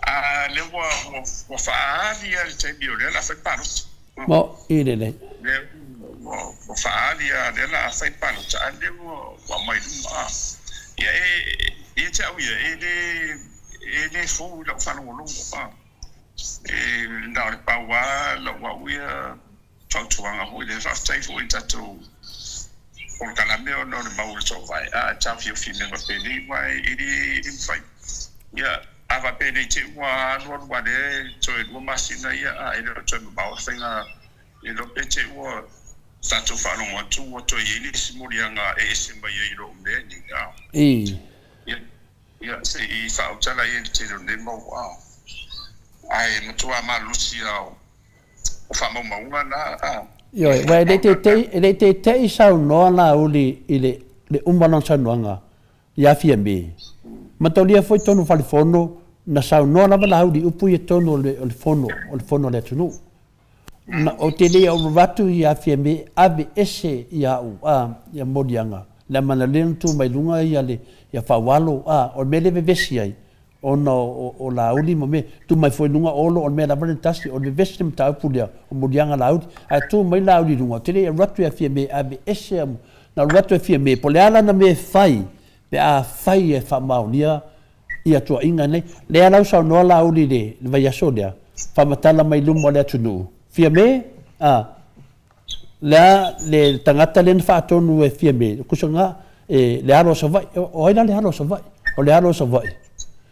J: a lea ua, ua, ua faaali lava i le taimi o lea o le a fai palota.
B: Mo, i lelei.
J: Lea ua, ua faaali lava lea o le a fai palota, a lea ua, ua aumai luma. A, ia e, ia te au ia, e le, e le fou i lau faalogologo. A, e na o le pau lava lau au ia fautuaga foi lea. Faafetai foi i tatou polokalame ona o le mau o le toovae a taofiofi i mea faapenei aua e le e le mafai. Ia a faapea nei te i ua alualu a lea toe lua masina ia a e le o toe mamao le faiga le iloa pe te i ua tatou faalogo atu ua toe i ai le isi moliaga e ese mai ai i lou mea nei a. Ia ia se i faautala ia i le tele o lenei mau a ae matua malosi a o O faamaumauga na a.
B: Ioe, aua e le i teitei, e le i teitei saunoa Laauli i le, le uma o lana saunoaga ia Fiame. Mataulia foi tonu o fale fono, na saunoa lava Laauli i upu ia tonu o le, o le fono, o le fono a le atunuu. Na, ou te le i alu atu ia Fiame e ave ese ia au, a, ia moliaga, le amana lea na tu mai luga ia le, ia Faualo, a, o le mea lea e vevesi ai, ona o, o, o Laauli ma mea, tu mai foi i luga Olo, o le mea lava lea e tasi, o le vevesi le mataupu lea, o moliaga a Laauli. Ae tu mai Laauli i luga, ou te le i alu atu ia Fiame e ave ese ia, na alu atu e Fiame, po o le a lana mea e fai, pe afai e faamaonia ia tuuaiga nei. Lea la ua saunoa Laauli i le vaiaso lea, faamatala mai luma o le atunuu, Fiame, a, lea le tagata lea na faatonu e Fiame, kusa na, e, le alo o Savaii. O ai la le alo o Savaii? O le alo o Savaii.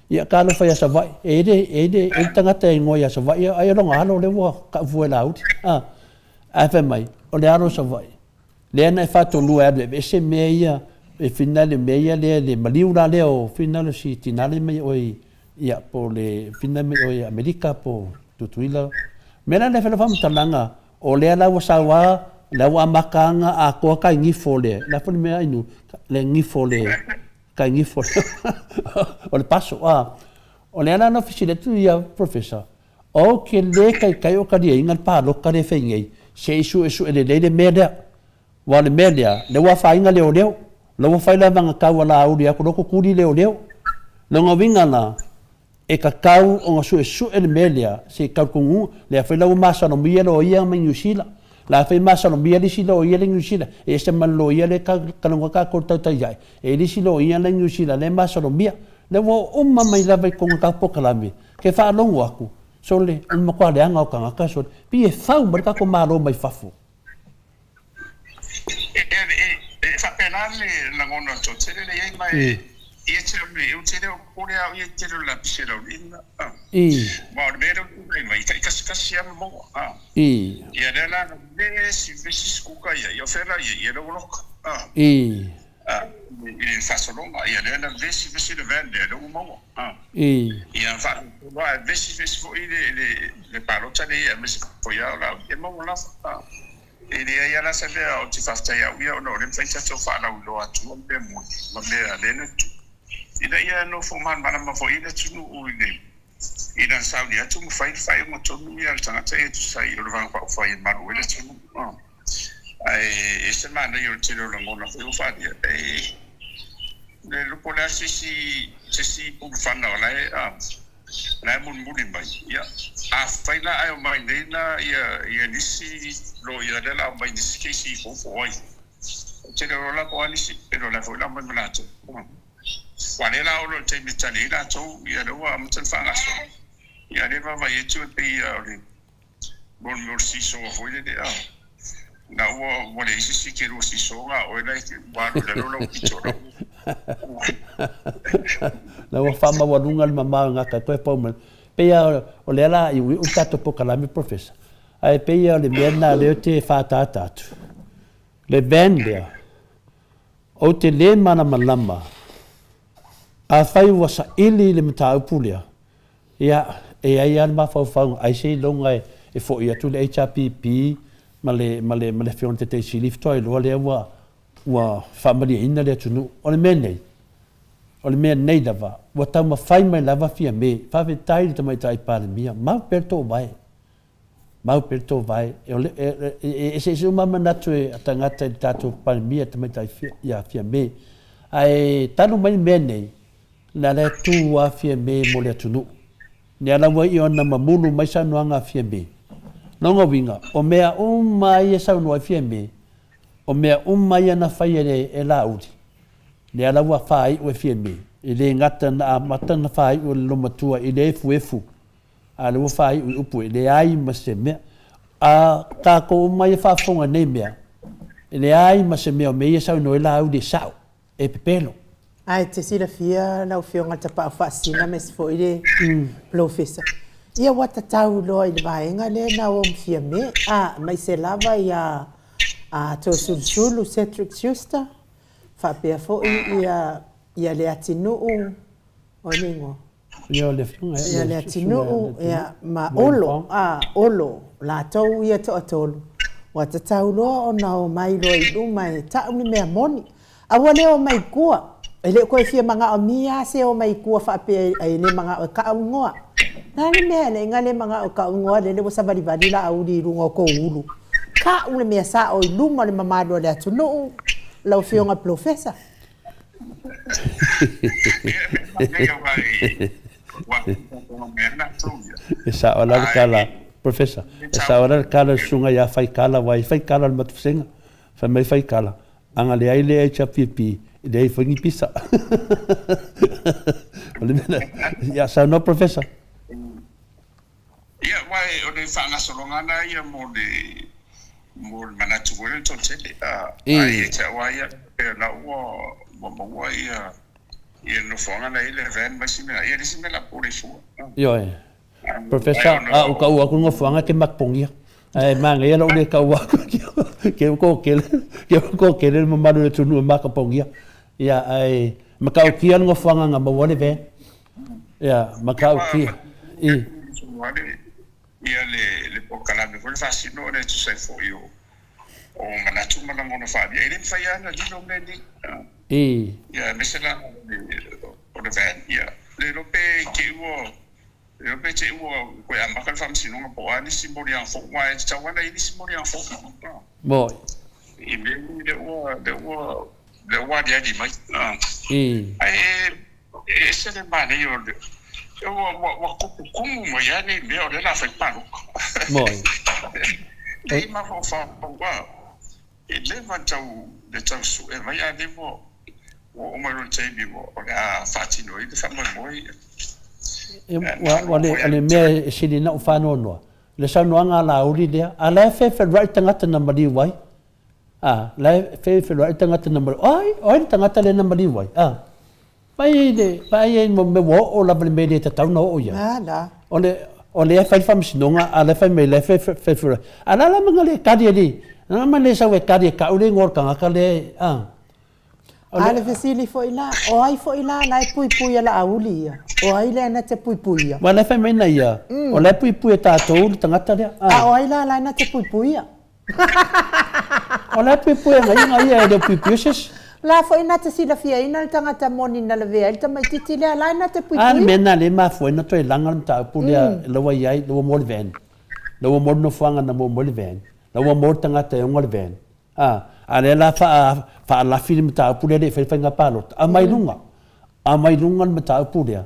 B: Ia, talofa ia Savaii, e i ai le, e i ai le tagata e igoa ia Savaii, ai o lona alo lea ua taufua e Laauli. A, ae fai mai, o le alo o Savaii. Lea na e faatonu e alu e aveese mea ia, e finale mea ia lea le maliu la lea o finale o si tina lea mai oe ia po o le finale mai oe Amerika po o Tutuila. Mea la lea fai lau faamatalaga, o lea la ua sau a, lea ua amata ona atoa tai gifo lea, le a foi le mea inu, le gifo le, tai gifo o le paso a. O lea la na fesili atu ia Professor, Ou te lē taitai o taliaina le palota lea e fai nei, se i suesue lelei le mea lea. Aua o le mea lea, lea ua afaina leoleo, la ua fai le avagatau a Laauli atu loa tutuli leoleo. Lona uiga la, e tatau ona suesue le mea lea se i talitonuga, lea foi la ua masalomia loia mai Niu Sila, la foi e masalomia le isi loia le Niu Sila, e ese ma le loia lea e talanoa tatou i le tautai ae, e i ai le isi loia la i Niu Sila lea e masalomia. Lea ua oo uma mai lava i totonu o tatou polokalame, Ke faalogo aku, sole, o le matua leaga o tagata, sole, pei e fau mai le tatou Malo mai fafo.
J: E faapena le lagona o le toatele lea i ai, ma e ia te au nei, ou te le o popole au ia i le tele o le lapisi e laulima, aua o le mea lea ua tulai mai, e taikasikasi lava ma maua. Ia lea la na vesi vesi sikuka ia, ia o fea la ia, ia lea ua loka. I le faasologa, ia lea na vesi vesi le van lea, lea ua maua. Ia faatonu lava, e vesivesi foi le palota lea aemaise foi lava o Laauli, e maua lava. E leai lava la se mea ou te faafetai au ia ona o lea e mafai ona tatou faalauiloa atua mea moni ma mea lea na tupu ina ia nofo malamalama foi le atunuu i le i lana sauni atu ma fai le faaiuga tonu ia a le tagata ia e tusa ai o le Vaega Faaupufai e malu ai le atunuu. Ae e ese manaia o le tele o lagona foi ua faaalia. E le iloa po o le a se isi se isi pulufana o la e la e mulimuli mai. Ia, afai la ae omai nei la ia ia nisi loia lea o le a omai nisi kesi i foufou ai. Ou te le iloa la po o a nisi, pe le o le a foi la omai ma latou. Aua o lea la olo i le taimi e tali ai latou, ia lea ua amata ona faagasolo. Ia lea e vaavaai atu e pei o le mo le mea o le sisoa foi lele a na ua ua leai se isi ke lua sisoa na oe la ua alu i lalo lau pito lau
B: La ua faamaualuga le mamao i gata toe pau mai. Pei lava o lea la iuiu le tatou polokalame Professor, ae pei lava o le mea lena lea ou te faaataata atu. Le van lea, ou te le malamalama afai ua saili le mataupu lea, Ia, e i ai lava le mafaufauga, ai seiloga e foi atu le HRPP ma le, ma le, ma le Afioga i le Taitaiisili faatoa iloa lea ua, ua faamalieina le atunuu. O le mea nei, o le mea nei lava, ua taumafai mai lava Fiame, faafetai i le Tamaitai Palemia, mau pea le toovae, mau pea le toovae. E, e, e eseese uma manatu e tagata i le tatou Palemia, Tamaitai ia Fiame. Ae talu mai le mea nei, Na la e tu a Fiame mo le atunuu. Nia la ua i ona mamulu mai saunoaga a Fiame. Lona uiga, o mea uma ia e saunoa ai Fiame, o mea uma ia na fai e Laauli, lea la ua faaiu e Fiame, e le gata na amata na faaiu e le Lomatua i le efuefu, a o lea ua faaiu i upu e leai ma se mea. A tatou uma ia faafofoga i nei mea, e leai ma se mea o mea ia e saunoa ai Laauli e sao. E pepelo.
A: Ae e te silafia lau Afioga i le Tapaau Faasisina aemaise foi le Polofesa, ia ua tatau loa i le vaega lea na o Fiame, a, aemaise lava ia a Toeolesulusulu Cedric Schuster, faapea foi ia ia Leatinuu, o ai le igoa?
B: Ia o le afioga
A: ia. Ia Leatinuu ia ma Olo, a, Olo, latou ia toatolu, ua tatau loa ona omai loa i luma e ta'u le mea moni. Aua le omai i tua. E le o toe fia manaomia lava se omai i tua faapea e le manao e kaʻau igoa. O le a le mea e ala ai ona le manao e kaʻau igoa lele ua savalivali Laauli i luga o tou ulu? Kaʻu le mea sao i luma o le mamalu o le atunuu, lau Afioga Polofesa.
B: E sao la le tala, Professor, e sao la le tala i le susuga ia Faikala, aua e Faikala o le matou vasega. Fai mai Faikala, A na leai le HRPP, e leai foi ni pisa. O le mea lea. Ia, saunoa Professor.
J: Ia, aua o le faagasologa lena ia mo le mo le manatu foi lea o le toatele. Ae ia te au lava ia, pei o la ua ua maua ia ia le nofoaga la e i ai le van ma isi mea. Ia le isi mea o le a popole fua.
B: Ioe. Professor, a ou taua atu le nofoaga e te mapogia. Ae manaia lou le taua atu ke ua toatele, ke ua toatele le mamalu o le atunuu e makapogia. Ia, ae matautia le nofoaga na maua le van. Ia, matautia.
J: I. Ia le le polokalame foi le faasino lea e tusa ai foi o o manatu ma lagona faaalia. E le mafai lava ona lilo mea nei.
B: I.
J: Ia, aemaise la o le van. Ia, le iloa pe te i ua E iloa pe te i ua toe amata le faamasinoga po o a nisi moliaga fou, aua e tatau lava ona i ai nisi moliaga fou.
B: Moi.
J: I mea nei lea ua, lea ua, lea ua aliali mai. Ae e ese le manaia o le, ua, ua, ua tupu tumu mai lava nei mea o lea o le a fai le palota.
B: Moi.
J: Leai mafaufau, e leva ona tau, le tau sue mai, a o lea ua, Ua oo mai loa le taimi o le a faatino ai le faamoemoe ia.
B: Ua le mea e sili ona ou faanoanoa, le saunoaga a Laauli lea, a la e fefeluai le tagata na maliu ai, a la e fefeluai le tagata na maliu ai, o ai le tagata lea na maliu ai, a? Vaai ai le, vaai ai i le mea ua oo lava i le mea e le tatau ona oo i ai. O le, o lea e fai le faamasinoga, a o la e fai mai o la e fefeluai. A o le a la mea na le tali ai, o le a le mea na le sau ai e tali e tau le igoa o le tagata lea, a?
A: A le fesili foi la, o ai foi la la e puipui a Laauli ia? O ai lea na te puipuia?
B: Aua la e fai mai na ia, o la e puipui e tatou le tagata lea.
A: A o ai la la na te puipuia?
B: O la e puipui e na ia, e le o puipuia se isi.
A: La foi na te silafiaina le tagata moni na lavea ai le tamaititi lea, la na te puipuia.
B: A le mea lena lea e mafua ai ona toe laga le mataupu lea la ua i ai, la ua moa le van. La ua moa le nofoaga na moa mai le van. La ua moa le tagata e ona le van. A, a lea la faa, faalafi le mataupu lea le i fai le faiga palota. Aumai luga, aumai luga le mataupu lea.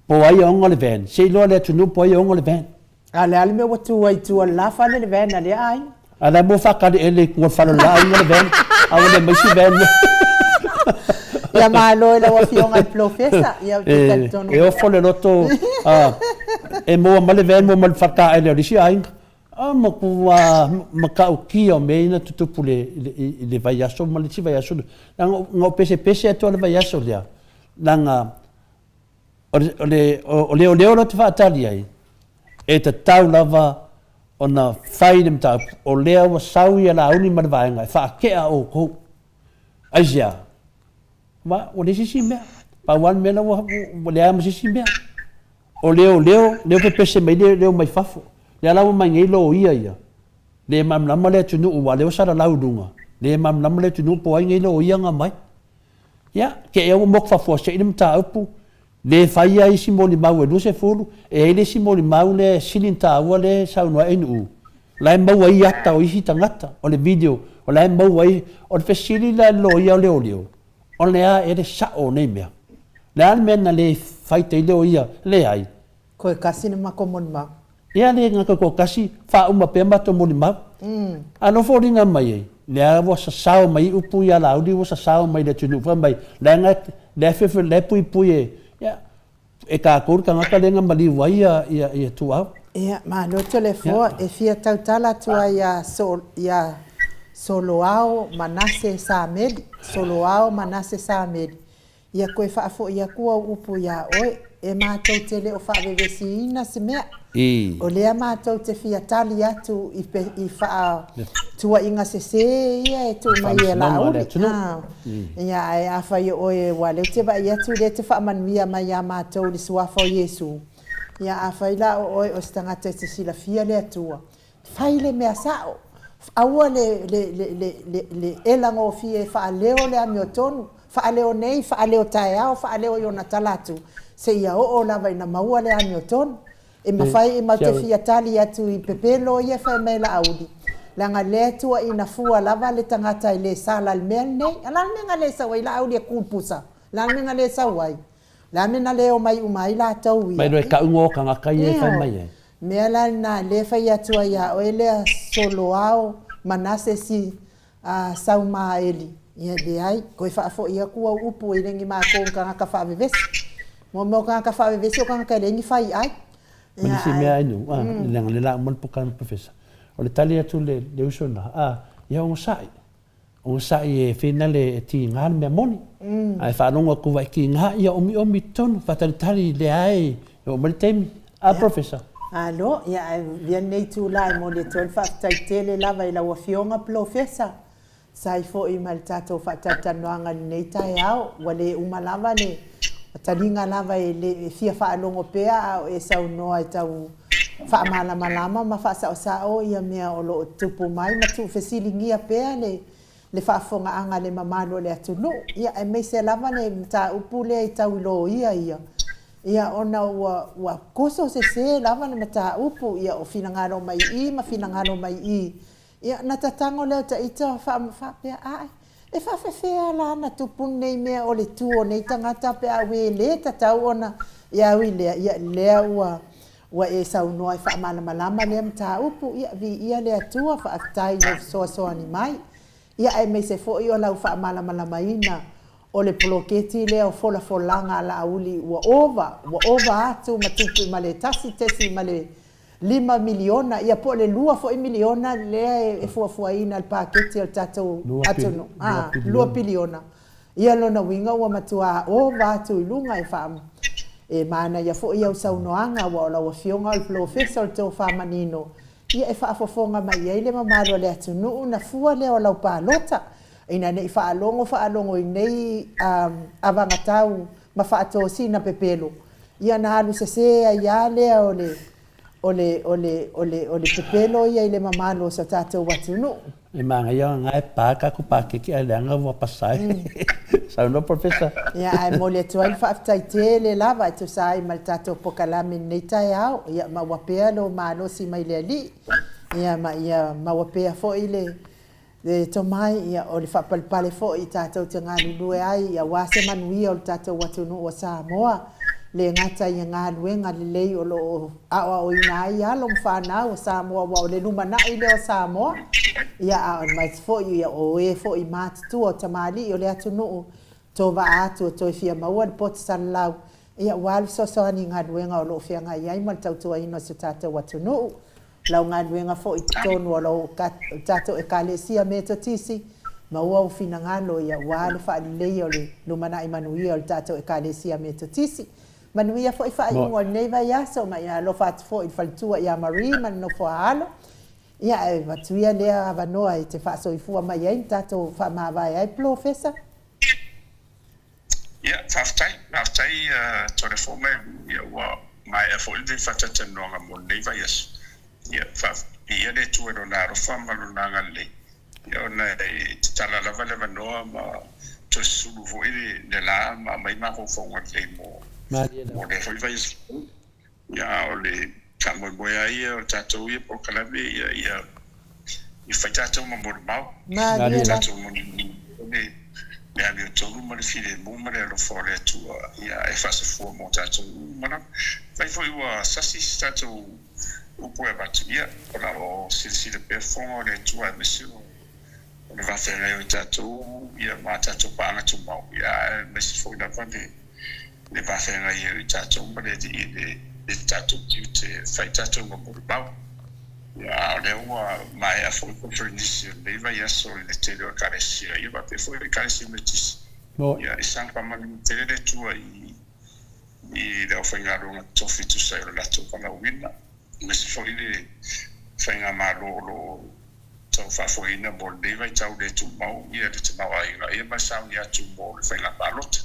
B: Po o ai e ona le van. Se iloa le atunuu po o ai e ona le van.
A: A le a le mea ua tu ai i tua o le la fale le van a lea aiga?
B: A la e mua faatali ele i tua o le fale o le la aiga le van, a ua le aumai si van lea.
A: Ia malo i lau Afioga i le Polofesa. Ia ou te talitonu.
B: E ofo le loto, a, e maua mai le van, maua mai le faletaele o le isi aiga. A matua matautia o mea ia na tutupu i le vaiaso ma le isi vaiaso, leaga na ou pesepese atu lava i le vaiaso lea, leaga o le leoleo la ou te faatali ai, e tatau lava ona fai le mataupu, o lea ua sau ia Laauli ma le vaega e faatea outou. Aisea? Ua leai se isi mea. Pau lava le mea la ua leai lava ma se isi mea. O leoleo, lea ua pepese mai leoleo mai fafo. Lea la ua omai nei loia ia, le malamalama le atunuu aua o lea ua salalau i luga, le malamalama le atunuu po o ai nei loia na omai. Ia, te i ua motu faafuasei le mataupu, le faia isi molimau e 20, e i ai le isi molimau lea e sili ona taua lea e saunoa ai Nu'u, la e maua ai ata o isi tagata, o le video, o la e maua ai, o le fesili la i le loia o leoleo, O le a ea le sao o nei mea? Le a le mea na le fai tai lea o ia? Leai.
A: Koe kasi le matou molimau.
B: Ia le na toe toatasi, faauma pea matou molimau. A no foliga mai ai, lea ua sasao mai upu ia Laauli ua sasao mai le atunuu fai mai, leaga lea e lea e puipui e, ia, e tatou le tagata lea na maliu ai ia, ia, ia Tuau.
A: Ia, malo Toleafoa, e fia tautala atu ai ia ia Soloao Manase Sameli, Soloao Manase Sameli, ia toe faafoi atu au upu iā oe, e matou te le o faavevesiina se mea. O lea matou te fia tali atu i pe, i faa tuuaiga sesē ia e tuu mai e Laauli. Ia, ae afai o oe ua lea ou te vaai atu lea e te faamanuia mai iā matou i le Suafa o Iesu, ia afai la o oe o se tagata e te silafia le Atua, fai le mea sao. Aua le, le, le, le, le, le ela gofie e faaleo le amiotonu. Faaleo nei, faaleo taeao, faaleo i ona tala atu, seia oo lava ina maua le amiotonu. E mafai e matou te fia tali atu i pepelo ia e fai mai e Laauli, leaga lea e tuuaina fua lava le tagata e le sala i le mea lenei. A o le a le mea na le sau ai Laauli e ku i le pusa? O le a le mea na le sau ai? O le a le mea na le omai uma ai latou ia?
B: Mai loa e tauga o tagata ia e fai mai ai.
A: Mea la lena lea e fai atu ai ia oe lea Soloao Manase si A Saumaeli, Ia leai, toe faafoi atu au upu e le ni matou ni tagata faavevesi. Mo mea o tagata faavevesi o tagata e leai ni faiai.
B: Ma nisi mea ainu, a, leaga le la uma le polokalame professor. O le tali atu le le uso lena, a, ia onosai. Onosai e finale e tiga le mea moni. Ae faalogo atu vai tiga, ia omiomi i totonu, faatalitali leai e oo mai le taimi. A Professor.
A: Malo, ia ae avea lenei itula e momoli atu ai le faafetai tele lava i lau Afioga Polofesa sa i foi ma le tatou faatalatalanoaga i lenei taeao. Ua le uma lava le taliga lava e le fia faalogo pea a o e saunoa e tau faamalamalama ma faasaosao ia mea o lo o tupu mai ma tuufesiligia pea le le faafofogaaga a le mamalu o le atunuu, ia aemaise lava le mataupu lea i tau i loia ia, ia ona ua ua toso sese lava le mataupu, ia o finagalo mai i i ma finagalo mai i, ia ona tatago lea o ita faapea, ae, e faafefea la ona tupu lenei mea o le tu o nei tagata pe a ua le tatau ona, ia ui lea, ia lea ua Ua e saunoa e faamalamalama lea mataupu, ia viia le Atua, faafetai i lou fesoasoani mai. Ia aemaise foi o lau faamalamalamaina o le poloketi lea o folafolaga a Laauli ua ova, ua ova atu ma tupu ma le 1.5 miliona, ia po o le 2 foi miliona lea e fuafuaina i le paketi a le tatou atunuu, a, 2 piliona. Ia lona uiga ua matuā ova atu i luga e faa E manaia foi au saunoaga aua o lau afioga o le polofesa o le tofa manino, ia e faafofoga mai ai le mamalu o le atunuu na fua lea o lau palota ina ne i faalogo faalogo i nei avagatau ma faatosina pepelo, ia na alu sese ai lava lea o le o le o le o le o le pepelo ia i le mamalu o so tatou atunuu.
B: E manaia ona e pa tatou paketi ae leaga ua pasa ai. Saunoa Professor.
A: Ia ae momoli atu ai le faafetai tele lava e tusa ai ma le tatou pokalame i lenei taeao. Ia maua pea lou malosi mai le Alii, ia ma ia maua pea foi le Le tomai, ia, o le faapalepale foi tatou te galulue ai aua se manuia o le tatou atunuu o Samoa, le gata i galuega lelei o lo o aoaoina ai alo ma fanau o Samoa aua o le lumanai lea o Samoa, ia, a o aemaise foi ia, o e foi matutua o tamalii o le atunuu tovaa atu e toe fia maua le poto salalau, ia, aua le fesoasoani i galuega o lo o feagai ai ma le tautuaina o si o tatou atunuu. Lau galuega foi i totonu o lo tatou Ekalesia Metotisi, maua ou finagalo ia aua le faaleleia o le lumanai manuia o le tatou Ekalesia Metotisi. Manuia foi faaiuga o lenei vaiaso, ma ia alofa atu foi i le faletua ia Marie ma le nofo a alo. Ia ae avatu ia lea avanoa e te faasoifua mai ai ma tatou faamavae ai Polofesa.
J: Ia, faafetai, faafetai Toleafoa ma Elu, ia ua maea foi le faatalatalanoaga mo lenei vaiaso. Ia, viia le Atua i Lona alofa ma Lona agalelei, ia ona e tatala lava le avanoa ma toe susulu foi le la ma aumai mafaufauga lelei mo lea foi vaiaso fou. Ia, a o le faamoemoe lava ia o tatou ia polokalame, ia, ia, ia fai tatou ma molimau.
A: Malie
J: lava. Tatou molimau le, le amiotonu ma le filemu ma le alofa o le Atua, ia, e faasafua mo tatou uma lava. Afai foi ua sasi se tatou upu e avatu, ia, o la o silasila pea fofoga o le Atua aemaise o le vafeagai o tatou, ia, ma tatou paaga tumau, ia, aemaise foi lava le le vafeagai ai o tatou ma le Alii i le tatou tiute e fai tatou ma molimau. Ia, a o lea ua maea foi conferenisi o lenei vaiaso i le tele o Ekalesia, ia faapea foi le Ekalesia Metotisi. Ia, e saga faamanuia tele le Atua i i le aufaigaluega totofi e tusa ai o le latou valaauina, aemaise foi le faigamalo o lo o tau faafoeina mo lenei vaitau le tumau ia le tamaoaiga ia ma le sauni atu mo le faiga palota.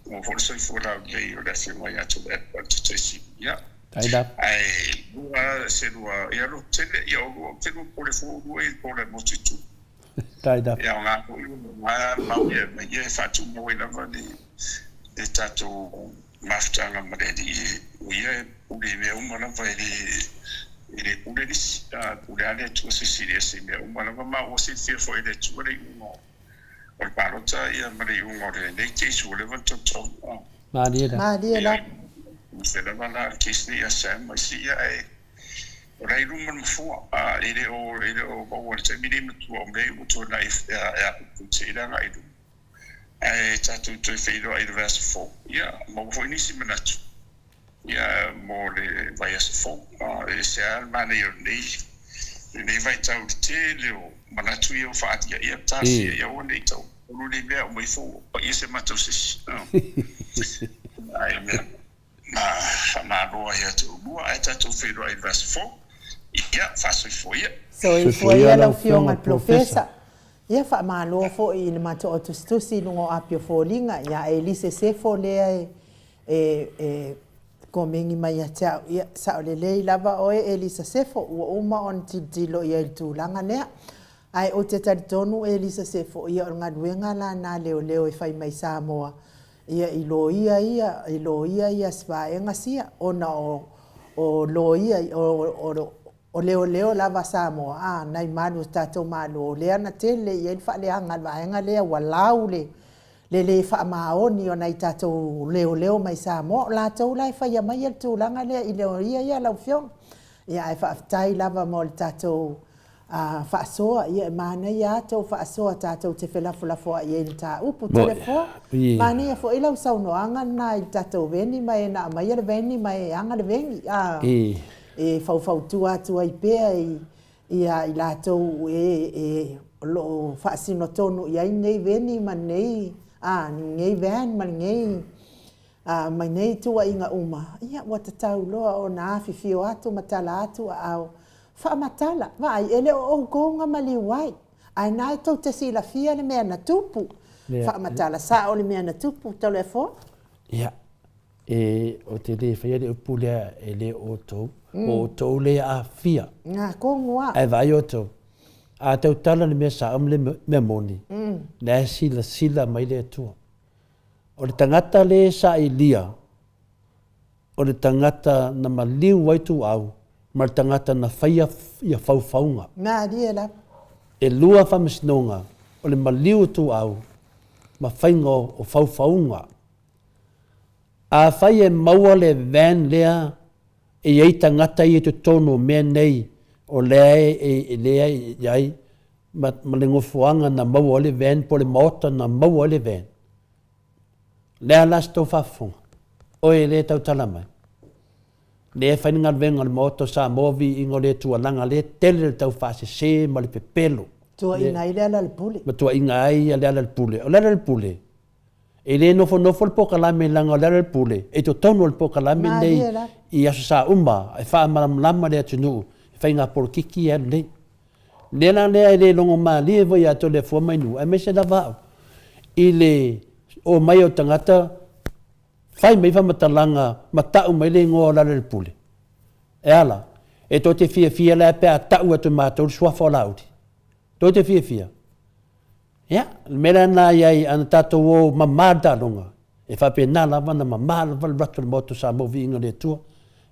J: Ua foi le soifua laulelei o le Afioga ia Tuilaepa le Tataisi. Ia. Ae lua se lua, ia loto tele, ia o lua, ou te lua popole fua, o lua i le pola e motu i tua. E aoga foi ua mau ia mai ia e faatumau ai lava le le tatou mafutaga ma le Alii o ia e pule i mea uma lava e le e le pule le isi a pule lava le Atua Silisili Ese i mea uma lava ma ua silafia foi e le Atua le iuga o le palota ia ma le iuga o lenei case ua leva ona tautoga.
B: Malie la.
A: Malie la.
J: Ia lava la le case nei a Sam ma isi ia ae O la e i luma le mafua, a e le o, e le o maua i le taimi nei matua o mea ua tuanai e apupute i le agai i luma. Ae tatou toe feiloai i le vaiaso fou, ia, maua foi nisi manatu, ia, mo le vaiaso fou. E ese lava le manaia o lenei, lenei vaitau i le tele o manatu ia ua faaalia, ia talosia ia aua ne i tau ulu nei mea, uma ifo ua paia si a matou sesi. Ae mea. Na faamalo ai ia te oulua ae tatou feiloai i le vaiaso fou. Ia, faasoifua ia.
A: Soifua ia lau Afioga i le Polofesa. Ia faamalo foi i le matou au tusitusi i luga o api o foliga ia Elise Sefo lea e e komeni mai ia te au. Ia sao lelei lava oe Elisa Sefo ua uma ona tilotilo i ai i le tulaga lea. Ae ou te talitonu Elisa Sefo ia o le galuega la na leoleo e fai mai Samoa Ia i loia ia, i loia ia si vaega sia, ona o, o loia, o, o, o leoleo lava Samoa, a, nai malu o tatou Malo, lea na tele i ai le faaleaga a le vaega lea, ua lau le, le le faamaoni o nai tatou leoleo mai Samoa. O latou la e faia maia le tulaga lea i loia ia lau Afioga. Ia ae faafetai lava mo le tatou A faasoa, ia e manaia lava tou faasoa tatou te felafolafoai ai i mataupu. Toleafoa, manaia foi lau saunoaga lena i le tatou veni ma e na aumaia le veni ma e aga le veni, a e faufautua atu ai pea i ia i latou e e o lo o faasino tonu i ai lenei veni ma lenei a lenei van ma lenei a ma nei tuuaiga uma, ia ua tatau loa ona afifio atu ma tala atu aao Faamatala, Vaai, e le o outou na maliu ai, ae na e tou te silafia le mea na tupu. Faamatala, Sao le mea na tupu, Toleafoa?
B: Ia, e, ou te le faia le upu lea e le o outou, o outou lea e aafia.
A: Nga tonu a.
B: Ae vaai outou, a tautala le mea sao ma le mea moni, la e silasila mai le Atua. O le tagata le sailia, o le tagata na maliu ai tuau ma le tagata na faia ia faufauga.
A: Malie lava.
B: E lua faamasinoga, o le maliu o tuau ma faiga o faufauga. Afai e maua le van lea e i ai tagata ia i totonu o mea nei o lea e lea e i ai ma le nofoaga na maua ai le van po o le maota na maua ai le van, Le a la se tou faafofoga? Oe e le tautala mai. Lea e fai le galuega o le Maota o Samoa viiga o le Atua leaga lea e tele le tau faasese ma le pepelo.
A: Tuuaiina ai le Alaalepule.
B: Ma tuuaiina ai le Alaalepule. O le Alaalepule, e le nofonofo le polokalame leaga o le Alaalepule e i totonu o le polokalame lenei i Aso Sa uma e faamalamalama le atunuu i faiga polokiki e alu nei. Lea la lea e le logo malie foi ia Toleafoa ma Inu, aemaise lava au, i le omai o tagata fai mai faamatalaga ma tau mai le igoa o Laloilepule. E a la? E tou te fiafia la pe a tau atu e matou le suafa o Laauli? Tou te fiafia? Ia, le mea la lena i ai, ana tatou o mama le taaloga, e faapena lava ona mama lava le alu atu o le Maota o Samoa Viiga o le Atua.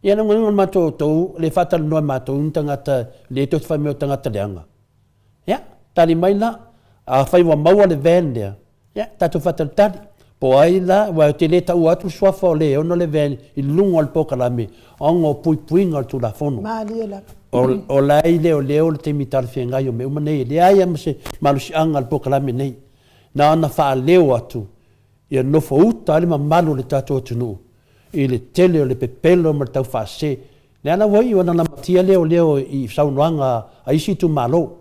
B: Ia, le uiga o le matou outou le faatalanoa e matou ni tagata le tou te fai mai o tagata leaga. Ia, tali mai la, afai ua maua le van lea, ia, tatou faatalitali. Po o ai la, aua ou te le taua atu le suafa o le e ona le van i luga o le polokalame ona o puipuiga o le Tulafono.
A: Malie lava.
B: O la e i leoleo le taimi talafeagai o mea uma nei, e leai lava ma se malosiaga o le polokalame nei. Na ona faaleo atu ia nofo uta ai le mamalu o le tatou atunuu i le tele o le pepelo ma le taufaasese. Lea la ua iu ona lamatia leoleo i saunoaga a isi itumalo.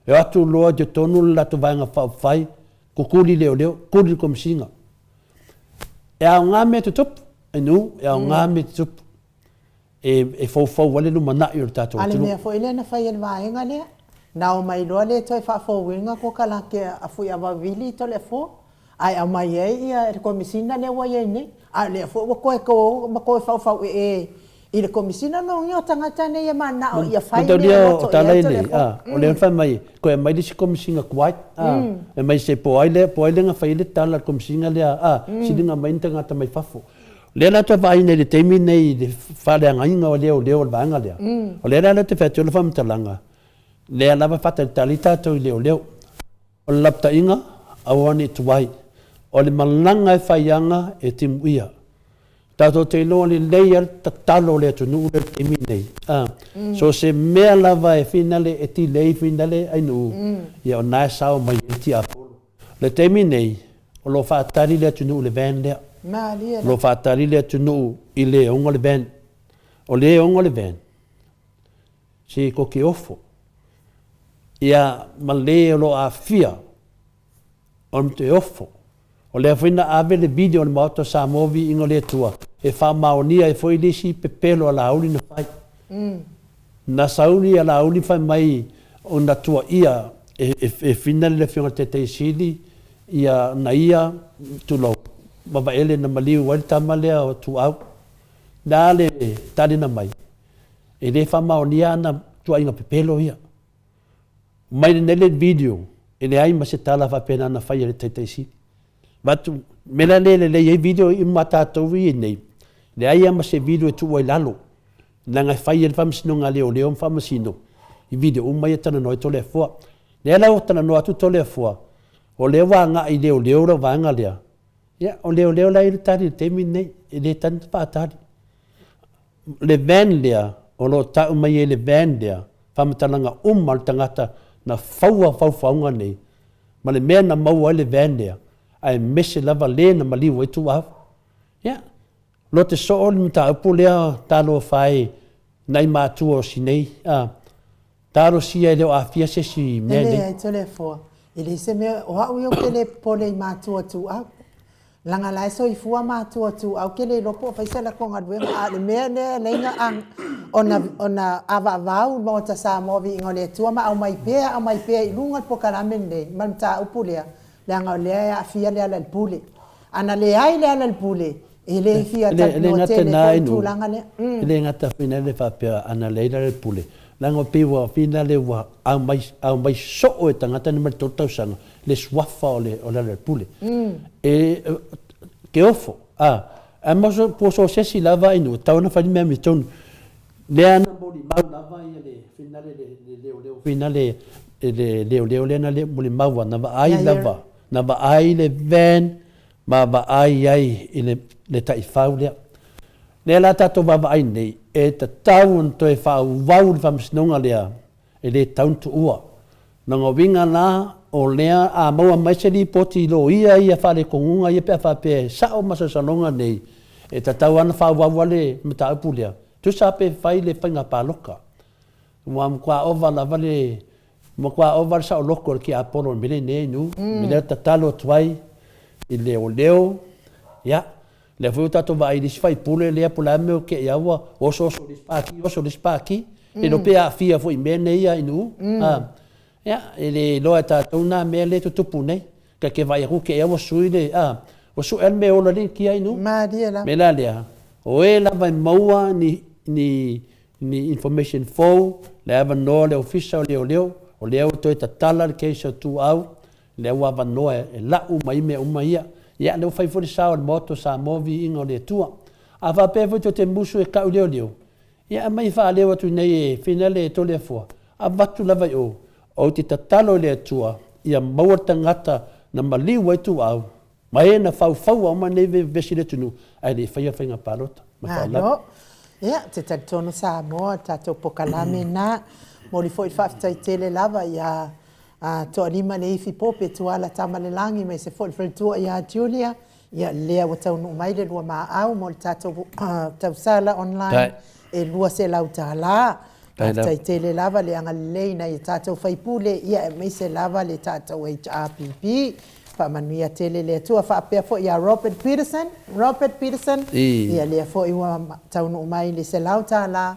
B: E o atu loa i totonu le latou Vaega Faaupufai, kukuli leoleo, kuli le Komesina. E aoga mea tutupu, inu, e aoga mea tutupu. E foufou ai le lumanai o le tatou
A: atunuu. A le mea foi lea na fai e le vaega lea, na omai loa le toe faafouina kokalate a Fuiava Vili Toleafoa, ae aumai ai ia le Komesina lea ua i ai nei, a o lea foi ua toe to ma toe faufauee I le Komesina Loia o Tagata nei e manao ia fai
B: mea
A: e
B: o
A: loto i
B: tala
A: ai
B: nei,
A: Toleafoa.
B: o lea na fai mai, toe aumai le isi Komesina tuai, e mai se po ai lea, po ai lea na fai ai le tala a le Komesina lea, siliga mai ni tagata mai fafo. O lea la toe vaai nei i le taimi nei i le faaleagaina o leoleo o le vaega lea, o lea la ou te fai atu ai le faamatalaga, lea lava e faatalitali tatou i leoleo. O le lapataiga, aua ne i tuai. O le malaga e faiaga e timuia. Tatou te iloa lelei lava le tatalo o le atunuu lea i le taimi lenei. A, so o se mea lava e finale e delay finale ainu, ia o na e sao mai ai le tiapolo. O le taimi lenei, o lo o faatali le atunuu i le van lea. O lo o faatali le atunuu i le ona le van. O le ona le van, se tou te ofo, ia ma le o lo o aafia, o le te ofo. O lea foi na ave le video i le Maota o Samoa Viiga o le Atua e faamaonia ai foi le isi pepelo a Laauli na fai. Na sauni a Laauli fai mai ona tuaia e Fina le Afioga i le Taitaisili ia na ia tulou ma Vaele na maliu ai le tama lea o Tuau. Na le tali na mai, e le faamaonia ana tuaiga pepelo ia. Mai lenei le video, e leai ma se tala faapena na faia e le Taitaisili. Avatu, mea la lea e lelei ai video uma a tatou ia nei, leai lava ma se video e tuu ai lalo, leaga e fai e le Faamasinoga a Leoleo ma Faamasino i video uma ia e talanoa ai Toleafoa. Lea la ua talanoa atu Toleafoa, o lea ua agai i leoleo lau vaega lea, ia o leoleo la e i ai le tali i le taimi lenei, e le tali ni faatali. Le van lea, o lo o tau mai ai le van lea, faamatalaga uma a le tagata na faua faufauga nei, ma le mea na maua ai le van lea, aemaise lava le na maliu ai Tuuau. Ia, lote soo le mataupu lea talofa e nai matua o Sinei, a, talosia e le o aafia se isi mea
A: E
B: nei.
A: leai, Toleafoa, e leai se mea, o au ia ou te le popole i matua Tuuau. Leaga la e soifua matua ituau ke le iloa po o fai se latou galuega a o le mea lea e alai ona ona avaavau le Maota Samoa Viiga o le Atua ma aumai pea aumai pea i luga le polokalame lenei ma le mataupu lea leaga o lea e aafia le ala i le pule. Ana leai le ala i le pule e le fia
B: E le
A: talanoa
B: gata
A: tele
B: na
A: foi i
B: e nuu,
A: tulaga lea.
B: e le gata foi na le faapea ana leai le ala i le pule, leaga pei ua finale ua aumai aumai soo e tagata nei mai le 3 tausaga le suafa o le Lealailepule. E ke ofo, a, ae mo so, po so se isi lava i nuu, e tatau ona fai le mea amiotonu. Lea na molimau lava ia le finale le, le leoleo finale le leoleo lea na le molimau na vaai lava, na vaai le van ma vaai ai i le, le taifau lea. Lea la tatou vaavaai nei, e tatau ona toe faaauau le faamasinoga lea, e le tatau ona tuua. Lona uiga la, o lea a maua mai se lipoti i loia ia faaletonuga ia pe a faapea e sao masalosaloga nei, e tatau lava ona faaauau lava le mataupu lea, tusa pe fai le faiga palota. Ua matua ova lava le matua ova le saoloto o le tiapolo i le mea lenei nu, le mea lea e tatalo atu ai i leoleo, ia, Lea foi ua tatou vaai i le isi faipule lea po o le a le mea ua tea i ai ua osooso i le isi pati, oso i le isi pati. Le iloa pe aafia foi i mea nei a Inu'u. Ia, e le iloa e tatou na mea lea e tutupu nei. Ta te vaai atu tea i ai ua sui le, a, ua sue lava le mea e ola ai le initia Inu'u.
A: Malie lava.
B: Mea la lea, o e lava e maua ni, ni, ni information fou, le avanoa o le Ofisa o Leoleo, o lea ua toe tatala le case o Tuuau, Lea ua avanoa e lau mai mea uma ia. Ia, lea ua fai foi le sao o le Maota o Samoa Viiga o le Atua. A faapea foi tou te musu e kau leoleo, ia aumai e faaleo atu iinei e Finale e Toleafoa, avatu lava i o. Ou te tatalo i le Atua ia maua le tagata na maliu ai Tuau ma e na faufaua uma nei vevesi i le atunuu ae le i faia faiga palota. Ma le faaaloalo.
A: Malo. Ia, ou te talitonu Samoa, o le tatou pokalame lena. Momoli foi le faafetai tele lava ia A toalima le ifi pope Tuala Tamalelagi ma ese foi le faletua ia Julia, ia lea ua taunuu mai le lua maau mo le tatou tausala online e $200. Faafetai tele lava le agalelei i nai a tatou faipule ia aemaise lava le tatou HRPP. Faamanuia tele le Atua faapea foi ia Robert Peterson, Robert Peterson, ia lea foi ua taunuu mai le $100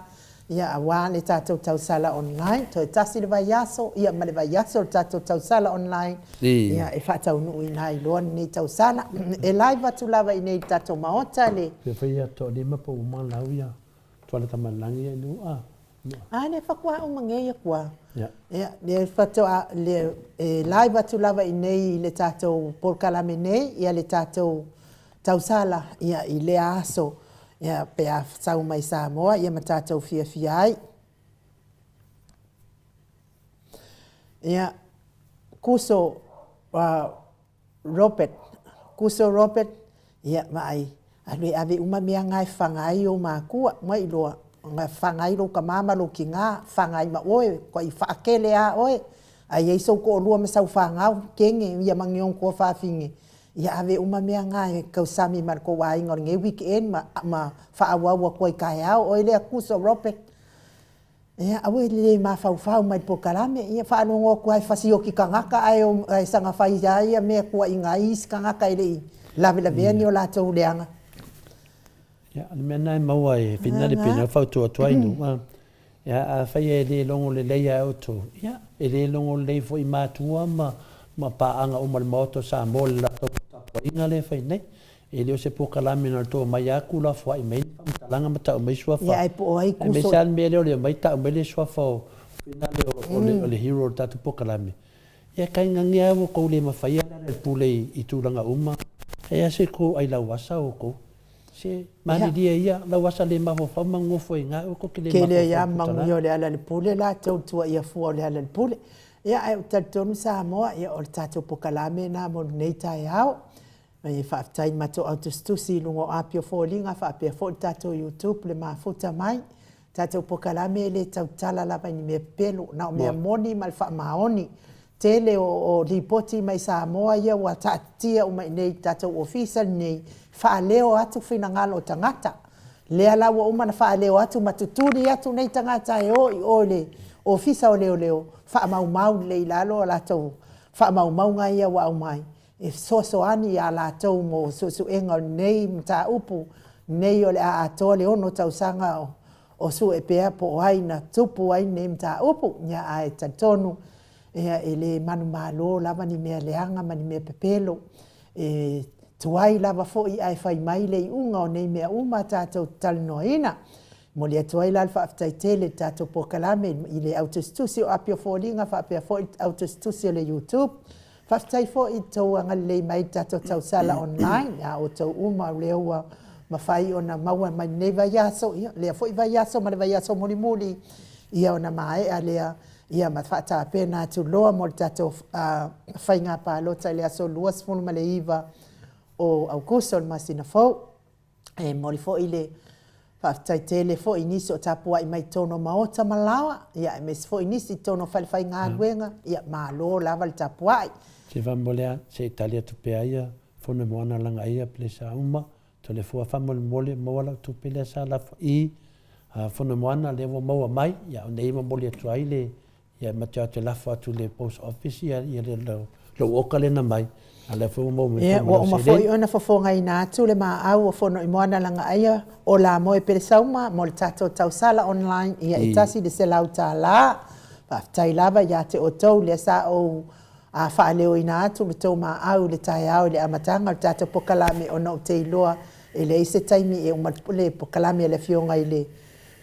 A: Ia aua le tatou tausala online, toe tasi le vaiaso, ia ma le vaiaso o le tatou tausala online, ia e faataunuuina ai loa lenei tausala. E live atu lava i inei i le tatou Maota le.
B: Pe fai ia toalima po ua malau ia. Tuala Tamalagi ia inu a.
A: A le fakoa uma ngei akua. Ia, le fatoa le e live atu lava i nei i le tatou polokalame nei, ia le tatou tausala ia i lea aso ia pe a sau mai Samoa ia ma tatou fiafia ai. Ia, kuso Robert, Kuso Robert, ia vaai, alu e ave uma mea nga e faga ai ou makua, ua iloa, na faga ai lou tama ma lou tina, faga ai ma oe, ua faakele a oe, a i ai sou toalua ma sau fanau, kene ia ma ni ona tuafafine, ia ave uma mea na e tausami ma le tou aiga o lenei weekend ma, ma faaauau atu ai taeao, oe lea Kuso Robert. Ia, aua e le mafaufau mai i le polokalame. Ia faalogo atu lava e fasioti tagata ae, ae saga fai lava ia mea e tuuaiina ai isi tagata e le i lavelavea ni o latou leaga.
B: Ia, o le mea lena e maua e Whina le pena fautua atu ai nu. Ia, afai e le logo lelei ia outou, ia, e le logo lelei foi i matua ma, ma paaga uma o le Maota o Samoa i le latou tapuaiga lea e fai nei. E le o se polokalame na o le tou omai lava tuulafoai mai ni faamatalaga ma tau mai suafa.
A: Ia, ae po o ai
B: kuso. Aemaise lava le mea lea o le omai tau mai le suafa o Finale o le hero o le tatou polokalame. Ia kaigani lava ua tou le mafaia le ala i le pule i tulaga uma. E a se tou ailauasa outou. Se malilie ia lauasa le mafaufau ma nonofo i ina aua tou te le
A: mafaufau i le polokalame. Tele lava manuia o le ala i le pule latou tuaia fua o le ala i le pule. Ia ae ou te talitonu Samoa, ia o le tatou polokalame lena mo lenei taeao. E faafetai i le matou au tusitusi i luga o api o foliga faapea foi le tatou YouTube le mafuta mai. Tatou polokalame e le tautala lava i ni mea pepelo, na o mea moni ma le faamaoni. Tele o, o lipoti mai Samoa ia ua taatitia uma i inei i le tatou ofisa lenei, faaleo atu finagalo o tagata. Lea la ua uma ona faaleo atu ma tutuli atu nei tagata e o i o i le ofisa o leoleo, faamaumau lelei i lalo a latou faamaumauga ia ua aumai. e fesoasoani iā latou mo suesuega o lenei mataupu nei o le a atoa le 6 tausaga o sue pea po o ai na tupu ai lenei mataupu. Ia ae talitonu ia e le manumalo lava ni mea leaga ma ni mea pepelo. E tuai lava foi ae fai mai le iuga o nei mea uma tatou te talanoaina. Momoli atu ai la le faafetai tele i le tatou polokalame i le au tusitusi o Api o Foliga faapea foi le au tusitusi o le YouTube. Faafetai foi i le tou agalelei mai i le tatou tausala online ia outou uma o lea ua mafai ona maua mai lenei vaiaso, ia lea foi vaiaso ma le vaiaso mulimuli, ia ona maea lea ia ma faatapena atu loa mo le tatou faiga palota i le aso 29 o Aukuso le masina fou. E momoli foi le faafetai tele foi i nisi o tapuai mai totonu o maota ma laoa, ia aemaise foi nisi i totonu o falefaigaluega, ia malo lava le tapuai.
B: Se faamolemole a, se i tali atu pea ia Fonoimoana Lagaia Pelesa uma, Toleafoa faamolemole maua lau tupe lea sa lafo i Fonoimoana lea ua maua mai, ia o nei e momoli atu ai le Ia ma te o atu e lafo atu i le post office ia ia le lou oka lea na mai, a lea foi ua maua mai
A: Ia, ua uma foi ona fofogaina atu le maau o Fonoimoana Lagaaia o Lamoe Pelesauma mo le tatou tausala online, ia e $100. Faafetai lava ia te outou lea sa ou faaleoina atu le tou maau i le taeao i le amataga o le tatou pokalame ona ou te iloa e leai se taimi e uma le pokalame a le Afioga i le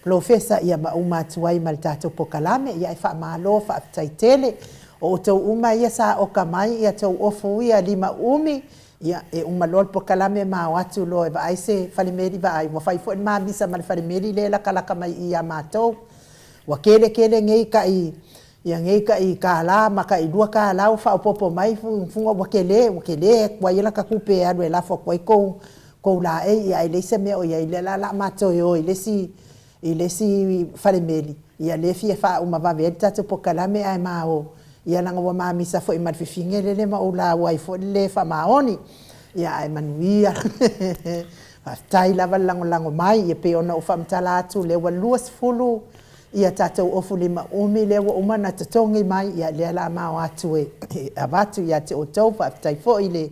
A: Polofesa ia ma uma atu ai ma le tatou pokalame, ia e faamalo faafetai tele. O outou uma ia sa oka mai ia tou ofu ia limaumi, ia e uma loa le pokalame ma o atu loa e vaai se falemeli vaai, ua fai foi le ma misa ma le falemeli lea e lakalaka mai i i ia matou. Ua tele tele nei tai ia nei tai $1 ma tai $2 ua faaopoopo mai fuga ua tele, ua tele atu ai lata tupe e alu e lafo atu ai tou kou laei, ia ae leai se mea o i ai, lea la o le a ma toe o i le isi, i le isi falemeli, ia lea e fia faauma vave ai le tatou polokalame ae ma o, ia leaga ua ma misa foi ma le fifine lele ma ou laua ai foi le le faamaoni. Ia ae manuia. Faafetai lava le lagolago mai, ia pei ona ou faamatala atu, lea ua 20 ia tatou ofu lima umi lea ua uma ona totogi mai, ia lea o le a ma o atu e avatu ia te outou. Faafetai foi i le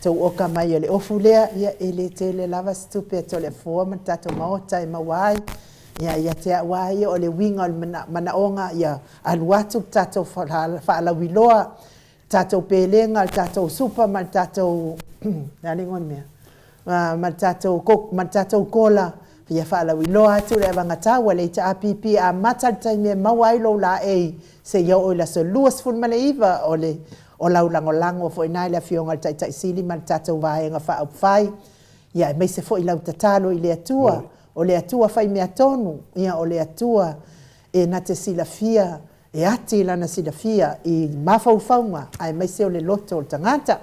A: tou oka mai o le ofu lea, ia e le tele lava se tupe a Toleafoa ma le tatou Maota e maua ai. Ia, ia te au lava ia, o le uiga o le manaoga ia alu atu le tatou faalauiloa, le tatou pelega, le tatou supa ma le tatou, o le a le igoa o le mea? Ma le tatou coke ma le tatou kola. Fia faalauiloa atu le avagatau a le HRPP e amata le taimi e maua ai lou laei seia oo i le aso 29 o le o lau lagolago foi na i le Afioga i le Taitai Sili ma le tatou Vaega Faaupufai, ia aemaise foi lau tatalo i le Atua, o le Atua faimea tonu, ia o le Atua e na te silafia e ati lana silafia i mafaufauga aemaise o le loto o le tagata.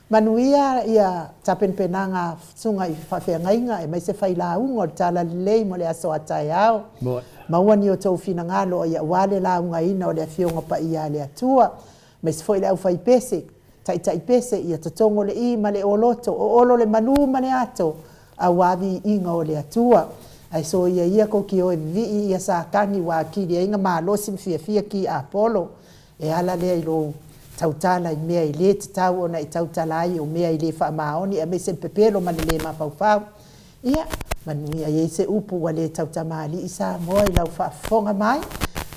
A: Manuia ia tapenapenaga a susuga i faafeagaiga aemaise failauga o le Talalelei mo le aso a taeao. Maua ni outou finagalo aua le laugaina o le Afioga Paia a le Atua, aemaise foi le aufaipese, taitai pese, ia totogo le i ma le oloto, oolo le malu ma le ato, aua viiga o le Atua. Ae soia ia kou te o e vivii ia Satani ua atili ai na malosi ma fiafia tiapolo. E ala lea i lou tautala i mea e le tatau ona e tautala ai, o mea e le faamaoni aemaise le pepelo ma le le mafaufau. Ia, manuia i ai se upu ua le tautamalii Samoa i lau faafofoga mai.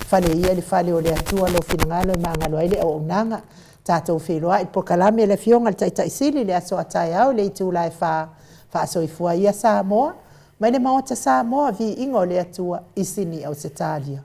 A: Fale ia i le fale o le Atua lou finagalo e magalo ai le auaunaga. Tatou feiloai i le polokalame a le Afioga i le Taitai Sili i le aso a taeao i le itula e fa. Faasoifua ia Samoa mai le Maota Samoa, viiga o le Atua i Sini Ausetalia.